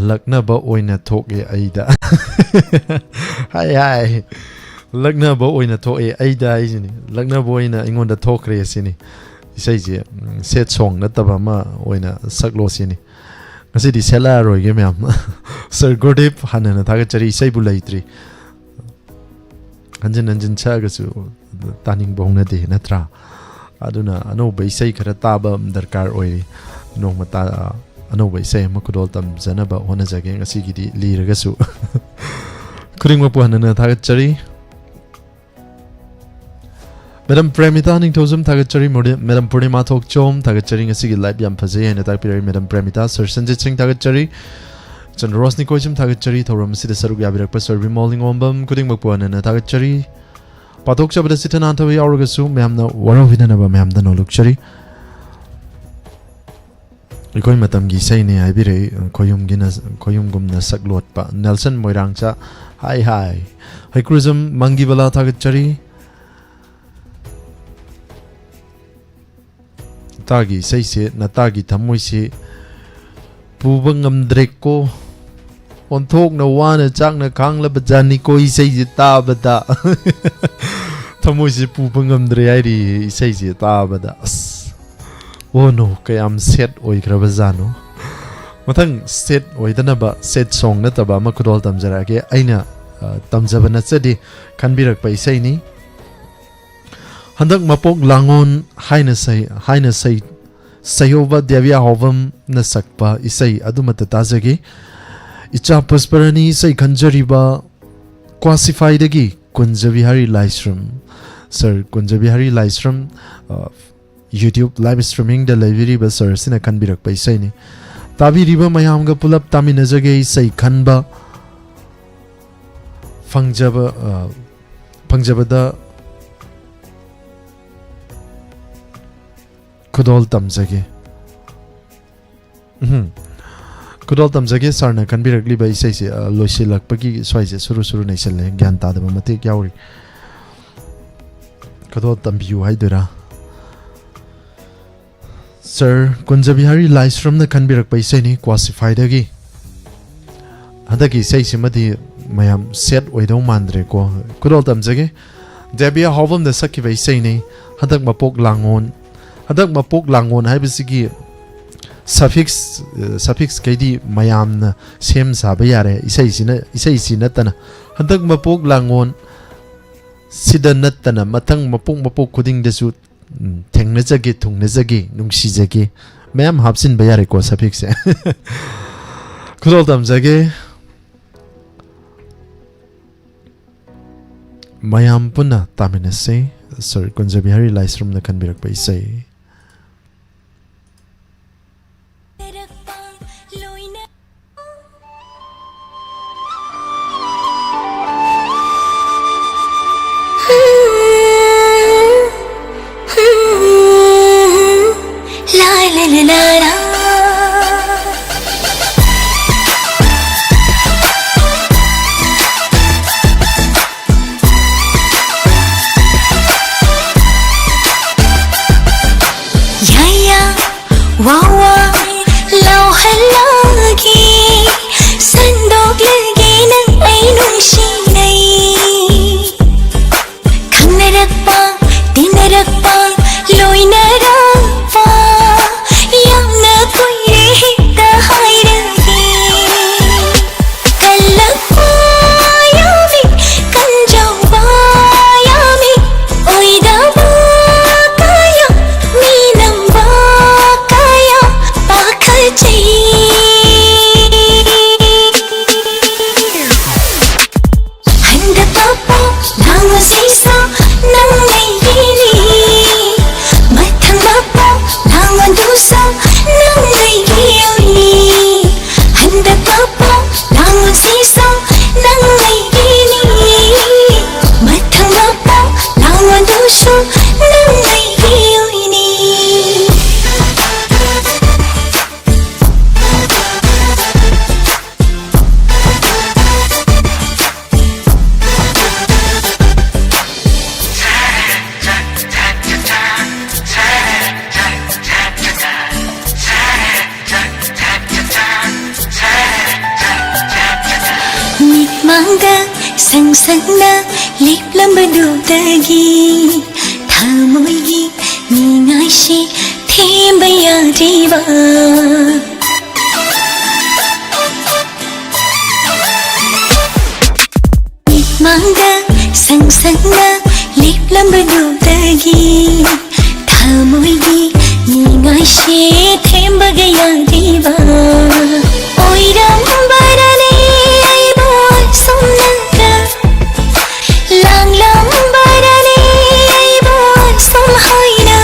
ꯂꯛꯅꯕ ꯑꯣꯏꯅ ꯊꯣꯛꯑꯦ ꯑꯩꯗ꯫ ꯍꯥꯏ ꯍꯥꯏ꯫ ꯂꯛꯅꯕ ꯑꯣꯏꯅ ꯊꯣꯛꯑꯦ ꯑꯩꯗ ꯍꯥꯏꯁꯤꯅꯤ꯫ ꯂꯛꯅꯕ ꯑꯣꯏꯅ ꯑꯩꯉꯣꯟꯗ ꯊꯣꯛꯈ꯭ꯔꯦ ꯁꯤꯅꯤ꯫ ꯏꯁꯩꯁꯦ ꯁꯦꯠ ꯁꯣꯡ ꯅꯠꯇꯕ ꯑꯃ ꯑꯣꯏꯅ ꯁꯛꯂꯣ ꯁꯤꯅꯤ꯫ ꯉꯁꯤꯗꯤ ꯁꯦꯠꯂꯛꯑꯔꯣꯏꯒꯦ ꯃꯌꯥꯝ꯫ ꯁꯔ ꯒꯨꯔꯗꯤꯞ, ꯍꯟꯅ ꯍꯟꯅ ꯊꯥꯒꯠꯆꯔꯤ꯫ ꯏꯁꯩꯕꯨ ꯂꯩꯇ꯭ꯔꯤ꯫ ꯍꯟꯖꯤꯟ ꯍꯟꯖꯤꯟ ꯁꯛꯑꯒꯁꯨ ꯇꯥꯅꯤꯡꯕ ꯍꯧꯅꯗꯦ, ꯅꯠꯇ꯭ꯔꯥ? ꯑꯗꯨꯅ ꯑꯅꯧꯕ ꯏꯁꯩ ꯈꯔ ꯇꯥꯕ ꯗꯔꯀꯥꯔ ꯑꯣꯏꯔꯤ꯫ ꯅꯣꯡꯃ ꯇꯥ-, ꯑꯅꯧꯕ ꯏꯁꯩ ꯑꯃ ꯈꯨꯗꯣꯜ ꯇꯝꯖꯅꯕ ꯍꯣꯠꯅꯖꯒꯦ, ꯉꯁꯤꯒꯤꯗꯤ ꯂꯤꯔꯒꯁꯨ꯫ ꯈꯨꯗꯤꯡꯃꯛꯄꯨ ꯍꯟꯅ ꯍꯟꯅ ꯊꯥꯒꯠꯆꯔꯤ꯫ ꯃꯦꯗꯥꯝ ꯄ꯭ꯔꯦꯃꯤꯇꯥ ꯅꯤꯡꯊꯧꯖꯝ ꯊꯥꯒꯠꯆꯔꯤ꯫ ꯃꯣꯗꯦ-, ꯃꯦꯗꯥꯝ ꯄꯨꯔꯅꯤꯃꯥ ꯊꯣꯛꯆꯣꯝ ꯊꯥꯒꯠꯆꯔꯤ, ꯉꯁꯤꯒꯤ ꯂꯥꯏꯚ ꯌꯥꯝ ꯐꯖꯩ ꯍꯥꯏꯅ ꯇꯥꯛꯄꯤꯔꯛꯏ꯫ ꯃꯦꯗꯥꯝ ꯄ꯭ꯔꯦꯃꯤꯇꯥ, ꯁꯔ ꯁꯟꯖꯤꯠ ꯁꯤꯡ ꯊꯥꯒꯠꯆꯔꯤ꯫ ꯆꯟꯗ꯭ꯔꯣꯁ ꯅꯤꯀꯣꯏꯖꯝ ꯊꯥꯒꯠꯆꯔꯤ꯫ ꯊꯧꯔꯝ ꯑꯁꯤꯗ ꯁꯔꯨꯛ ꯌꯥꯕꯤꯔꯛꯄ ꯁꯔ ꯕꯤꯃꯣꯜ ꯅꯤꯉꯣꯝꯕꯝ ꯈꯨꯗꯤꯡꯃꯛꯄꯨ ꯍꯟꯅ ꯍꯟꯅ ꯊꯥꯒꯠꯆꯔꯤ꯫ ꯄꯥꯊꯣꯛꯆꯕꯗ ꯆꯤꯠꯊ ꯅꯥꯟꯊꯕ ꯌꯥꯎꯔꯒꯁꯨ ꯃꯌꯥꯝꯅ ꯋꯥꯔꯧꯕꯤꯗꯅꯕ ꯃꯌꯥꯝꯗ ꯅꯣꯜꯂꯨꯛꯆꯔꯤ꯫ ꯑꯩꯈꯣꯏ ꯃꯇꯝꯒꯤ ꯏꯁꯩꯅꯦ ꯍꯥꯏꯕꯤꯔꯛꯏ, ꯈꯣꯌꯨꯝꯒꯤꯅ, ꯈꯣꯌꯨꯝꯒꯨꯝꯅ ꯁꯛꯂꯣꯠꯄ꯫ ꯅꯦꯜꯁꯟ ꯃꯣꯏꯔꯥꯡꯆꯥ, ꯍꯥꯏ ꯍꯥꯏ꯫ ꯍꯩꯀ꯭ꯔꯨꯖꯝ ꯃꯪꯒꯤꯕꯂꯥ ꯊꯥꯒꯠꯆꯔꯤ꯫ ꯅꯇꯥꯒꯤ ꯏꯁꯩꯁꯦ, ꯅꯇꯥꯒꯤ ꯊꯃꯣꯏꯁꯦ ꯄꯨꯕ ꯉꯝꯗ꯭ꯔꯦꯀꯣ꯫ ꯑꯣꯟꯊꯣꯛꯅ ꯋꯥꯅ ꯆꯥꯛꯅ ꯈꯥꯡꯂꯕ ꯖꯥꯠꯅꯤꯀꯣ ꯏꯁꯩꯁꯦ ꯇꯥꯕꯗ꯫ ꯊꯃꯣꯏꯁꯦ ꯄꯨꯕ ꯉꯝꯗ꯭ꯔꯦ ꯍꯥꯏꯔꯤ ꯏꯁꯩꯁꯦ ꯇꯥꯕꯗ꯫ ꯑꯁ, ꯑꯣ ꯅꯣ, ꯀꯌꯥꯝ ꯁꯦꯠ ꯑꯣꯏꯈ꯭ꯔꯕ ꯖꯥꯠꯅꯣ꯫ ꯃꯊꯪ ꯁꯦꯠ ꯑꯣꯏꯗꯅꯕ ꯁꯦꯠ ꯁꯣꯡ ꯅꯠꯇꯕ ꯑꯃ ꯈꯨꯗꯣꯜ ꯇꯝꯖꯔꯛꯑꯒꯦ꯫ ꯑꯩꯅ, ꯑ, ꯇꯝꯖꯕ ꯅꯠꯆꯗꯦ, ꯈꯟꯕꯤꯔꯛꯄ ꯏꯁꯩꯅꯤ꯫ ꯍꯟꯗꯛ ꯃꯄꯣꯛ ꯂꯥꯡꯉꯣꯟ ꯍꯥꯏꯅ ꯁꯩ-, ꯍꯥꯏꯅ ꯁꯩ-, ꯁꯩꯍꯧꯕ ꯗꯦꯕꯤꯌꯥ ꯍꯥꯎꯕꯝꯅ ꯁꯛꯄ ꯏꯁꯩ ꯑꯗꯨꯃꯠꯇ ꯇꯥꯖꯒꯦ꯫ ꯏꯆꯥ ꯄꯨꯁꯄꯔꯥꯅꯤ ꯏꯁꯩ ꯈꯟꯖꯔꯤꯕ ꯀ꯭ꯋꯥꯁꯤꯐꯥꯏꯗꯒꯤ ꯀꯨꯟꯖꯕꯤꯍꯥꯔꯤ ꯂꯥꯏꯁ꯭ꯔꯝ, ꯁꯔ ꯀꯨꯟꯖꯕꯤꯍꯥꯔꯤ ꯂꯥꯏꯁ꯭ꯔꯝ, ꯑ, YouTube live streamingꯗ ꯂꯩꯕꯤꯔꯤꯕ ꯁꯔ ꯑꯁꯤꯅ ꯈꯟꯕꯤꯔꯛꯄ ꯏꯁꯩꯅꯤ꯫ ꯇꯥꯕꯤꯔꯤꯕ ꯃꯌꯥꯝꯒ ꯄꯨꯂꯞ ꯇꯥꯃꯤꯟꯅꯖꯒꯦ ꯏꯁꯩ ꯈꯟꯕ ꯐꯪꯖꯕ, ꯑ, ꯐꯪꯖꯕꯗ ꯈꯨꯗꯣꯜ ꯇꯝꯖꯒꯦ꯫ ꯎꯝ꯫ ꯈꯨꯗꯣꯜ ꯇꯝꯖꯒꯦ ꯁꯥꯔꯅ ꯈꯟꯕꯤꯔꯛꯂꯤꯕ ꯏꯁꯩꯁꯦ, ꯑ, ꯂꯣꯏꯁꯤꯜꯂꯛꯄꯒꯤ ꯁ꯭ꯋꯥꯏꯁꯦ ꯁꯨꯔꯨ ꯁꯨꯔꯨ ꯅꯩꯁꯜꯂꯦ, ꯒ꯭ꯌꯥꯟ ꯇꯥꯗꯕ ꯃꯇꯦꯛ ꯌꯥꯎꯔꯤ꯫ ꯈꯨꯗꯣꯜ ꯇꯝꯕꯤꯌꯨ ꯍꯥꯏꯗꯣꯏꯔꯥ? ꯁꯥꯔ ꯀꯨꯟꯖꯕꯤꯍꯥꯔꯤ ꯂꯥꯏꯁ꯭ꯔꯝꯅ ꯈꯟꯕꯤꯔꯛꯄ ꯏꯁꯩꯅꯤ, ꯀ꯭ꯋꯥꯁꯤꯐꯥꯏꯗꯒꯤ꯫ ꯍꯟꯗꯛꯀꯤ ꯏꯁꯩꯁꯤꯃꯗꯤ ꯃꯌꯥꯝ ꯁꯦꯠ ꯑꯣꯏꯗꯧ ꯃꯥꯟꯗ꯭ꯔꯦꯀꯣ꯫ ꯈꯨꯗꯣꯜ ꯇꯝꯖꯒꯦ꯫ ꯗꯦꯕꯤꯌꯥ ꯍꯥꯎꯕꯝꯗ ꯁꯛꯈꯤꯕ ꯏꯁꯩꯅꯤ꯫ ꯍꯟꯗꯛ ꯃꯄꯣꯛ ꯂꯥꯡꯉꯣꯟ ꯍꯟꯗꯛ ꯃꯄꯣꯛ ꯂꯥꯡꯒꯣꯟ ꯍꯥꯏꯕꯁꯤꯒꯤ suffix, suffix ꯈꯩꯗꯤ ꯃꯌꯥꯝꯅ ꯁꯦꯝ ꯁꯥꯕ ꯌꯥꯔꯦ, ꯏꯁꯩꯁꯤꯅ, ꯏꯁꯩꯁꯤ ꯅꯠꯇꯅ꯫ ꯍꯟꯗꯛ ꯃꯄꯣꯛ ꯂꯥꯡꯒꯣꯟ ꯁꯤꯗ ꯅꯠꯇꯅ ꯃꯊꯪ ꯃꯄꯣꯛ ꯃꯄꯣꯛ ꯈꯨꯗꯤꯡꯗꯁꯨ, ꯎꯝ, ꯊꯦꯡꯅꯖꯒꯦ, ꯊꯨꯡꯅꯖꯒꯦ, ꯅꯨꯡꯁꯤꯖꯒꯦ, ꯃꯌꯥꯝ ꯍꯥꯞꯆꯤꯟꯕ ꯌꯥꯔꯦꯀꯣ suffix ꯁꯦ꯫ ꯈꯨꯗꯣꯜ ꯇꯝꯖꯒꯦ꯫ ꯃꯌꯥꯝ ꯄꯨꯟꯅ ꯇꯥꯃꯤꯟꯅꯁꯤ꯫ ꯁꯔ ꯀꯨꯟꯖꯕꯤꯍꯥꯔꯤ ꯂꯥꯏꯁ꯭ꯔꯝꯅ ꯈꯟꯕꯤꯔꯛꯄ ꯏꯁꯩ꯫ ꯌꯥꯏꯌꯥ, ꯋꯥꯋꯥ, ꯂꯥꯎꯍꯜꯂꯒꯦ, ꯁꯟꯗꯣꯛꯂꯒꯦ ꯅꯪ ꯑꯩ ꯅꯨꯡꯁꯤꯅꯩ꯫ ꯈꯪꯅꯔꯛꯄ, ꯇꯤꯟꯅꯔꯛꯄ, ꯂꯣꯏꯅꯔꯛꯄ, ꯌꯥꯝꯅ ꯀꯨꯏꯔꯦ ꯍꯦꯛꯇ ꯍꯥꯏꯔꯒꯦ꯫ ꯀꯜꯂꯛꯄ ꯌꯥꯝꯃꯤ, ꯀꯟꯖꯧꯕ ꯌꯥꯝꯃꯤ, ꯑꯣꯏꯗꯕ ꯀꯌꯥ, ꯃꯤ ꯅꯝꯕ ꯀꯌꯥ ꯄꯥꯈꯠꯆꯩ꯫ ꯍꯟꯗꯛ ꯃꯄꯣꯛ ꯂꯥꯡꯉꯣꯟꯁꯤꯁꯨ ꯅꯪ ꯑꯩꯒꯤꯅꯤ꯫ ꯃꯊꯪ ꯃꯄꯣꯛ ꯂꯥꯡꯉꯣꯟꯗꯨꯁꯨ ꯅꯪ ꯑꯩꯒꯤ ꯑꯣꯏꯅꯤ꯫ ꯍꯟꯗꯛ ꯃꯄꯣꯛ ꯂꯥꯡꯉꯣꯟꯁꯤꯁꯨ ꯅꯪ ꯑꯩꯒꯤꯅꯤ꯫ ꯃꯊꯪ ꯃꯄꯣꯛ ꯂꯥꯡꯉꯣꯟꯗꯨꯁꯨ ꯅꯪ ꯑꯩꯒꯤ ꯑꯣꯏꯅꯤ꯫ ꯃꯤꯠꯃꯥꯡꯗ ꯁꯪ ꯁꯪꯅ ꯂꯦꯞꯂꯝꯕꯗꯨꯗꯒꯤ ꯊꯃꯣꯏꯒꯤ ꯃꯤꯉꯥꯏ ꯁꯤ ꯊꯦꯝꯕ ꯌꯥꯗ꯭ꯔꯤꯕ꯫ ꯃꯤꯠꯃꯥꯡꯗ ꯁꯪ ꯁꯪꯅ ꯂꯦꯞꯂꯝꯕꯗꯨꯗꯒꯤ ꯊꯃꯣꯏꯒꯤ ꯅꯤꯡꯉꯥꯏꯁꯤ ꯊꯦꯝꯕꯒ ꯌꯥꯗ꯭ꯔꯤꯕ꯫ ꯑꯣꯏꯔꯝꯕꯅꯅꯦ ꯑꯩꯕꯨ ꯁꯨꯝꯅꯒ ꯂꯥꯡꯂꯝꯕꯅꯅꯦ ꯑꯩꯕꯨ ꯁꯨꯝ ꯍꯥꯏꯅ꯫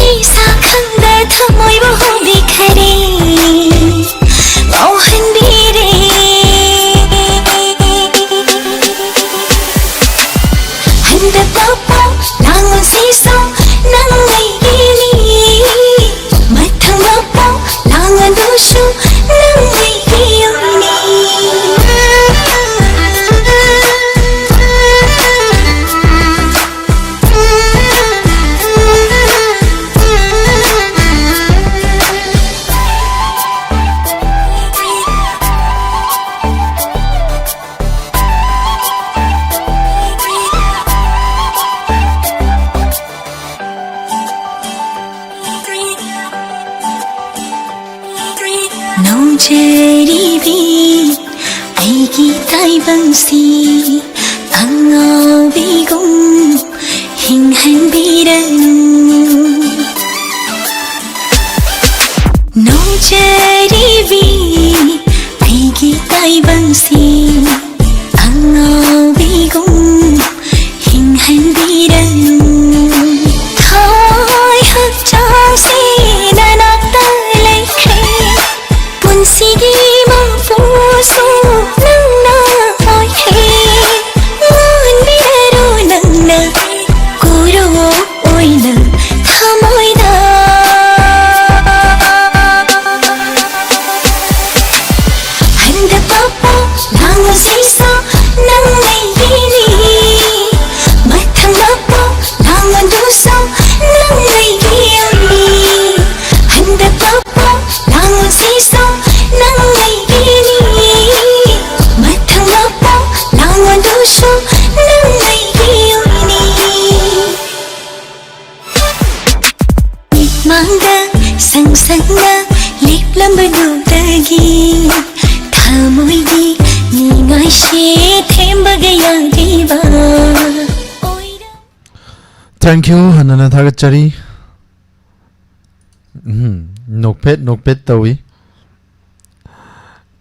ꯏꯁꯥ ꯈꯪꯗ ꯊꯃꯣꯏꯕꯨ ꯍꯨꯝꯕꯤꯈꯔꯦ, ꯉꯥꯎꯍꯟꯕꯤꯔꯦ꯫ ꯍꯟꯗꯛ ꯂꯥꯛꯄ ꯂꯥꯡꯕꯁꯤꯁꯨ ꯅꯪ ꯑꯩꯒꯤꯅꯤ꯫ ꯃꯊꯪ ꯂꯥꯛꯄ ꯂꯥꯡꯕꯗꯨꯁꯨ ꯅꯪ ꯑꯩꯒꯤ ꯑꯣꯏꯅꯤ꯫ ꯅꯧꯖꯔꯤꯕꯤ ꯑꯩꯒꯤ ꯇꯥꯏꯕꯪꯁꯤ ꯑꯉꯥꯎꯕꯤꯒꯨꯝ ꯍꯤꯡꯍꯟꯕꯤꯔꯅꯨ꯫ ꯅꯧꯖꯔꯤꯕꯤ ꯑꯩꯒꯤ ꯇꯥꯏꯕꯪꯁꯤ ꯑꯉꯥꯎꯕꯤꯒꯨꯝ ꯍꯤꯡꯍꯟꯕꯤꯔꯅꯨ꯫ ꯊꯋꯥꯏ ꯍꯛꯆꯥꯡꯁꯤ ꯅꯅꯥꯛꯇ ꯂꯩꯈ꯭ꯔꯦ꯫ ꯄꯨꯟꯁꯤꯒꯤ ꯃꯄꯨꯁꯨ ꯅꯪꯅ ꯑꯣꯏꯈ꯭ꯔꯦ꯫ ꯉꯥꯟꯕꯤꯔꯔꯣ ꯅꯪꯅ ꯀꯣꯔꯧ ꯑꯣꯏꯅ꯫ ꯁꯪ ꯁꯪꯅ ꯂꯦꯞꯂꯝꯕꯗꯨꯗꯒꯤ ꯊꯃꯣꯏꯒꯤ ꯅꯤꯡꯉꯥꯏꯁꯦ ꯊꯦꯝꯕꯒ ꯌꯥꯗꯦꯕ꯫ ꯑꯣꯏꯔ- Thank you, ꯍꯟꯅꯅ ꯊꯥꯒꯠꯆꯔꯤ꯫ ꯎꯝ, ꯅꯣꯛꯐꯦꯠ ꯅꯣꯛꯐꯦꯠ ꯇꯧꯏ꯫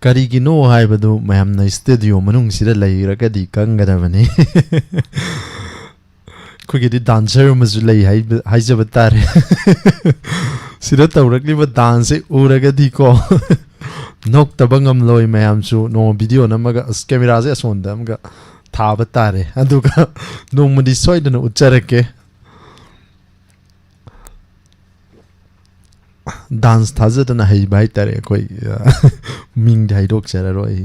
ꯀꯔꯤꯒꯤꯅꯣ ꯍꯥꯏꯕꯗꯨ ꯃꯌꯥꯝꯅ ꯁ꯭ꯇꯨꯗꯤꯑꯣ ꯃꯅꯨꯡꯁꯤꯗ ꯂꯩꯔꯒꯗꯤ ꯈꯪꯒꯗꯕꯅꯤ꯫ ꯑꯩꯈꯣꯏꯒꯤꯗꯤ ꯗꯥꯟꯁꯔ ꯑꯃꯁꯨ ꯂꯩ ꯍꯥꯏꯕ-, ꯍꯥꯏꯖꯕ ꯇꯥꯔꯦ꯫ ꯁꯤꯗ ꯇꯧꯔꯛꯂꯤꯕ ꯗꯥꯟꯁꯁꯦ ꯎꯔꯒꯗꯤꯀꯣ, ꯅꯣꯛꯇꯕ ꯉꯝꯂꯣꯏ ꯃꯌꯥꯝꯁꯨ꯫ ꯅꯣꯡꯃ ꯚꯤꯗꯤꯑꯣ ꯅꯝꯃꯒ, ꯑꯁ, ꯀꯦꯃꯦꯔꯥꯁꯦ ꯑꯁꯣꯝꯗ ꯑꯃꯒ ꯊꯥꯕ ꯇꯥꯔꯦ, ꯑꯗꯨꯒ ꯅꯣꯡꯃꯗꯤ ꯁꯣꯏꯗꯅ ꯎꯠꯆꯔꯛꯀꯦ꯫ ꯗꯥꯟꯁ ꯊꯥꯖꯗꯅ ꯍꯩꯕ ꯍꯥꯏꯇꯥꯔꯦ ꯑꯩꯈꯣꯏ꯫ ꯃꯤꯡꯗꯤ ꯍꯥꯏꯗꯣꯛꯆꯔꯔꯣꯏ꯫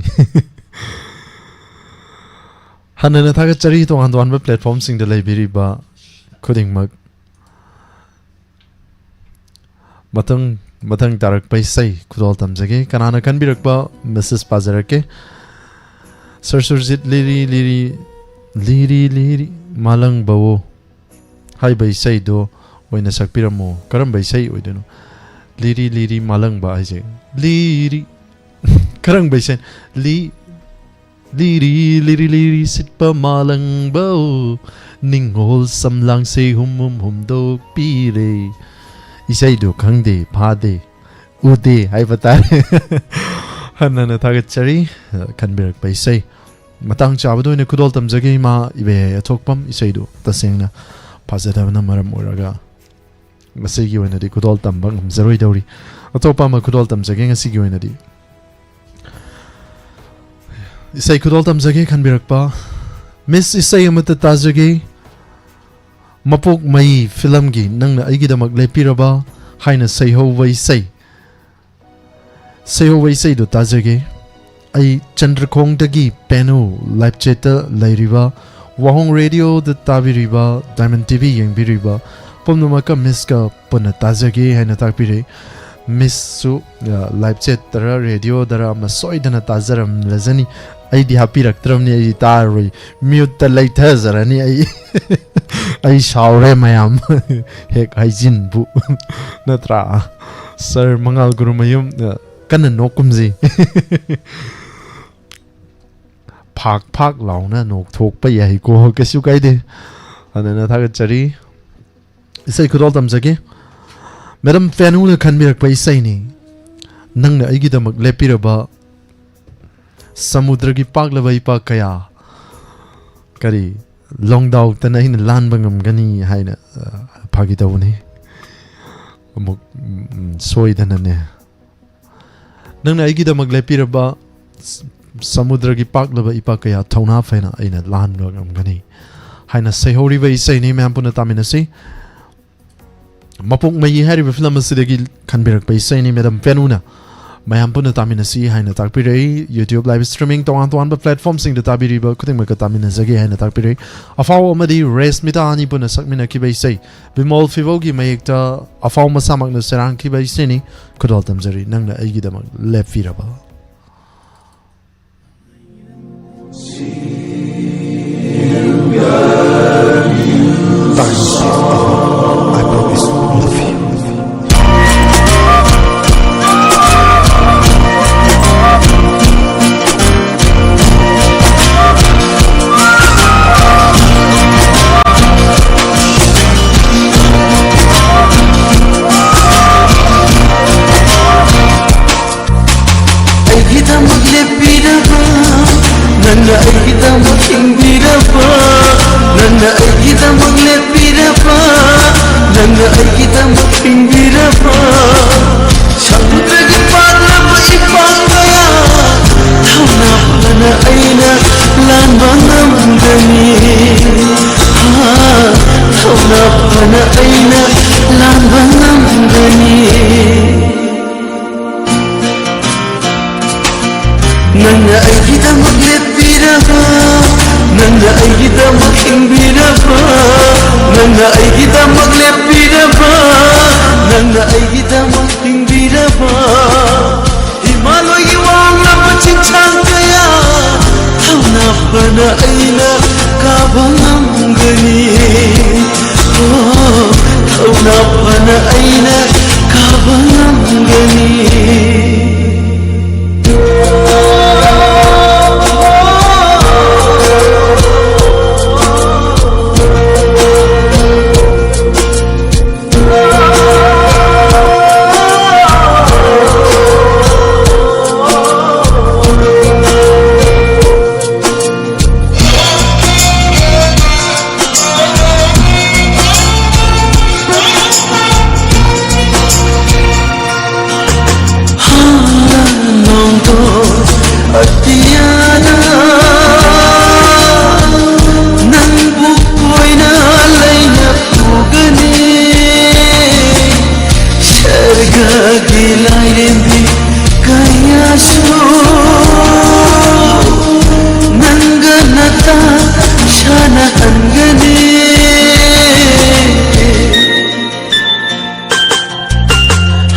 ꯍꯟꯅꯅ ꯊꯥꯒꯠꯆꯔꯤ ꯇꯣꯉꯥꯟ ꯇꯣꯉꯥꯟꯕ ꯄ꯭ꯂꯦꯠꯐꯣꯝꯁꯤꯡꯗ ꯂꯩꯕꯤꯔꯤꯕ ꯈꯨꯗꯤꯡꯃꯛ꯫ ꯃꯊꯪ, ꯃꯊꯪ ꯇꯥꯔꯛꯄ ꯏꯁꯩ ꯈꯨꯗꯣꯜ ꯇꯝꯖꯒꯦ꯫ ꯀꯅꯥꯅ ꯈꯟꯕꯤꯔꯛꯄ ꯃꯦꯁꯦꯖ ꯄꯥꯖꯔꯛꯀꯦ꯫ ꯁꯔ ꯁꯨꯔꯖꯤꯠ ꯂꯤꯔꯤ ꯂꯤꯔꯤ, ꯂꯤꯔꯤ ꯂꯤꯔꯤ ꯃꯥꯂꯪꯕꯋꯣ ꯍꯥꯏꯕ ꯏꯁꯩꯗꯣ ꯑꯣꯏꯅ ꯁꯛꯄꯤꯔꯝꯃꯣ꯫ ꯀꯔꯝꯕ ꯏꯁꯩ ꯑꯣꯏꯗꯣꯏꯅꯣ? ꯂꯤꯔꯤ ꯂꯤꯔꯤ ꯃꯥꯂꯪꯕ ꯍꯥꯏꯁꯦ꯫ ꯂꯤꯔꯤ꯫ ꯀꯔꯝꯕ ꯏꯁꯩ? ꯂꯤ-, ꯂꯤꯔꯤ, ꯂꯤꯔꯤ, ꯂꯤꯔꯤ ꯁꯤꯠꯄ ꯃꯥꯂꯪꯕꯧ, ꯅꯤꯡꯉꯣꯜ ꯁꯝꯂꯥꯡꯁꯦ ꯍꯨꯝ ꯍꯨꯝ ꯍꯨꯝꯗꯣꯛꯄꯤꯔꯦ꯫ ꯏꯁꯩꯗꯣ ꯈꯪꯗꯦ, ꯐꯥꯗꯦ, ꯎꯗꯦ ꯍꯥꯏꯕ ꯇꯥꯔꯦ꯫ ꯍꯟꯅ ꯍꯟꯅ ꯊꯥꯒꯠꯆꯔꯤ, ꯈꯟꯕꯤꯔꯛꯄ ꯏꯁꯩ꯫ ꯃꯇꯥꯡ ꯆꯥꯕꯗ ꯑꯣꯏꯅ ꯈꯨꯗꯣꯜ ꯇꯝꯖꯒꯦ ꯏꯃꯥ ꯏꯕꯦ ꯑꯊꯣꯛꯄꯝ꯫ ꯏꯁꯩꯗꯨ ꯇꯁꯦꯡꯅ ꯐꯖꯗꯕꯅ ꯃꯔꯝ ꯑꯣꯏꯔꯒ ꯉꯁꯤꯒꯤ ꯑꯣꯏꯅꯗꯤ ꯈꯨꯗꯣꯜ ꯇꯝꯕ ꯉꯝꯖꯔꯣꯏꯗꯧꯔꯤ꯫ ꯑꯇꯣꯞꯄ ꯑꯃ ꯈꯨꯗꯣꯜ ꯇꯝꯖꯒꯦ ꯉꯁꯤꯒꯤ ꯑꯣꯏꯅꯗꯤ꯫ ꯏꯁꯩ ꯈꯨꯗꯣꯜ ꯇꯝꯖꯒꯦ ꯈꯟꯕꯤꯔꯛꯄ, "ꯃꯤꯁ, ꯏꯁꯩ ꯑꯃꯠꯇ ꯇꯥꯖꯒꯦ, ꯃꯄꯣꯛ ꯃꯩ ꯐꯤꯂꯝꯒꯤ ꯅꯪꯅ ꯑꯩꯒꯤꯗꯃꯛ ꯂꯦꯞꯄꯤꯔꯕ" ꯍꯥꯏꯅ ꯁꯩꯍꯧꯕ ꯏꯁꯩ꯫ ꯁꯩꯍꯧꯕ ꯏꯁꯩꯗꯨ ꯇꯥꯖꯒꯦ꯫ ꯑꯩ ꯆꯟꯗ꯭ꯔꯈꯣꯡꯗꯒꯤ ꯄꯦꯅꯨ ꯂꯥꯏꯞ ꯆꯦꯠꯇ ꯂꯩꯔꯤꯕ, ꯋꯥꯍꯣꯡ ꯔꯦꯗꯤꯑꯣꯗ ꯇꯥꯕꯤꯔꯤꯕ, ꯗꯥꯏꯃꯟ ꯇꯤ ꯚꯤ ꯌꯦꯡꯕꯤꯔꯤꯕ ꯄꯨꯝꯅꯃꯛꯀ ꯃꯤꯁꯀ ꯄꯨꯟꯅ ꯇꯥꯖꯒꯦ ꯍꯥꯏꯅ ꯇꯥꯛꯄꯤꯔꯦ꯫ ꯃꯤꯁꯁꯨ, ꯑ, ꯂꯥꯏꯞ ꯆꯦꯠꯇꯔ ꯔꯦꯗꯤꯑꯣꯗꯔ ꯑꯃ ꯁꯣꯏꯗꯅ ꯇꯥꯖꯔꯝꯂꯖꯅꯤ꯫ ꯑꯩꯗꯤ ꯍꯥꯞꯄꯤꯔꯛꯇ꯭ꯔꯕꯅꯤ, ꯑꯩꯗꯤ ꯇꯥꯔꯔꯣꯏ, ꯃ꯭ꯌꯨꯠꯇ ꯂꯩꯊꯖꯔꯅꯤ ꯑꯩ꯫ ꯑꯩ ꯁꯥꯎꯔꯦ ꯃꯌꯥꯝ꯫ ꯍꯦꯛ ꯍꯥꯏꯖꯤꯟꯕꯨ꯫ ꯅꯠꯇ꯭ꯔꯥ? ꯁꯥꯔ ꯃꯉꯥꯜ ꯒꯨꯔꯨꯃꯌꯨꯝ, ꯑ, ꯀꯟꯅ ꯅꯣꯛꯀꯨꯝꯁꯤ꯫ ꯐꯥꯛ ꯐꯥꯛ ꯂꯥꯎꯅ ꯅꯣꯛꯊꯣꯛꯄ ꯌꯥꯏꯀꯣ, ꯀꯩꯁꯨ ꯀꯥꯏꯗꯦ꯫ ꯑꯗꯨꯅ ꯊꯥꯒꯠꯆꯔꯤ꯫ ꯏꯁꯩ ꯈꯨꯗꯣꯜ ꯇꯝꯖꯒꯦ꯫ ꯃꯦꯗꯥꯝ ꯐꯦꯅꯨꯅ ꯈꯟꯕꯤꯔꯛꯄ ꯏꯁꯩꯅꯤ꯫ ꯅꯪꯅ ꯑꯩꯒꯤꯗꯃꯛ ꯂꯦꯞꯄꯤꯔꯕ ꯁꯃꯨꯗ꯭ꯔꯒꯤ ꯄꯥꯛꯂꯕ ꯏꯄꯥꯛ ꯀꯌꯥ꯫ ꯀꯔꯤ? ꯂꯣꯡꯗꯥꯎꯇꯅ ꯑꯩꯅ ꯂꯥꯟꯕ ꯉꯝꯒꯅꯤ ꯍꯥꯏꯅ, ꯑ, ꯐꯥꯒꯤ ꯇꯧꯕꯅꯤ꯫ ꯑꯃꯨꯛ, ꯎꯝ, ꯁꯣꯏꯗꯅꯅꯦ꯫ ꯅꯪꯅ ꯑꯩꯒꯤꯗꯃꯛ ꯂꯦꯞꯄꯤꯔꯕ ꯁ-, ꯁꯃꯨꯗ꯭ꯔꯒꯤ ꯄꯥꯛꯂꯕ ꯏꯄꯥꯛ ꯀꯌꯥ ꯊꯧꯅꯥ ꯐꯅ ꯑꯩꯅ ꯂꯥꯟꯕ ꯉꯝꯒꯅꯤ ꯍꯥꯏꯅ ꯁꯩꯍꯧꯔꯤꯕ ꯏꯁꯩꯅꯤ꯫ ꯃꯌꯥꯝ ꯄꯨꯟꯅ ꯇꯥꯃꯤꯟꯅꯁꯤ꯫ ꯃꯄꯣꯛ ꯃꯩ ꯍꯥꯏꯔꯤꯕ ꯐꯤꯂꯝ ꯑꯁꯤꯗꯒꯤ ꯈꯟꯕꯤꯔꯛꯄ ꯏꯁꯩꯅꯤ꯫ ꯃꯦꯗꯥꯝ ꯐꯦꯅꯨꯅ ꯃꯌꯥꯝ ꯄꯨꯟꯅ ꯇꯥꯃꯤꯟꯅꯁꯤ ꯍꯥꯏꯅ ꯇꯥꯛꯄꯤꯔꯛꯏ꯫ YouTube live streaming ꯇꯣꯉꯥꯟ ꯇꯣꯉꯥꯟꯕ platformꯁꯤꯡꯗ ꯇꯥꯕꯤꯔꯤꯕ ꯈꯨꯗꯤꯡꯃꯛꯀ ꯇꯥꯃꯤꯟꯅꯖꯒꯦ ꯍꯥꯏꯅ ꯇꯥꯛꯄꯤꯔꯛꯏ꯫ ꯑꯐꯥꯎ ꯑꯃꯗꯤ ꯔꯦꯁꯃꯤꯇꯥ ꯑꯅꯤ ꯄꯨꯟꯅ ꯁꯛꯃꯤꯟꯅꯈꯤꯕ ꯏꯁꯩ ꯕꯤꯃꯣꯜ ꯐꯤꯕꯧꯒꯤ ꯃꯌꯦꯛꯇ ꯑꯐꯥꯎ ꯃꯁꯥꯃꯛꯅ ꯁꯩꯔꯥꯡꯈꯤꯕ ꯏꯁꯩꯅꯤ꯫ ꯈꯨꯗꯣꯜ ꯇꯝꯖꯔꯤ, ꯅꯪꯅ ꯑꯩꯒꯤꯗꯃꯛ ꯂꯦꯞꯄꯤꯔꯕ꯫ ꯑꯩꯒꯤꯗꯃꯛ ꯂꯦꯞꯄꯤꯔꯕ, ꯅꯪꯅ ꯑꯩꯒꯤꯗꯃꯛ ꯍꯤꯡꯕꯤꯔꯕ, ꯅꯪꯅ ꯑꯩꯒꯤꯗꯃꯛ ꯂꯦꯞꯄꯤꯔꯕ, ꯅꯪꯅ ꯑꯩꯒꯤꯗꯃꯛ ꯍꯤꯡꯕꯤꯔꯕ, ꯁꯃꯨꯗ꯭ꯔꯒꯤ ꯄꯥꯛꯂꯕ ꯏꯄꯥꯛ ꯀꯌꯥ ꯊꯧꯅꯥ ꯐꯅ ꯑꯩꯅ ꯂꯥꯟꯕ ꯉꯝꯒꯅꯤ꯫ ꯊꯧꯅꯥ ꯐꯅ ꯑꯩꯅ ꯂꯥꯟꯕ ꯉꯝꯒꯅꯤ꯫ ꯅꯪꯅ ꯑꯩꯒꯤꯗꯃꯛ ꯂꯦꯞꯄꯤꯔꯕ, ꯅꯪꯅ ꯑꯩꯒꯤꯗꯃꯛ ꯍꯤꯡꯕꯤꯔꯕ, ꯅꯪꯅ ꯑꯩꯒꯤꯗꯃꯛ ꯂꯦꯞꯄꯤꯔꯕ, ꯅꯪꯅ ꯑꯩꯒꯤꯗꯃꯛ ꯍꯤꯡꯕꯤꯔꯕ꯫ ꯍꯤꯃꯥꯂꯣꯏꯒꯤ ꯋꯥꯡꯂꯕ ꯆꯤꯡꯁꯥꯡ ꯀꯌꯥ ꯊꯧꯅꯥ ꯐꯅ ꯑꯩꯅ ꯀꯥꯕ ꯉꯝꯒꯅꯤ꯫ ꯑꯩꯅ ꯀꯥꯕ ꯉꯝꯒꯅꯤ꯫ ꯅꯣꯡꯗꯣ ꯑꯇꯤꯌꯥꯅ ꯅꯪꯕꯨ ꯀꯣꯏꯅ ꯂꯩꯅ ꯄꯨꯒꯅꯤ꯫ ꯁꯔꯒꯒꯤ ꯂꯥꯏꯔꯦꯝꯕꯤ ꯀꯌꯥꯁꯨ ꯅꯪꯒ ꯅꯇꯥ ꯁꯥꯟꯅꯍꯟꯒꯅꯤ꯫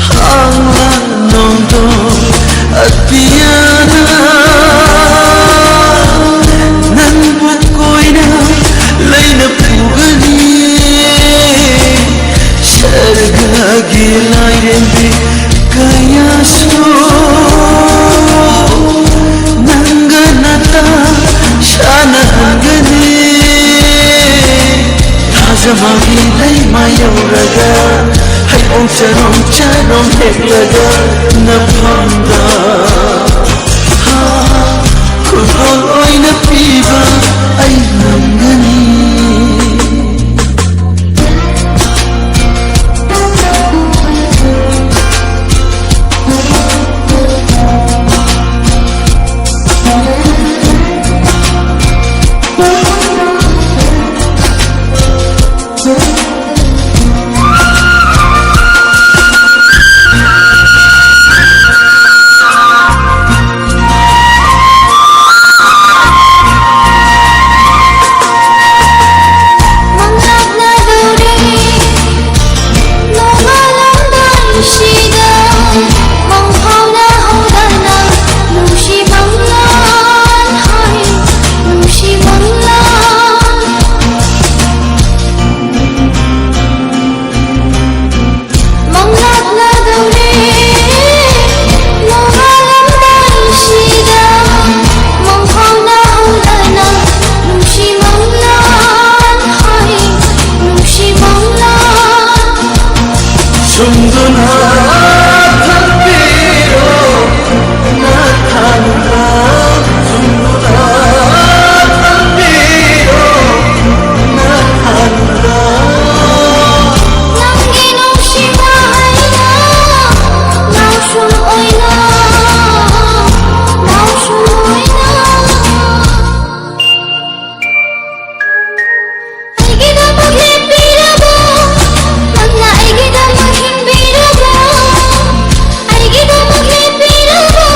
ꯍꯥꯡꯂꯥ ꯅꯣꯡꯗꯣ ꯑꯇꯤꯌꯥꯅ ꯅꯪꯕꯨ ꯀꯣꯏꯅ ꯂꯩꯅ ꯄꯨꯒꯅꯤ꯫ ꯁꯔꯒꯒꯤ ꯂꯥꯏꯔꯦꯝꯕꯤ ꯀꯌꯥꯁꯨ ꯅꯪꯒ ꯅꯇꯥ ꯁꯥꯟꯅꯍꯟꯒꯅꯤ꯫ ꯊꯥꯖ ꯃꯥꯒꯤ ꯂꯩꯃ ꯌꯧꯔꯒ ꯍꯩꯕꯣꯡ ꯆꯔꯣꯡ ꯆꯔꯣꯡ ꯍꯦꯛꯂꯒ ꯅꯐꯝꯗ ꯈꯨꯗꯣꯜ ꯑꯣꯏꯅ ꯄꯤꯕ ꯑꯩ ꯉꯝꯒꯅꯤ꯫ ꯑꯩꯒꯤꯗꯃꯛ ꯂꯦꯞꯄꯤꯔꯕ, ꯅꯪꯅ ꯑꯩꯒꯤꯗꯃꯛ ꯍꯤꯡꯕꯤꯔꯕ, ꯑꯩꯒꯤꯗꯃꯛ ꯂꯦꯞꯄꯤꯔꯕ,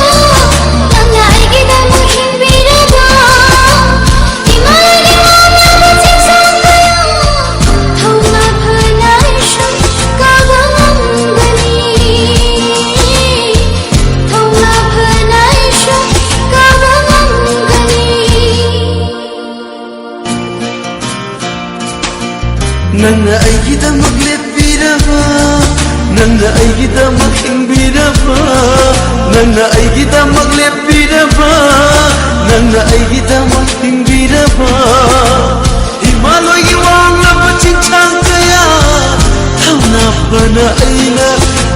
ꯅꯪꯅ ꯑꯩꯒꯤꯗꯃꯛ ꯍꯤꯡꯕꯤꯔꯕ, ꯏꯃꯥꯒꯤ ꯃꯥꯡꯂꯕ ꯆꯤꯡꯁꯥꯡ ꯀꯌꯥ, ꯊꯧꯅꯥ ꯐꯅ ꯑꯩꯁꯨ ꯀꯥꯕ ꯉꯝꯒꯅꯤ, ꯊꯧꯅꯥ ꯐꯅ ꯑꯩꯁꯨ ꯀꯥꯕ ꯉꯝꯒꯅꯤ꯫ ꯅꯪꯅ ꯑꯩꯒꯤꯗꯃꯛ ꯂꯦꯞꯄꯤꯔꯕ, ꯅꯪꯅ ꯑꯩꯒꯤꯗꯃꯛ ꯍꯤꯡꯕꯤꯔꯕ, ꯅꯪꯅ ꯑꯩꯒꯤꯗꯃꯛ ꯂꯦꯞꯄꯤꯔꯕ, ꯅꯪꯅ ꯑꯩꯒꯤꯗꯃꯛ ꯍꯤꯡꯕꯤꯔꯕ, ꯏꯃꯥꯂꯣꯏꯒꯤ ꯋꯥꯡꯂꯕ ꯆꯤꯡꯁꯥꯡ ꯀꯌꯥ ꯊꯧꯅꯥ ꯐꯅ ꯑꯩꯅ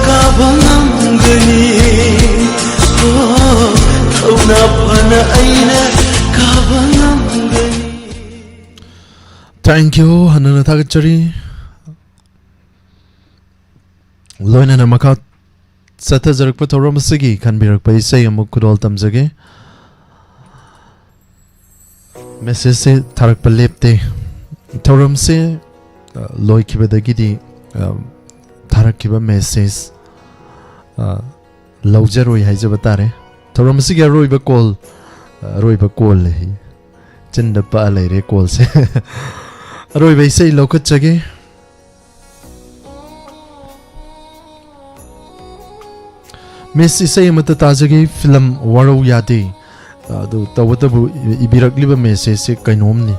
ꯀꯥꯕ ꯉꯝꯒꯅꯤ꯫ ꯑꯣ, ꯊꯧꯅꯥ ꯐꯅ ꯑꯩꯅ ꯀꯥꯕ ꯉꯝꯒꯅꯤ꯫ Thank you, ꯍꯟꯅ ꯍꯟꯅ ꯊꯥꯒꯠꯆꯔꯤ꯫ ꯂꯣꯏꯅꯅ ꯃꯈꯥ ꯆꯠꯊꯖꯔꯛꯄ ꯊꯧꯔꯝ ꯑꯁꯤꯒꯤ ꯈꯟꯕꯤꯔꯛꯄ ꯏꯁꯩ ꯑꯃꯨꯛ ꯈꯨꯗꯣꯜ ꯇꯝꯖꯒꯦ꯫ ꯃꯦꯁꯦꯖꯁꯦ ꯊꯥꯔꯛꯄ ꯂꯦꯞꯇꯦ꯫ ꯊꯧꯔꯝꯁꯦ, ꯑ, ꯂꯣꯏꯈꯤꯕꯗꯒꯤꯗꯤ, ꯑ, ꯊꯥꯔꯛꯈꯤꯕ ꯃꯦꯁꯦꯖ, ꯑ, ꯂꯧꯖꯔꯣꯏ ꯍꯥꯏꯖꯕ ꯇꯥꯔꯦ꯫ ꯊꯧꯔꯝ ꯑꯁꯤꯒꯤ ꯑꯔꯣꯏꯕ ꯀꯣꯜ, ꯑ, ꯑꯔꯣꯏꯕ ꯀꯣꯜ ꯂꯩ꯫ ꯆꯤꯟꯗ ꯄꯛꯑ ꯂꯩꯔꯦ ꯀꯣꯜꯁꯦ꯫ ꯑꯔꯣꯏꯕ ꯏꯁꯩ ꯂꯧꯈꯠꯆꯒꯦ꯫ ꯃꯤꯁ, ꯏꯁꯩ ꯑꯃꯠꯇ ꯇꯥꯖꯒꯦ, ꯐꯤꯂꯝ ꯋꯥꯔꯧ ꯌꯥꯗꯦ꯫ ꯑꯗꯨ ꯇꯧꯕꯇꯕꯨ ꯏꯕꯤꯔꯛꯂꯤꯕ ꯃꯦꯁꯦꯖꯁꯦ ꯀꯩꯅꯣꯝꯅꯤ꯫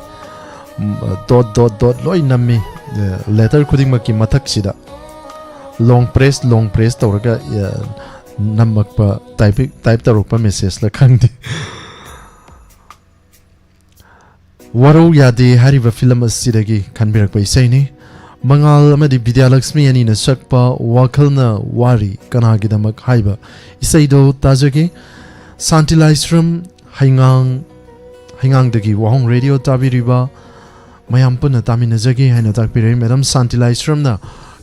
ꯎꯝ, ꯗꯣꯠ, ꯗꯣꯠ, ꯗꯣꯠ ꯂꯣꯏ ꯅꯝꯃꯤ꯫ ꯑ, ꯂꯦꯇꯔ ꯈꯨꯗꯤꯡꯃꯛꯀꯤ ꯃꯊꯛꯁꯤꯗ ꯂꯣꯡ ꯄ꯭ꯔꯦꯁ, ꯂꯣꯡ ꯄ꯭ꯔꯦꯁ ꯇꯧꯔꯒ, ꯑ, ꯅꯝꯃꯛꯄ, ꯇꯥꯏꯄꯤꯡ, ꯇꯥꯏꯞ ꯇꯧꯔꯛꯄ ꯃꯦꯁꯦꯖꯂ ꯈꯪꯗꯦ꯫ ꯋꯥꯔꯧ ꯌꯥꯗꯦ ꯍꯥꯏꯔꯤꯕ ꯐꯤꯂꯝ ꯑꯁꯤꯗꯒꯤ ꯈꯟꯕꯤꯔꯛꯄ ꯏꯁꯩꯅꯤ꯫ ꯃꯉꯥꯜ ꯑꯃꯗꯤ ꯕꯤꯗ꯭ꯌꯥꯂꯛꯁꯃꯤ ꯑꯅꯤꯅ ꯁꯛꯄ ꯋꯥꯈꯜꯅ ꯋꯥꯔꯤ ꯀꯅꯥꯒꯤꯗꯃꯛ ꯍꯥꯏꯕ ꯏꯁꯩꯗꯣ ꯇꯥꯖꯒꯦ꯫ ꯁꯥꯟꯇꯤ ꯂꯥꯏꯁ꯭ꯔꯝ ꯍꯩꯉꯥꯡ, ꯍꯩꯉꯥꯡꯗꯒꯤ ꯋꯥꯍꯣꯡ ꯔꯦꯗꯤꯑꯣ ꯇꯥꯕꯤꯔꯤꯕ ꯃꯌꯥꯝ ꯄꯨꯟꯅ ꯇꯥꯃꯤꯟꯅꯖꯒꯦ ꯍꯥꯏꯅ ꯇꯥꯛꯄꯤꯔꯛꯏ꯫ ꯃꯦꯗꯥꯝ ꯁꯥꯟꯇꯤ ꯂꯥꯏꯁ꯭ꯔꯝꯅ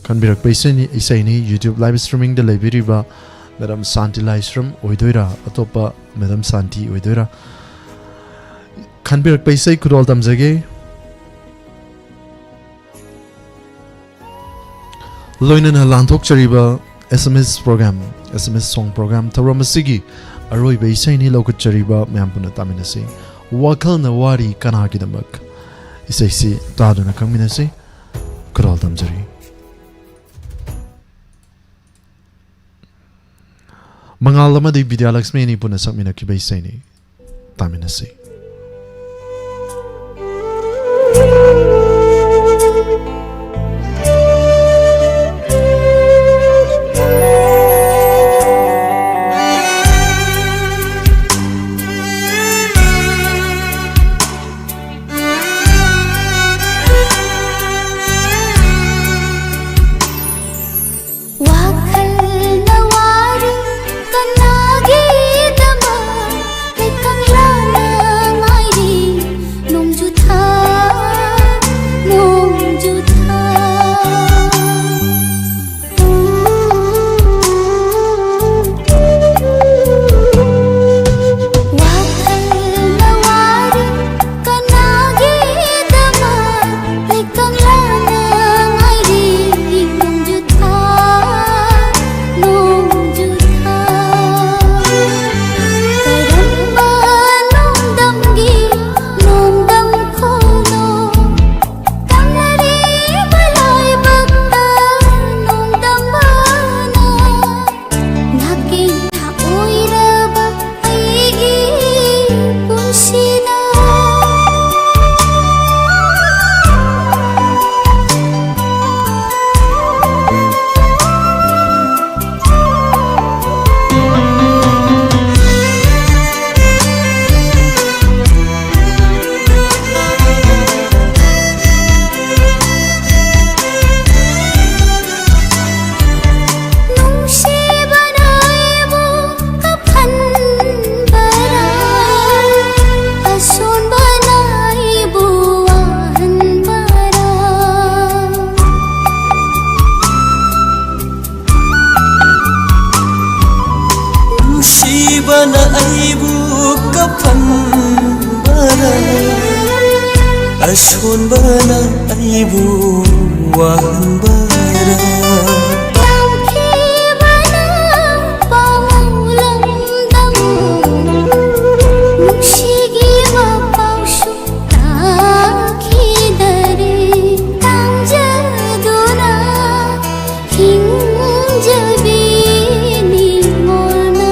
ꯈꯟꯕꯤꯔꯛꯄ ꯏꯁꯩꯅꯤ, ꯏꯁꯩꯅꯤ꯫ YouTube live streamingꯗ ꯂꯩꯕꯤꯔꯤꯕ ꯃꯦꯗꯥꯝ ꯁꯥꯟꯇꯤ ꯂꯥꯏꯁ꯭ꯔꯝ ꯑꯣꯏꯗꯣꯏꯔꯥ, ꯑꯇꯣꯞꯄ ꯃꯦꯗꯥꯝ ꯁꯥꯟꯇꯤ ꯑꯣꯏꯗꯣꯏꯔꯥ? ꯈꯟꯕꯤꯔꯛꯄ ꯏꯁꯩ ꯈꯨꯗꯣꯜ ꯇꯝꯖꯒꯦ꯫ ꯂꯣꯏꯅꯅ ꯂꯥꯟꯊꯣꯛꯆꯔꯤꯕ S M S program, S M S song program ꯊꯧꯔꯝ ꯑꯁꯤꯒꯤ ꯑꯔꯣꯏꯕ ꯏꯁꯩꯅꯤ ꯂꯧꯈꯠꯆꯔꯤꯕ ꯃꯌꯥꯝ ꯄꯨꯟꯅ ꯇꯥꯃꯤꯟꯅꯁꯤ꯫ ꯋꯥꯈꯜꯅ ꯋꯥꯔꯤ ꯀꯅꯥꯒꯤꯗꯃꯛ? ꯏꯁꯩꯁꯤ ꯇꯥꯗꯨꯅ ꯈꯪꯃꯤꯟꯅꯁꯤ꯫ ꯈꯨꯗꯣꯜ ꯇꯝꯖꯔꯤ꯫ ꯃꯉꯥꯜ ꯑꯃꯗꯤ ꯕꯤꯗ꯭ꯌꯥꯂꯛꯁꯃꯤ ꯑꯅꯤ ꯄꯨꯟꯅ ꯁꯛꯃꯤꯟꯅꯈꯤꯕ ꯏꯁꯩꯅꯤ꯫ ꯇꯥꯃꯤꯟꯅꯁꯤ꯫ ꯋꯥꯈꯜꯅ ꯋꯥꯔꯤ ꯀꯅꯥꯒꯤꯗꯃꯛ? ꯃꯤꯠ ꯀꯪꯂꯥꯅ ꯅꯨꯡꯁꯤꯕꯅ ꯑꯩꯕꯨ ꯀꯞꯍꯟꯕꯔꯥ? ꯑꯁꯣꯟꯕꯅ ꯑꯩꯕꯨ ꯋꯥꯍꯟꯕꯔꯥ? ꯇꯝꯈꯤꯕꯅ ꯄꯥꯎꯂꯝꯗꯝ, ꯅꯨꯡꯁꯤꯒꯤ ꯃꯄꯥꯎꯁꯨ ꯇꯥꯈꯤꯗꯔꯦ꯫ ꯇꯝꯖꯗꯨꯅ ꯍꯤꯡꯖꯕꯤ ꯅꯤꯡꯉꯣꯜꯅ꯫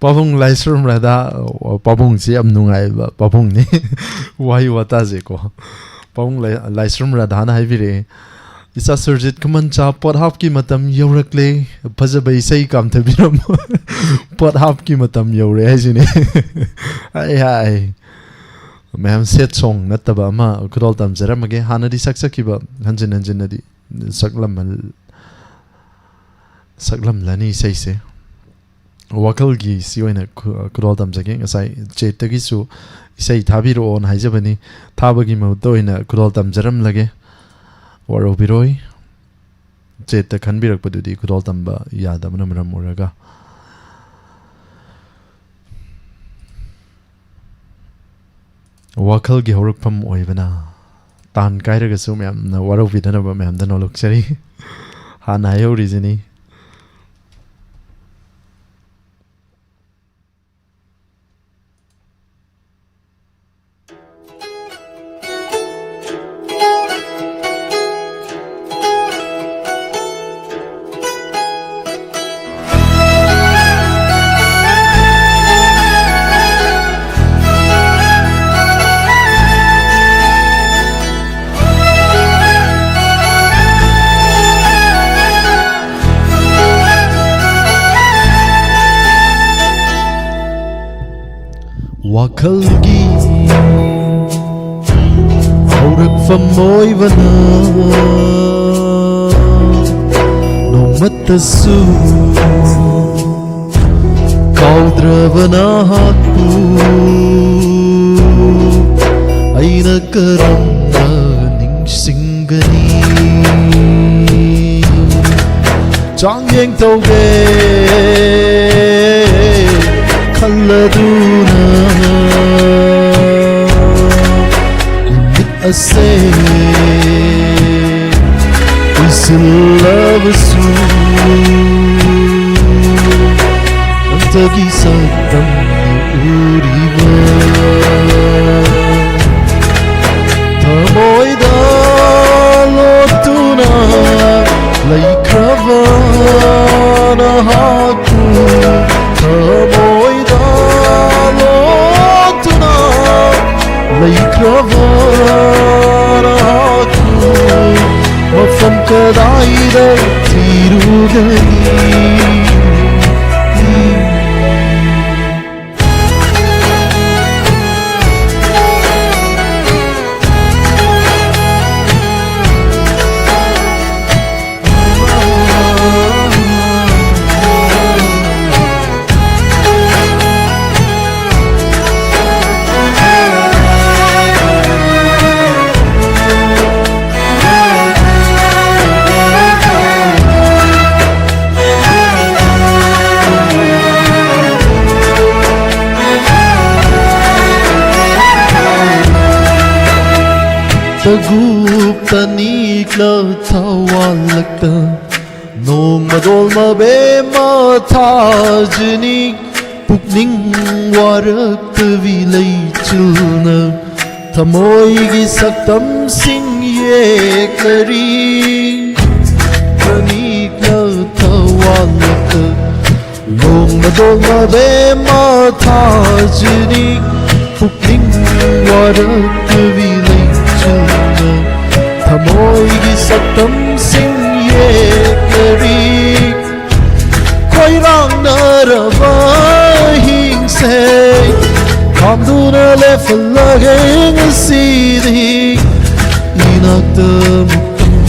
ꯄꯥꯕꯨꯡ ꯂꯥꯏꯁ꯭ꯔꯝ ꯔꯥꯙꯥ, ꯑꯣ, ꯄꯥꯕꯨꯡꯁꯤ ꯌꯥꯝ ꯅꯨꯡꯉꯥꯏꯕ ꯄꯥꯕꯨꯡꯅꯤ꯫ ꯋꯥꯍꯩ ꯋꯥꯇꯥꯁꯦꯀꯣ꯫ ꯄꯥꯕꯨꯡ ꯂꯥꯏ-, ꯂꯥꯏꯁ꯭ꯔꯝ ꯔꯥꯙꯥꯅ ꯍꯥꯏꯕꯤꯔꯛꯑꯦ, "ꯏꯆꯥ ꯁꯨꯔꯖꯤꯠ ꯈꯨꯃꯟꯆꯥ, ꯄꯣꯠ ꯍꯥꯞꯀꯤ ꯃꯇꯝ ꯌꯧꯔꯛꯂꯦ, ꯐꯖꯕ ꯏꯁꯩ ꯀꯥꯝꯊꯕꯤꯔꯝꯃꯨ꯫" ꯄꯣꯠ ꯍꯥꯞꯀꯤ ꯃꯇꯝ ꯌꯧꯔꯦ ꯍꯥꯏꯁꯤꯅꯦ꯫ ꯍꯥꯏ ꯍꯥꯏ꯫ ꯃꯌꯥꯝ ꯁꯦꯠ ꯁꯣꯡ ꯅꯠꯇꯕ ꯑꯃ ꯈꯨꯗꯣꯜ ꯇꯝꯖꯔꯝꯃꯒꯦ꯫ ꯍꯥꯟꯅꯗꯤ ꯁꯛꯆꯈꯤꯕ ꯍꯟꯖꯤꯟ ꯍꯟꯖꯤꯟꯅꯗꯤ ꯁꯛꯂꯝꯃꯜ-, ꯁꯛꯂꯝꯂꯅꯤ ꯏꯁꯩꯁꯦ꯫ ꯋꯥꯈꯜꯒꯤ ꯁꯤ ꯑꯣꯏꯅ ꯈꯨ-, ꯈꯨꯗꯣꯜ ꯇꯝꯖꯒꯦ꯫ ꯉꯁꯥꯏ ꯆꯦꯠꯇꯒꯤꯁꯨ ꯏꯁꯩ ꯊꯥꯕꯤꯔꯛꯑꯣꯅ ꯍꯥꯏꯖꯕꯅꯤ, ꯊꯥꯕꯒꯤ ꯃꯍꯨꯠꯇ ꯑꯣꯏꯅ ꯈꯨꯗꯣꯜ ꯇꯝꯖꯔꯝꯂꯒꯦ꯫ ꯋꯥꯔꯧꯕꯤꯔꯣꯏ꯫ ꯆꯦꯠꯇ ꯈꯟꯕꯤꯔꯛꯄꯗꯨꯗꯤ ꯈꯨꯗꯣꯜ ꯇꯝꯕ ꯌꯥꯗꯕꯅ ꯃꯔꯝ ꯑꯣꯏꯔꯒ꯫ ꯋꯥꯈꯜꯒꯤ ꯍꯧꯔꯛꯐꯝ ꯑꯣꯏꯕꯅ꯫ ꯇꯥꯟ ꯀꯥꯏꯔꯒꯁꯨ ꯃꯌꯥꯝꯅ ꯋꯥꯔꯧꯕꯤꯗꯅꯕ ꯃꯌꯥꯝꯗ ꯅꯣꯂꯨꯛꯆꯔꯤ꯫ ꯍꯥꯟꯅ ꯍꯥꯏꯍꯧꯔꯤꯁꯤꯅꯤ꯫ ꯋꯥꯈꯜꯒꯤ ꯍꯧꯔꯛꯐꯝ ꯑꯣꯏꯕꯅ ꯅꯣꯡꯃꯇꯁꯨ ꯀꯥꯎꯗ꯭ꯔꯕ ꯅꯍꯥꯛꯄꯨ ꯑꯩꯅ ꯀꯔꯝꯅ ꯅꯤꯡꯁꯤꯡꯒꯅꯤ? ꯆꯥꯡꯌꯦꯡ ꯇꯧꯒꯦ ꯈꯜꯂꯗꯨꯅ ꯅꯨꯃꯤꯠ ꯑꯁꯦ ꯀꯨꯏꯁꯤꯜꯂꯕꯁꯨ ꯅꯪꯇꯒꯤ ꯁꯛꯇꯝꯅꯤ ꯎꯔꯤꯕ꯫ ꯊꯃꯣꯏꯗ ꯂꯣꯠꯇꯨꯅ ꯂꯩꯈ꯭ꯔꯕ ꯅꯍꯥꯛꯄꯨ ꯊꯃꯣꯏ ꯒꯨꯞꯇ ꯅꯤꯛꯂ ꯊꯋꯥꯜꯂꯛꯇ ꯅꯣꯡꯃꯗꯣꯜ ꯃꯕꯦꯝꯃ ꯊꯥꯖꯅꯤ꯫ ꯄꯨꯛꯅꯤꯡ ꯋꯥꯔꯛꯇꯕꯤ ꯂꯩꯆꯤꯜꯅ ꯊꯃꯣꯏꯒꯤ ꯁꯛꯇꯝꯁꯤꯡ ꯌꯦꯛꯂꯔꯤ꯫ ꯃꯅꯤꯛꯅ ꯊꯋꯥꯜꯂꯛꯇ ꯅꯣꯡꯃꯗꯣꯜ ꯃꯕꯦꯝꯃ ꯊꯥꯖꯅꯤ꯫ ꯄꯨꯛꯅꯤꯡ ꯋꯥꯔꯛꯇꯕꯤ ꯂꯩꯆꯤꯜꯅ ꯊꯃꯣꯏꯒꯤ ꯁꯛꯇꯝꯁꯤꯡ ꯌꯦꯛꯂꯔꯤ꯫ ꯈꯣꯏꯔꯥꯡꯅꯔꯕ ꯑꯍꯤꯡꯁꯦ ꯈꯥꯝꯗꯨꯅ ꯂꯦꯞꯍꯜꯂꯒꯦ ꯉꯁꯤꯗꯤ꯫ ꯏꯅꯥꯛꯇ ꯑꯃꯨꯛꯇꯪ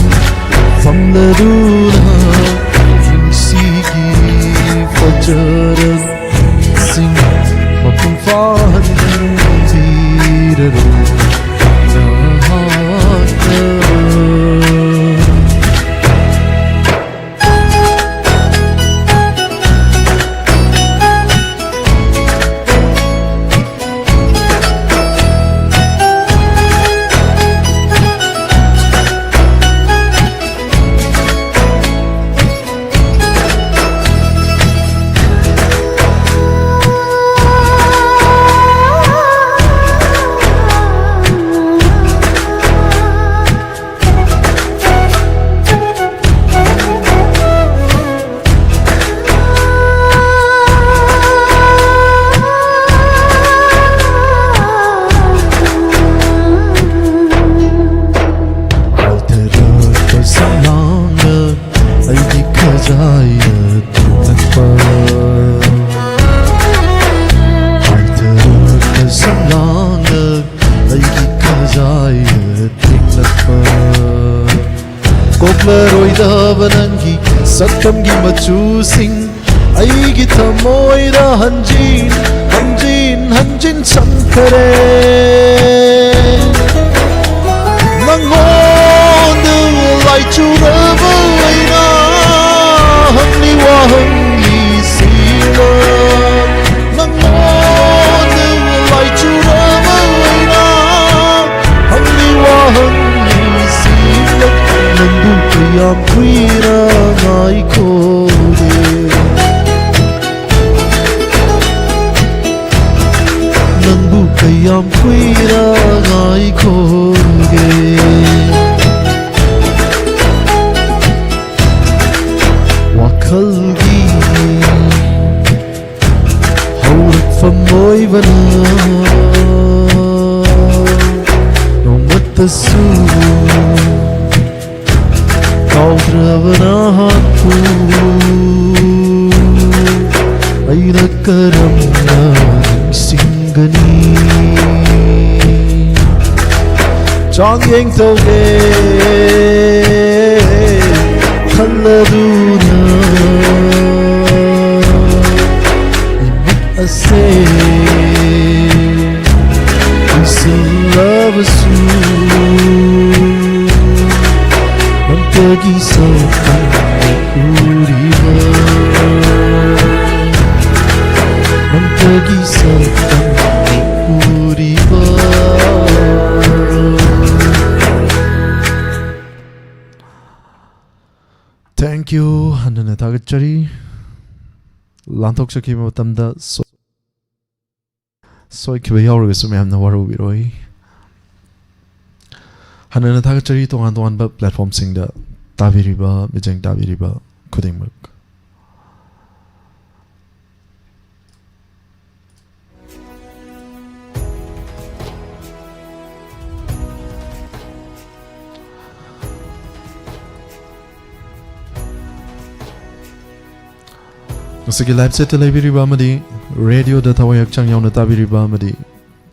ꯐꯝꯂꯗꯨꯅ ꯄꯨꯟꯁꯤꯒꯤ ꯐꯖꯔꯕꯁꯤꯡ ꯃꯄꯨꯡ ꯐꯥꯍꯟꯕꯤꯔꯔꯣꯏ ꯅꯍꯥꯛꯅ꯫ ꯍꯥꯏꯊꯔꯛꯄ ꯁꯝꯂꯥꯡꯅ ꯑꯩꯒꯤ ꯈꯖꯥꯏꯗ ꯊꯦꯡꯂꯛꯄ꯫ ꯍꯥꯏꯊꯔꯛꯄ ꯁꯝꯂꯥꯡꯅ ꯑꯩꯒꯤ ꯈꯖꯥꯏꯗ ꯊꯦꯡꯂꯛꯄ꯫ ꯀꯣꯛꯂꯔꯣꯏꯗꯕ ꯅꯪꯒꯤ ꯁꯛꯇꯝꯒꯤ ꯃꯆꯨꯁꯤꯡ ꯑꯩꯒꯤ ꯊꯃꯣꯏꯗ ꯍꯟꯖꯤꯟ ꯍꯟꯖꯤꯟ ꯍꯟꯖꯤꯟ ꯆꯪꯈꯔꯦ꯫ ꯅꯪꯉꯣꯟꯗ ꯂꯥꯏꯆꯨꯔꯕ ꯑꯩꯅ ꯍꯪꯂꯤ ꯋꯥꯍꯪ ꯂꯤꯁꯤꯡꯂꯛ꯫ ꯅꯪꯉꯣꯟꯗ ꯂꯥꯏꯆꯨꯔꯕ ꯑꯩꯅ ꯍꯪꯂꯤ ꯋꯥꯍꯪ ꯌꯥꯝ ꯀꯨꯏꯔ ꯉꯥꯏꯈꯣꯛꯒꯦ꯫ ꯋꯥꯈꯜꯒꯤ ꯍꯧꯔꯛꯐꯝ ꯑꯣꯏꯕꯅ ꯅꯣꯡꯃꯇꯁꯨ ꯀꯥꯎꯗ꯭ꯔꯕ ꯅꯍꯥꯛꯄꯨ ꯑꯩꯅ ꯀꯔꯝꯅ ꯅꯤꯡꯁꯤꯡꯒꯅꯤ? ꯆꯥꯡꯌꯦꯡ ꯇꯧꯒꯦ ꯈꯜꯂꯗꯨꯅ ꯏꯃꯤꯠ ꯑꯁꯦ ꯎꯏꯁꯤꯜꯂꯕꯁꯨ ꯅꯪꯇꯒꯤ ꯁꯛꯇꯝ ꯎꯔꯤꯕ, ꯅꯪꯇꯒꯤ ꯁꯛꯇꯝ ꯎꯔꯤꯕ꯫ Thank you. ꯍꯟꯅ ꯍꯟꯅ ꯊꯥꯒꯠꯆꯔꯤ꯫ ꯂꯥꯟꯊꯣꯛꯆꯈꯤꯕ ꯃꯇꯝꯗ ꯁꯣ-, ꯁꯣꯏꯈꯤꯕ ꯌꯥꯎꯔꯒꯁꯨ ꯃꯌꯥꯝꯅ ꯋꯥꯔꯧꯕꯤꯔꯣꯏ꯫ ꯍꯟꯅ ꯍꯟꯅ ꯊꯥꯒꯠꯆꯔꯤ ꯇꯣꯉꯥꯟ ꯇꯣꯉꯥꯟꯕ platformꯁꯤꯡꯗ ꯇꯥꯕꯤꯔꯤꯕ, ꯃꯤꯠꯌꯦꯡ ꯇꯥꯕꯤꯔꯤꯕ ꯈꯨꯗꯤꯡꯃꯛ꯫ ꯉꯁꯤꯒꯤ live chatꯇ ꯂꯩꯕꯤꯔꯤꯕ ꯑꯃꯗꯤ radioꯗ ꯊꯋꯥꯏ ꯍꯛꯆꯥꯡ ꯌꯥꯎꯅ ꯇꯥꯕꯤꯔꯤꯕ ꯑꯃꯗꯤ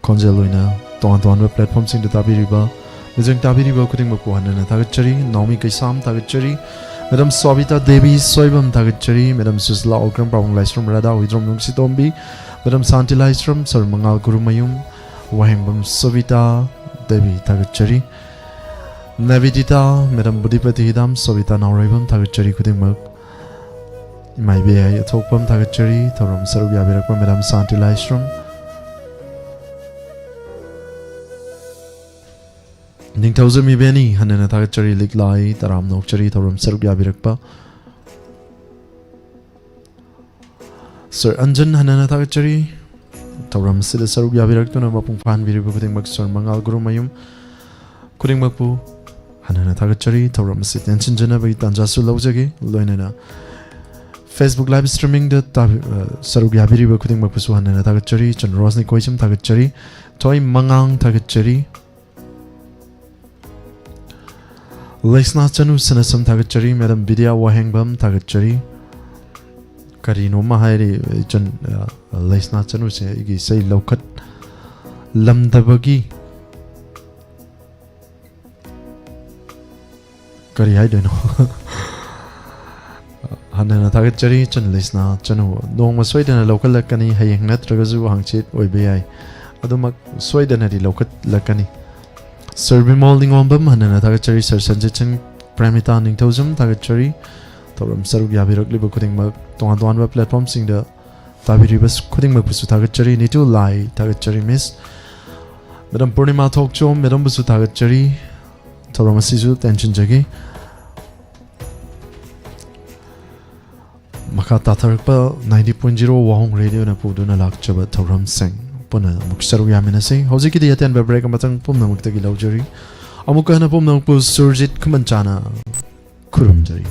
ꯈꯣꯟꯖꯦꯜ ꯑꯣꯏꯅ ꯇꯣꯉꯥꯟ ꯇꯣꯉꯥꯟꯕ platformꯁꯤꯡꯗ ꯇꯥꯕꯤꯔꯤꯕ, ꯃꯤꯠꯌꯦꯡ ꯇꯥꯕꯤꯔꯤꯕ ꯈꯨꯗꯤꯡꯃꯛꯄꯨ ꯍꯟꯅ ꯍꯟꯅ ꯊꯥꯒꯠꯆꯔꯤ꯫ ꯅꯥꯎꯃꯤ ꯀꯩꯁꯥꯝ ꯊꯥꯒꯠꯆꯔꯤ꯫ Madam ꯁꯣꯕꯤꯇꯥ ꯗꯦꯕꯤ ꯁꯣꯏꯕꯝ ꯊꯥꯒꯠꯆꯔꯤ꯫ Madam ꯁꯨꯁꯤꯂꯥ ꯑꯣꯀ꯭ꯔꯝ, ꯄꯥꯕꯨꯡ ꯂꯥꯏꯁ꯭ꯔꯝ, ꯔꯥꯙꯥ ꯍꯨꯏꯗ꯭ꯔꯣꯝ ꯅꯨꯡꯁꯤꯇꯣꯝꯕꯤ, Madam ꯁꯥꯟꯇꯤ ꯂꯥꯏꯁ꯭ꯔꯝ, Sir ꯃꯉꯥꯜ ꯒꯨꯔꯨꯃꯌꯨꯝ, ꯋꯥꯍꯦꯡꯕꯝ ꯁꯣꯕꯤꯇꯥ ꯗꯦꯕꯤ ꯊꯥꯒꯠꯆꯔꯤ꯫ ꯅꯕꯤꯗꯤꯇꯥ, Madam ꯕꯨꯙꯤꯄꯇꯤ ꯍꯤꯗꯥꯝ, ꯁꯣꯕꯤꯇꯥ ꯅꯥꯎꯔꯩꯕꯝ ꯊꯥꯒꯠꯆꯔꯤ ꯈꯨꯗꯤꯡꯃꯛ꯫ ꯏꯃꯥ ꯏꯕꯦꯌꯥꯏ ꯑꯊꯣꯛꯄꯝ ꯊꯥꯒꯠꯆꯔꯤ꯫ ꯊꯧꯔꯝ ꯁꯔꯨꯛ ꯌꯥꯕꯤꯔꯛꯄ Madam ꯁꯥꯟꯇꯤ ꯂꯥꯏꯁ꯭ꯔꯝ꯫ ꯅꯤꯡꯊꯧꯖꯝ ꯏꯕꯦꯅꯤ ꯍꯟꯅ ꯍꯟꯅ ꯊꯥꯒꯠꯆꯔꯤ꯫ ꯂꯤꯛꯂꯥꯏ ꯇꯔꯥꯝꯅ ꯑꯣꯛꯆꯔꯤ ꯊꯧꯔꯝ ꯁꯔꯨꯛ ꯌꯥꯕꯤꯔꯛꯄ꯫ Sir ꯑꯟꯖꯟ ꯍꯟꯅ ꯍꯟꯅ ꯊꯥꯒꯠꯆꯔꯤ꯫ ꯊꯧꯔꯝ ꯑꯁꯤꯗ ꯁꯔꯨꯛ ꯌꯥꯕꯤꯔꯛꯇꯨꯅ ꯃꯄꯨꯡ ꯐꯥꯍꯟꯕꯤꯔꯤꯕ ꯈꯨꯗꯤꯡꯃꯛ ꯁꯣꯔ ꯃꯉꯥꯜ ꯒꯨꯔꯨꯃꯌꯨꯝ ꯈꯨꯗꯤꯡꯃꯛꯄꯨ ꯍꯟꯅ ꯍꯟꯅ ꯊꯥꯒꯠꯆꯔꯤ꯫ ꯊꯧꯔꯝ ꯑꯁꯤ ꯇꯦꯟꯁꯤꯟꯖꯅꯕꯒꯤ ꯇꯥꯟꯖꯥꯁꯨ ꯂꯧꯖꯒꯦ꯫ ꯂꯣꯏꯅꯅ Facebook live streamingꯗ ꯇꯥꯕꯤ-, ꯑ, ꯁꯔꯨꯛ ꯌꯥꯕꯤꯔꯤꯕ ꯈꯨꯗꯤꯡꯃꯛꯄꯨꯁꯨ ꯍꯟꯅ ꯍꯟꯅ ꯊꯥꯒꯠꯆꯔꯤ꯫ ꯆꯟ ꯔꯣꯁꯅꯤ ꯀꯣꯏꯁꯝ ꯊꯥꯒꯠꯆꯔꯤ꯫ ꯊꯣꯏ ꯃꯉꯥꯡ ꯊꯥꯒꯠꯆꯔꯤ꯫ ꯂꯩꯁꯅꯥ ꯆꯅꯨ ꯁꯅꯁꯝ ꯊꯥꯒꯠꯆꯔꯤ꯫ ꯃꯦꯗꯥꯝ ꯕꯤꯗ꯭ꯌꯥ ꯋꯥꯍꯦꯡꯕꯝ ꯊꯥꯒꯠꯆꯔꯤ꯫ ꯀꯔꯤꯅꯣꯃ ꯍꯥꯏꯔꯤ ꯏꯆꯟ, ꯑ, ꯂꯩꯁꯅꯥ ꯆꯅꯨꯁꯦ ꯑꯩꯒꯤ ꯏꯁꯩ ꯂꯧꯈꯠꯂꯝꯗꯕꯒꯤ ꯀꯔꯤ ꯍꯥꯏꯗꯣꯏꯅꯣ? ꯍꯟꯅ ꯍꯟꯅ ꯊꯥꯒꯠꯆꯔꯤ, ꯏꯆꯟ ꯂꯩꯁꯅꯥ ꯆꯅꯨ꯫ ꯅꯣꯡꯃ ꯁꯣꯏꯗꯅ ꯂꯧꯈꯠꯂꯛꯀꯅꯤ, ꯍꯌꯦꯡ ꯅꯠꯇ꯭ꯔꯒꯁꯨ ꯍꯪꯆꯤꯠ ꯑꯣꯏꯕ ꯌꯥꯏ꯫ ꯑꯗꯨꯃꯛ ꯁꯣꯏꯗꯅꯗꯤ ꯂꯧꯈꯠꯂꯛꯀꯅꯤ꯫ ꯁꯔ ꯕꯤꯃꯣꯜ ꯅꯤꯉꯣꯝꯕꯝ ꯍꯟꯅ ꯍꯟꯅ ꯊꯥꯒꯠꯆꯔꯤ꯫ ꯁꯔ ꯁꯟꯖꯤꯠ ꯁꯤꯡ, ꯄ꯭ꯔꯦꯃꯤꯇꯥ ꯅꯤꯡꯊꯧꯖꯝ ꯊꯥꯒꯠꯆꯔꯤ꯫ ꯊꯧꯔꯝ ꯁꯔꯨꯛ ꯌꯥꯕꯤꯔꯛꯂꯤꯕ ꯈꯨꯗꯤꯡꯃꯛ, ꯇꯣꯉꯥꯟ ꯇꯣꯉꯥꯟꯕ platformꯁꯤꯡꯗ ꯇꯥꯕꯤꯔꯤꯕ ꯈꯨꯗꯤꯡꯃꯛꯄꯨꯁꯨ ꯊꯥꯒꯠꯆꯔꯤ꯫ ꯅꯤꯇꯨ ꯂꯥꯏ ꯊꯥꯒꯠꯆꯔꯤ, ꯃꯤꯁ꯫ ꯃꯦꯗꯥꯝ ꯄꯨꯔꯅꯤꯃꯥ ꯊꯣꯛꯆꯣꯝ, ꯃꯦꯗꯥꯝꯕꯨꯁꯨ ꯊꯥꯒꯠꯆꯔꯤ꯫ ꯊꯧꯔꯝ ꯑꯁꯤꯁꯨ ꯇꯦꯟꯁꯤꯟꯖꯒꯦ꯫ ꯃꯈꯥ ꯇꯥꯊꯔꯛꯄ ninety point zero ꯋꯥꯍꯣꯡ ꯔꯦꯗꯤꯑꯣꯅ ꯄꯨꯗꯨꯅ ꯂꯥꯛꯆꯕ ꯊꯧꯔꯝꯁꯤꯡ ꯄꯨꯟꯅ ꯑꯃꯨꯛ ꯁꯔꯨꯛ ꯌꯥꯃꯤꯟꯅꯁꯤ꯫ ꯍꯧꯖꯤꯛꯀꯤꯗꯤ ꯑꯇꯦꯟꯕ break ꯑꯃꯇꯪ ꯄꯨꯝꯅꯃꯛꯇꯒꯤ ꯂꯧꯖꯔꯤ꯫ ꯑꯃꯨꯛꯀ ꯍꯟꯅ ꯄꯨꯝꯅꯃꯛꯄꯨ ꯁꯨꯔꯖꯤꯠ ꯈꯨꯃꯟꯆꯥꯅ ꯈꯨꯔꯨꯝꯖꯔꯤ꯫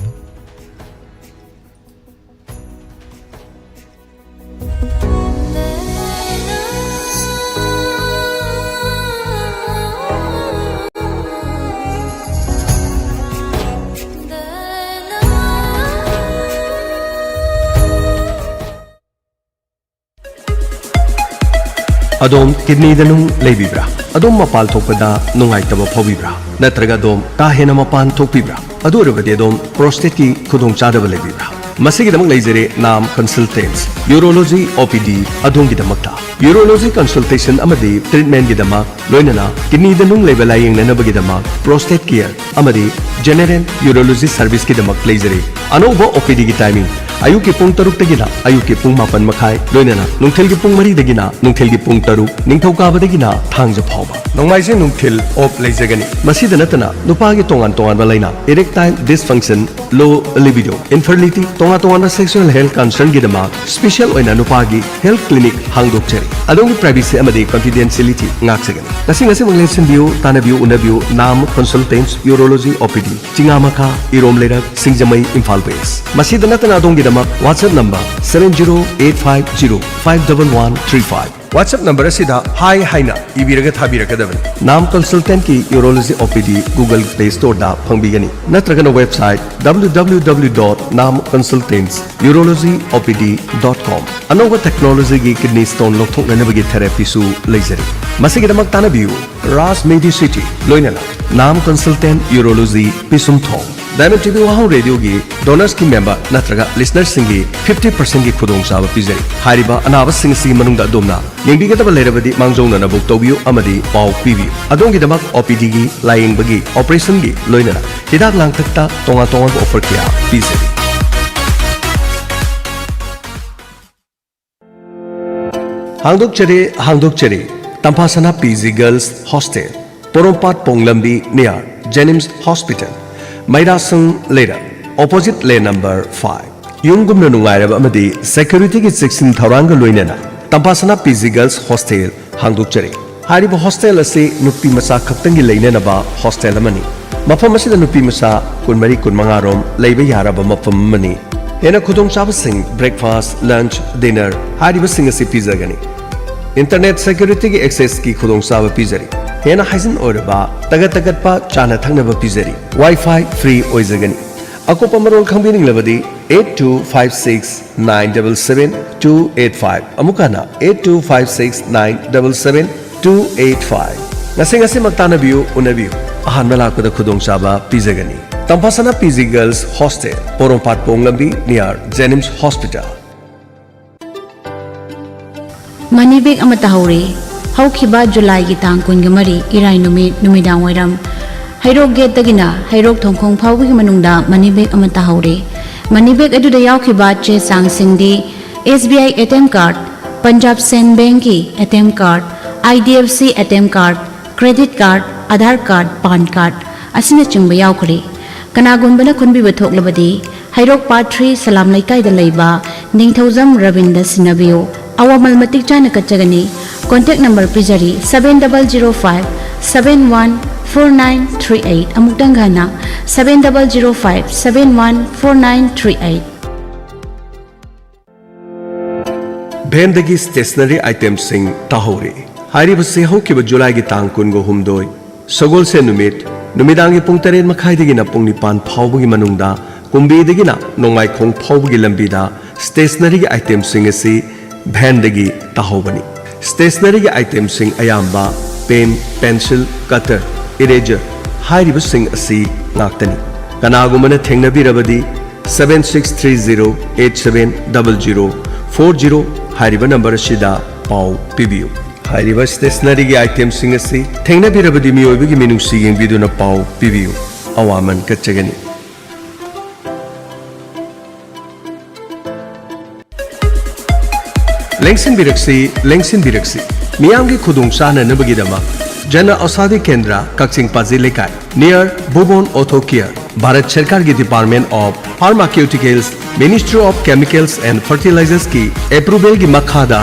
ꯑꯗꯣꯝ ꯀꯤꯗꯅꯤꯗ ꯅꯨꯡ ꯂꯩꯕꯤꯕ꯭ꯔꯥ? ꯑꯗꯣꯝ ꯃꯄꯥꯟ ꯊꯣꯛꯄꯗ ꯅꯨꯡꯉꯥꯏꯇꯕ ꯐꯥꯎꯕꯤꯕ꯭ꯔꯥ? ꯅꯠꯇ꯭ꯔꯒ ꯑꯗꯣꯝ ꯀꯥ ꯍꯦꯟꯅ ꯃꯄꯥꯟ ꯊꯣꯛꯄꯤꯕ꯭ꯔꯥ? ꯑꯗꯨ ꯑꯣꯏꯔꯕꯗꯤ ꯑꯗꯣꯝ prostateꯀꯤ ꯈꯨꯗꯣꯡꯆꯥꯗꯕ ꯂꯩꯕꯤꯕ꯭ꯔꯥ? ꯃꯁꯤꯒꯤꯗꯃꯛ ꯂꯩꯖꯔꯦ ꯅꯥꯝ Consultants Urology OPD ꯑꯗꯣꯝꯒꯤꯗꯃꯛꯇ꯫ Urology consultation ꯑꯃꯗꯤ treatmentꯒꯤꯗꯃꯛ, ꯂꯣꯏꯅꯅ ꯀꯤꯗꯅꯤꯗ ꯅꯨꯡ ꯂꯩꯕ ꯂꯥꯌꯦꯡꯅꯅꯕꯒꯤꯗꯃꯛ prostate care ꯑꯃꯗꯤ general urology serviceꯀꯤꯗꯃꯛ ꯂꯩꯖꯔꯦ꯫ ꯑꯅꯧꯕ OPDꯒꯤ timing ꯑꯌꯨꯛꯀꯤ ꯄꯨꯡ ꯇꯔꯨꯛꯇꯒꯤꯅ ꯑꯌꯨꯛꯀꯤ ꯄꯨꯡ ꯃꯥꯄꯟ ꯃꯈꯥꯏ, ꯂꯣꯏꯅꯅ ꯅꯨꯡꯊꯤꯜꯒꯤ ꯄꯨꯡ ꯃꯔꯤꯗꯒꯤꯅ ꯅꯨꯡꯊꯤꯜꯒꯤ ꯄꯨꯡ ꯇꯔꯨꯛ, ꯅꯤꯡꯊꯧꯀꯥꯕꯗꯒꯤꯅ ꯊꯥꯡꯖ ꯐꯥꯎꯕ꯫ ꯅꯣꯡꯃꯥꯏꯖꯤꯡ ꯅꯨꯡꯊꯤꯜ off ꯂꯩꯖꯒꯅꯤ꯫ ꯃꯁꯤꯗ ꯅꯠꯇꯅ ꯅꯨꯄꯥꯒꯤ ꯇꯣꯉꯥꯟ ꯇꯣꯉꯥꯟꯕ ꯂꯥꯏꯅꯥ, erectile dysfunction, low libido, infertility, ꯇꯣꯉꯥꯟ ꯇꯣꯉꯥꯟꯕ sexual health concernꯒꯤꯗꯃꯛ special ꯑꯣꯏꯅ ꯅꯨꯄꯥꯒꯤ health clinic ꯍꯥꯡꯗꯣꯛꯆꯔꯤ꯫ ꯑꯗꯣꯝꯒꯤ privacy ꯑꯃꯗꯤ confidentiality ꯉꯥꯛꯆꯒꯅꯤ꯫ ꯉꯁꯤ ꯉꯁꯤꯃꯛ ꯂꯦꯡꯁꯤꯟꯕꯤꯌꯨ, ꯇꯥꯟꯅꯕꯤꯌꯨ, ꯎꯅꯕꯤꯌꯨ, ꯅꯥꯝ Consultants Urology O P D, ꯆꯤꯉꯥꯃꯈꯥ, ꯏꯔꯣꯝ ꯂꯩꯔꯛ, ꯁꯤꯡꯖꯃꯩ, ꯏꯝꯐꯥꯜ West꯫ ꯃꯁꯤꯗ ꯅꯠꯇꯅ ꯑꯗꯣꯝꯒꯤꯗꯃꯛ WhatsApp number seven zero eight five zero five double one three five꯫ WhatsApp number ꯑꯁꯤꯗ hi ꯍꯥꯏꯅ ꯏꯕꯤꯔꯒ ꯊꯥꯕꯤꯔꯛꯀꯗꯕꯅꯤ꯫ ꯅꯥꯝ Consultantꯀꯤ Urology O P D Google Play Storeꯗ ꯐꯪꯕꯤꯒꯅꯤ, ꯅꯠꯇ꯭ꯔꯒꯅ website W W W dot nam consultants urology O P D dot com꯫ ꯑꯅꯧꯕ technologyꯒꯤ kidney stone ꯂꯧꯊꯣꯛꯅꯅꯕꯒꯤ therapyꯁꯨ ꯂꯩꯖꯔꯤ꯫ ꯃꯁꯤꯒꯤꯗꯃꯛ ꯇꯥꯟꯅꯕꯤꯌꯨ Raj Medicity, ꯂꯣꯏꯅꯅ ꯅꯥꯝ Consultant Urology, ꯄꯤꯁꯨꯝꯊꯣꯡ꯫ Diamond T V ꯋꯥꯍꯪ radioꯒꯤ donorsꯀꯤ member ꯅꯠꯇ꯭ꯔꯒ listenerꯁꯤꯡꯒꯤ fifty percentꯀꯤ ꯈꯨꯗꯣꯡꯆꯥꯕ ꯄꯤꯖꯔꯤ꯫ ꯍꯥꯏꯔꯤꯕ ꯑꯅꯥꯕꯁꯤꯡ ꯑꯁꯤꯒꯤ ꯃꯅꯨꯡꯗ ꯑꯗꯣꯝꯅ ꯌꯦꯡꯕꯤꯒꯗꯕ ꯂꯩꯔꯕꯗꯤ ꯃꯥꯡꯖꯧꯅꯅ book ꯇꯧꯕꯤꯌꯨ ꯑꯃꯗꯤ ꯄꯥꯎ ꯄꯤꯕꯤꯌꯨ꯫ ꯑꯗꯣꯝꯒꯤꯗꯃꯛ OPDꯒꯤ, ꯂꯥꯌꯦꯡꯕꯒꯤ, operationꯒꯤ, ꯂꯣꯏꯅꯅ ꯍꯤꯗꯥꯛ ꯂꯥꯡꯊꯛꯇ ꯇꯣꯉꯥꯟ ꯇꯣꯉꯥꯟꯕ offer ꯀꯌꯥ ꯄꯤꯖꯔꯤ꯫ ꯍꯥꯡꯗꯣꯛꯆꯔꯤ, ꯍꯥꯡꯗꯣꯛꯆꯔꯤ꯫ ꯇꯝꯐꯥꯁꯅꯥ P G Girls Hostel, ꯄꯣꯔꯣꯝꯄꯥꯠ ꯄꯣꯡ ꯂꯝꯕꯤ, near Jenims Hospital, ꯃꯩꯔꯥꯁꯪ ꯂꯩꯔꯛ, opposite lane number five꯫ ꯌꯨꯝꯒꯨꯝꯅ ꯅꯨꯡꯉꯥꯏꯔꯕ ꯑꯃꯗꯤ securityꯒꯤ ꯆꯦꯛꯁꯤꯟ ꯊꯧꯔꯥꯡꯒ ꯂꯣꯏꯅꯅ ꯇꯝꯐꯥꯁꯅꯥ P G Girls Hostel ꯍꯥꯡꯗꯣꯛꯆꯔꯤ꯫ ꯍꯥꯏꯔꯤꯕ hostel ꯑꯁꯤ ꯅꯨꯄꯤ ꯃꯆꯥ ꯈꯛꯇꯪꯒꯤ ꯂꯩꯅꯅꯕ hostel ꯑꯃꯅꯤ꯫ ꯃꯐꯝ ꯑꯁꯤꯗ ꯅꯨꯄꯤ ꯃꯆꯥ ꯀꯨꯟꯃꯔꯤ ꯀꯨꯟꯃꯉꯥ ꯔꯣꯝ ꯂꯩꯕ ꯌꯥꯔꯕ ꯃꯐꯝ ꯑꯃꯅꯤ꯫ ꯍꯦꯟꯅ ꯈꯨꯗꯣꯡꯆꯥꯕꯁꯤꯡ, breakfast, lunch, dinner ꯍꯥꯏꯔꯤꯕꯁꯤꯡ ꯑꯁꯤ ꯄꯤꯖꯒꯅꯤ꯫ Internet securityꯒꯤ accessꯀꯤ ꯈꯨꯗꯣꯡꯆꯥꯕ ꯄꯤꯖꯔꯤ꯫ ꯍꯦꯟꯅ hygiene ꯑꯣꯏꯔꯕ ꯇꯒꯠ ꯇꯒꯠꯄ ꯆꯥꯅ ꯊꯛꯅꯕ ꯄꯤꯖꯔꯤ꯫ Wi-Fi free ꯑꯣꯏꯖꯒꯅꯤ꯫ ꯑꯀꯨꯞꯄ ꯃꯔꯣꯜ ꯈꯪꯕꯤꯅꯤꯡꯂꯕꯗꯤ eight two five six nine double seven two eight five, ꯑꯃꯨꯛ ꯍꯟꯅ eight two five six nine double seven two eight five꯫ ꯉꯁꯤ ꯉꯁꯤꯃꯛ ꯇꯥꯟꯅꯕꯤꯌꯨ, ꯎꯅꯕꯤꯌꯨ꯫ ꯑꯍꯥꯟꯕ ꯂꯥꯛꯄꯗ ꯈꯨꯗꯣꯡꯆꯥꯕ ꯄꯤꯖꯒꯅꯤ꯫ ꯇꯝꯐꯥꯁꯅꯥ P G Girls Hostel, ꯄꯣꯔꯣꯝꯄꯥꯠ ꯄꯣꯡ ꯂꯝꯕꯤ, near Jenims Hospital꯫ Money bag ꯑꯃ ꯇꯥꯍꯧꯔꯦ꯫ ꯍꯧꯈꯤꯕ ꯖꯨꯂꯥꯏꯒꯤ ꯇꯥꯡ ꯀꯨꯟꯒ ꯃꯔꯤ, ꯏꯔꯥꯏ ꯅꯨꯃꯤꯠ, ꯅꯨꯃꯤꯗꯥꯡ ꯋꯥꯏꯔꯝ ꯍꯩꯔꯣꯛ gateꯇꯒꯤꯅ ꯍꯩꯔꯣꯛ ꯊꯣꯡꯈꯣꯡ ꯐꯥꯎꯕꯒꯤ ꯃꯅꯨꯡꯗ money bag ꯑꯃ ꯇꯥꯍꯧꯔꯦ꯫ Money bag ꯑꯗꯨꯗ ꯌꯥꯎꯈꯤꯕ ꯆꯦ ꯆꯥꯡꯁꯤꯡꯗꯤ S B I A T M card, Punjab Sand Bankꯀꯤ A T M card, I D F C A T M card, credit card, Aadhaar card, PAN card ꯑꯁꯤꯅꯆꯤꯡꯕ ꯌꯥꯎꯈ꯭ꯔꯦ꯫ ꯀꯅꯥꯒꯨꯝꯕꯅ ꯈꯨꯟꯕꯤꯕ ꯊꯣꯛꯂꯕꯗꯤ ꯍꯩꯔꯣꯛ Part three ꯁꯂꯥꯝ ꯂꯩꯀꯥꯏꯗ ꯂꯩꯕ ꯅꯤꯡꯊꯧꯖꯝ ꯔꯕꯤꯟꯗ ꯁꯤꯟꯅꯕꯤꯌꯨ꯫ ꯑꯋꯥꯃꯜ ꯃꯇꯤꯛ ꯆꯥꯅ ꯀꯠꯆꯒꯅꯤ꯫ Contact number ꯄꯤꯖꯔꯤ, seven double zero five seven one four nine three eight꯫ ꯑꯃꯨꯛꯇꯪ ꯍꯟꯅ, seven double zero five seven one four nine three eight꯫ ꯚꯦꯟꯗꯒꯤ stationery ꯑꯥꯏꯇꯦꯝꯁꯤꯡ ꯇꯥꯍꯧꯔꯤ꯫ ꯍꯥꯏꯔꯤꯕꯁꯤ ꯍꯧꯈꯤꯕ ꯖꯨꯂꯥꯏꯒꯤ ꯇꯥꯡ ꯀꯨꯟꯒ ꯍꯨꯝꯗꯣꯏ, ꯁꯒꯣꯜꯁꯦꯟ ꯅꯨꯃꯤꯠ, ꯅꯨꯃꯤꯗꯥꯡꯒꯤ ꯄꯨꯡ ꯇꯔꯦꯠ ꯃꯈꯥꯏꯗꯒꯤꯅ ꯄꯨꯡ ꯅꯤꯄꯥꯟ ꯐꯥꯎꯕꯒꯤ ꯃꯅꯨꯡꯗ ꯀꯨꯝꯕꯤꯗꯒꯤꯅ ꯅꯣꯡꯃꯥꯏꯈꯣꯡ ꯐꯥꯎꯕꯒꯤ ꯂꯝꯕꯤꯗ ꯁ꯭ꯇꯦꯁꯅꯔꯤꯒꯤ ꯑꯥꯏꯇꯦꯝꯁꯤꯡ ꯑꯁꯤ ꯚꯦꯟꯗꯒꯤ ꯇꯥꯍꯧꯕꯅꯤ꯫ ꯁ꯭ꯇꯦꯁꯅꯔꯤꯒꯤ ꯑꯥꯏꯇꯦꯝꯁꯤꯡ ꯑꯌꯥꯝꯕ ꯄꯦꯟ, ꯄꯦꯟꯁꯤꯜ, ꯀꯇꯔ, ꯏꯔꯦꯖꯔ ꯍꯥꯏꯔꯤꯕꯁꯤꯡ ꯑꯁꯤ ꯉꯥꯛꯇꯅꯤ꯫ ꯀꯅꯥꯒꯨꯝꯕꯅ ꯊꯦꯡꯅꯕꯤꯔꯕꯗꯤ seven six three zero eight seven double zero four zero ꯍꯥꯏꯔꯤꯕ ꯅꯝꯕꯔ ꯑꯁꯤꯗ ꯄꯥꯎ ꯄꯤꯕꯤꯌꯨ꯫ ꯍꯥꯏꯔꯤꯕ ꯁ꯭ꯇꯦꯁꯅꯔꯤꯒꯤ ꯑꯥꯏꯇꯦꯝꯁꯤꯡ ꯑꯁꯤ ꯊꯦꯡꯅꯕꯤꯔꯕꯗꯤ ꯃꯤꯑꯣꯏꯕꯒꯤ ꯃꯤꯅꯨꯡꯁꯤ ꯌꯦꯡꯕꯤꯗꯨꯅ ꯄꯥꯎ ꯄꯤꯕꯤꯌꯨ꯫ ꯑꯋꯥꯃꯟ ꯀꯠꯆꯒꯅꯤ꯫ ꯂꯦꯡꯁꯤꯟꯕꯤꯔꯛꯁꯤ, ꯂꯦꯡꯁꯤꯟꯕꯤꯔꯛꯁꯤ꯫ ꯃꯤꯌꯥꯝꯒꯤ ꯈꯨꯗꯣꯡ ꯆꯥꯅꯅꯕꯒꯤꯗꯃꯛ ꯖꯅ ꯑꯧꯁꯥꯗꯤ ꯀꯦꯟꯗ꯭ꯔ, ꯀꯛꯆꯤꯡ ꯄꯥꯖꯤ ꯂꯩꯀꯥꯏ, near ꯚꯨꯕꯣꯟ ꯑꯣꯊꯣ ꯀꯤꯌꯔ, ꯚꯥꯔꯠ ꯁꯔꯀꯥꯔꯒꯤ Department of Pharmaceuticals, Ministry of Chemicals and Fertilizers ꯀꯤ approval ꯒꯤ ꯃꯈꯥꯗ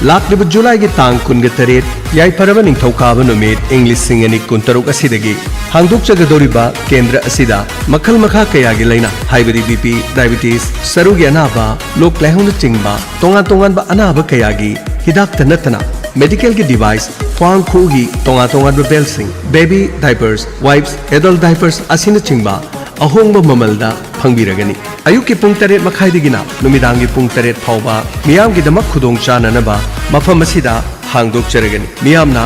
ꯂꯥꯛꯂꯤꯕ ꯖꯨꯂꯥꯏꯒꯤ ꯇꯥꯡ ꯀꯨꯟꯒ ꯇꯔꯦꯠ, ꯌꯥꯏꯐꯔꯕ ꯅꯤꯡꯊꯧꯀꯥꯕ ꯅꯨꯃꯤꯠ, ꯏꯪ ꯂꯤꯁꯤꯡ ꯑꯅꯤ ꯀꯨꯟꯇꯔꯨꯛ ꯑꯁꯤꯗꯒꯤ ꯍꯥꯡꯗꯣꯛꯆꯒꯗꯧꯔꯤꯕ ꯀꯦꯟꯗ꯭ꯔ ꯑꯁꯤꯗ ꯃꯈꯜ ꯃꯈꯥ ꯀꯌꯥꯒꯤ ꯂꯥꯏꯅꯥ, ꯍꯥꯏꯕꯗꯤ ꯕꯤ ꯄꯤ, ꯗꯥꯏꯕꯤꯇꯤꯁ, ꯁꯔꯨꯒꯤ ꯑꯅꯥꯕ, ꯂꯣꯛ ꯂꯥꯏꯍꯧꯅꯆꯤꯡꯕ ꯇꯣꯉꯥꯟ ꯇꯣꯉꯥꯟꯕ ꯑꯅꯥꯕ ꯀꯌꯥꯒꯤ ꯍꯤꯗꯥꯛꯇ ꯅꯠꯇꯅ medical ꯒꯤ device, ꯈ꯭ꯋꯥꯡ ꯈꯨꯒꯤ ꯇꯣꯉꯥꯟ ꯇꯣꯉꯥꯟꯕ belt ꯁꯤꯡ, baby diapers, wipes, adult diapers ꯑꯁꯤꯅꯆꯤꯡꯕ ꯑꯍꯣꯡꯕ ꯃꯃꯜꯗ ꯐꯪꯕꯤꯔꯒꯅꯤ꯫ ꯑꯌꯨꯛꯀꯤ ꯄꯨꯡ ꯇꯔꯦꯠ ꯃꯈꯥꯏꯗꯒꯤꯅ ꯅꯨꯃꯤꯗꯥꯡꯒꯤ ꯄꯨꯡ ꯇꯔꯦꯠ ꯐꯥꯎꯕ ꯃꯤꯌꯥꯝꯒꯤꯗꯃꯛ ꯈꯨꯗꯣꯡ ꯆꯥꯅꯅꯕ ꯃꯐꯝ ꯑꯁꯤꯗ ꯍꯥꯡꯗꯣꯛꯆꯔꯒꯅꯤ꯫ ꯃꯤꯌꯥꯝꯅ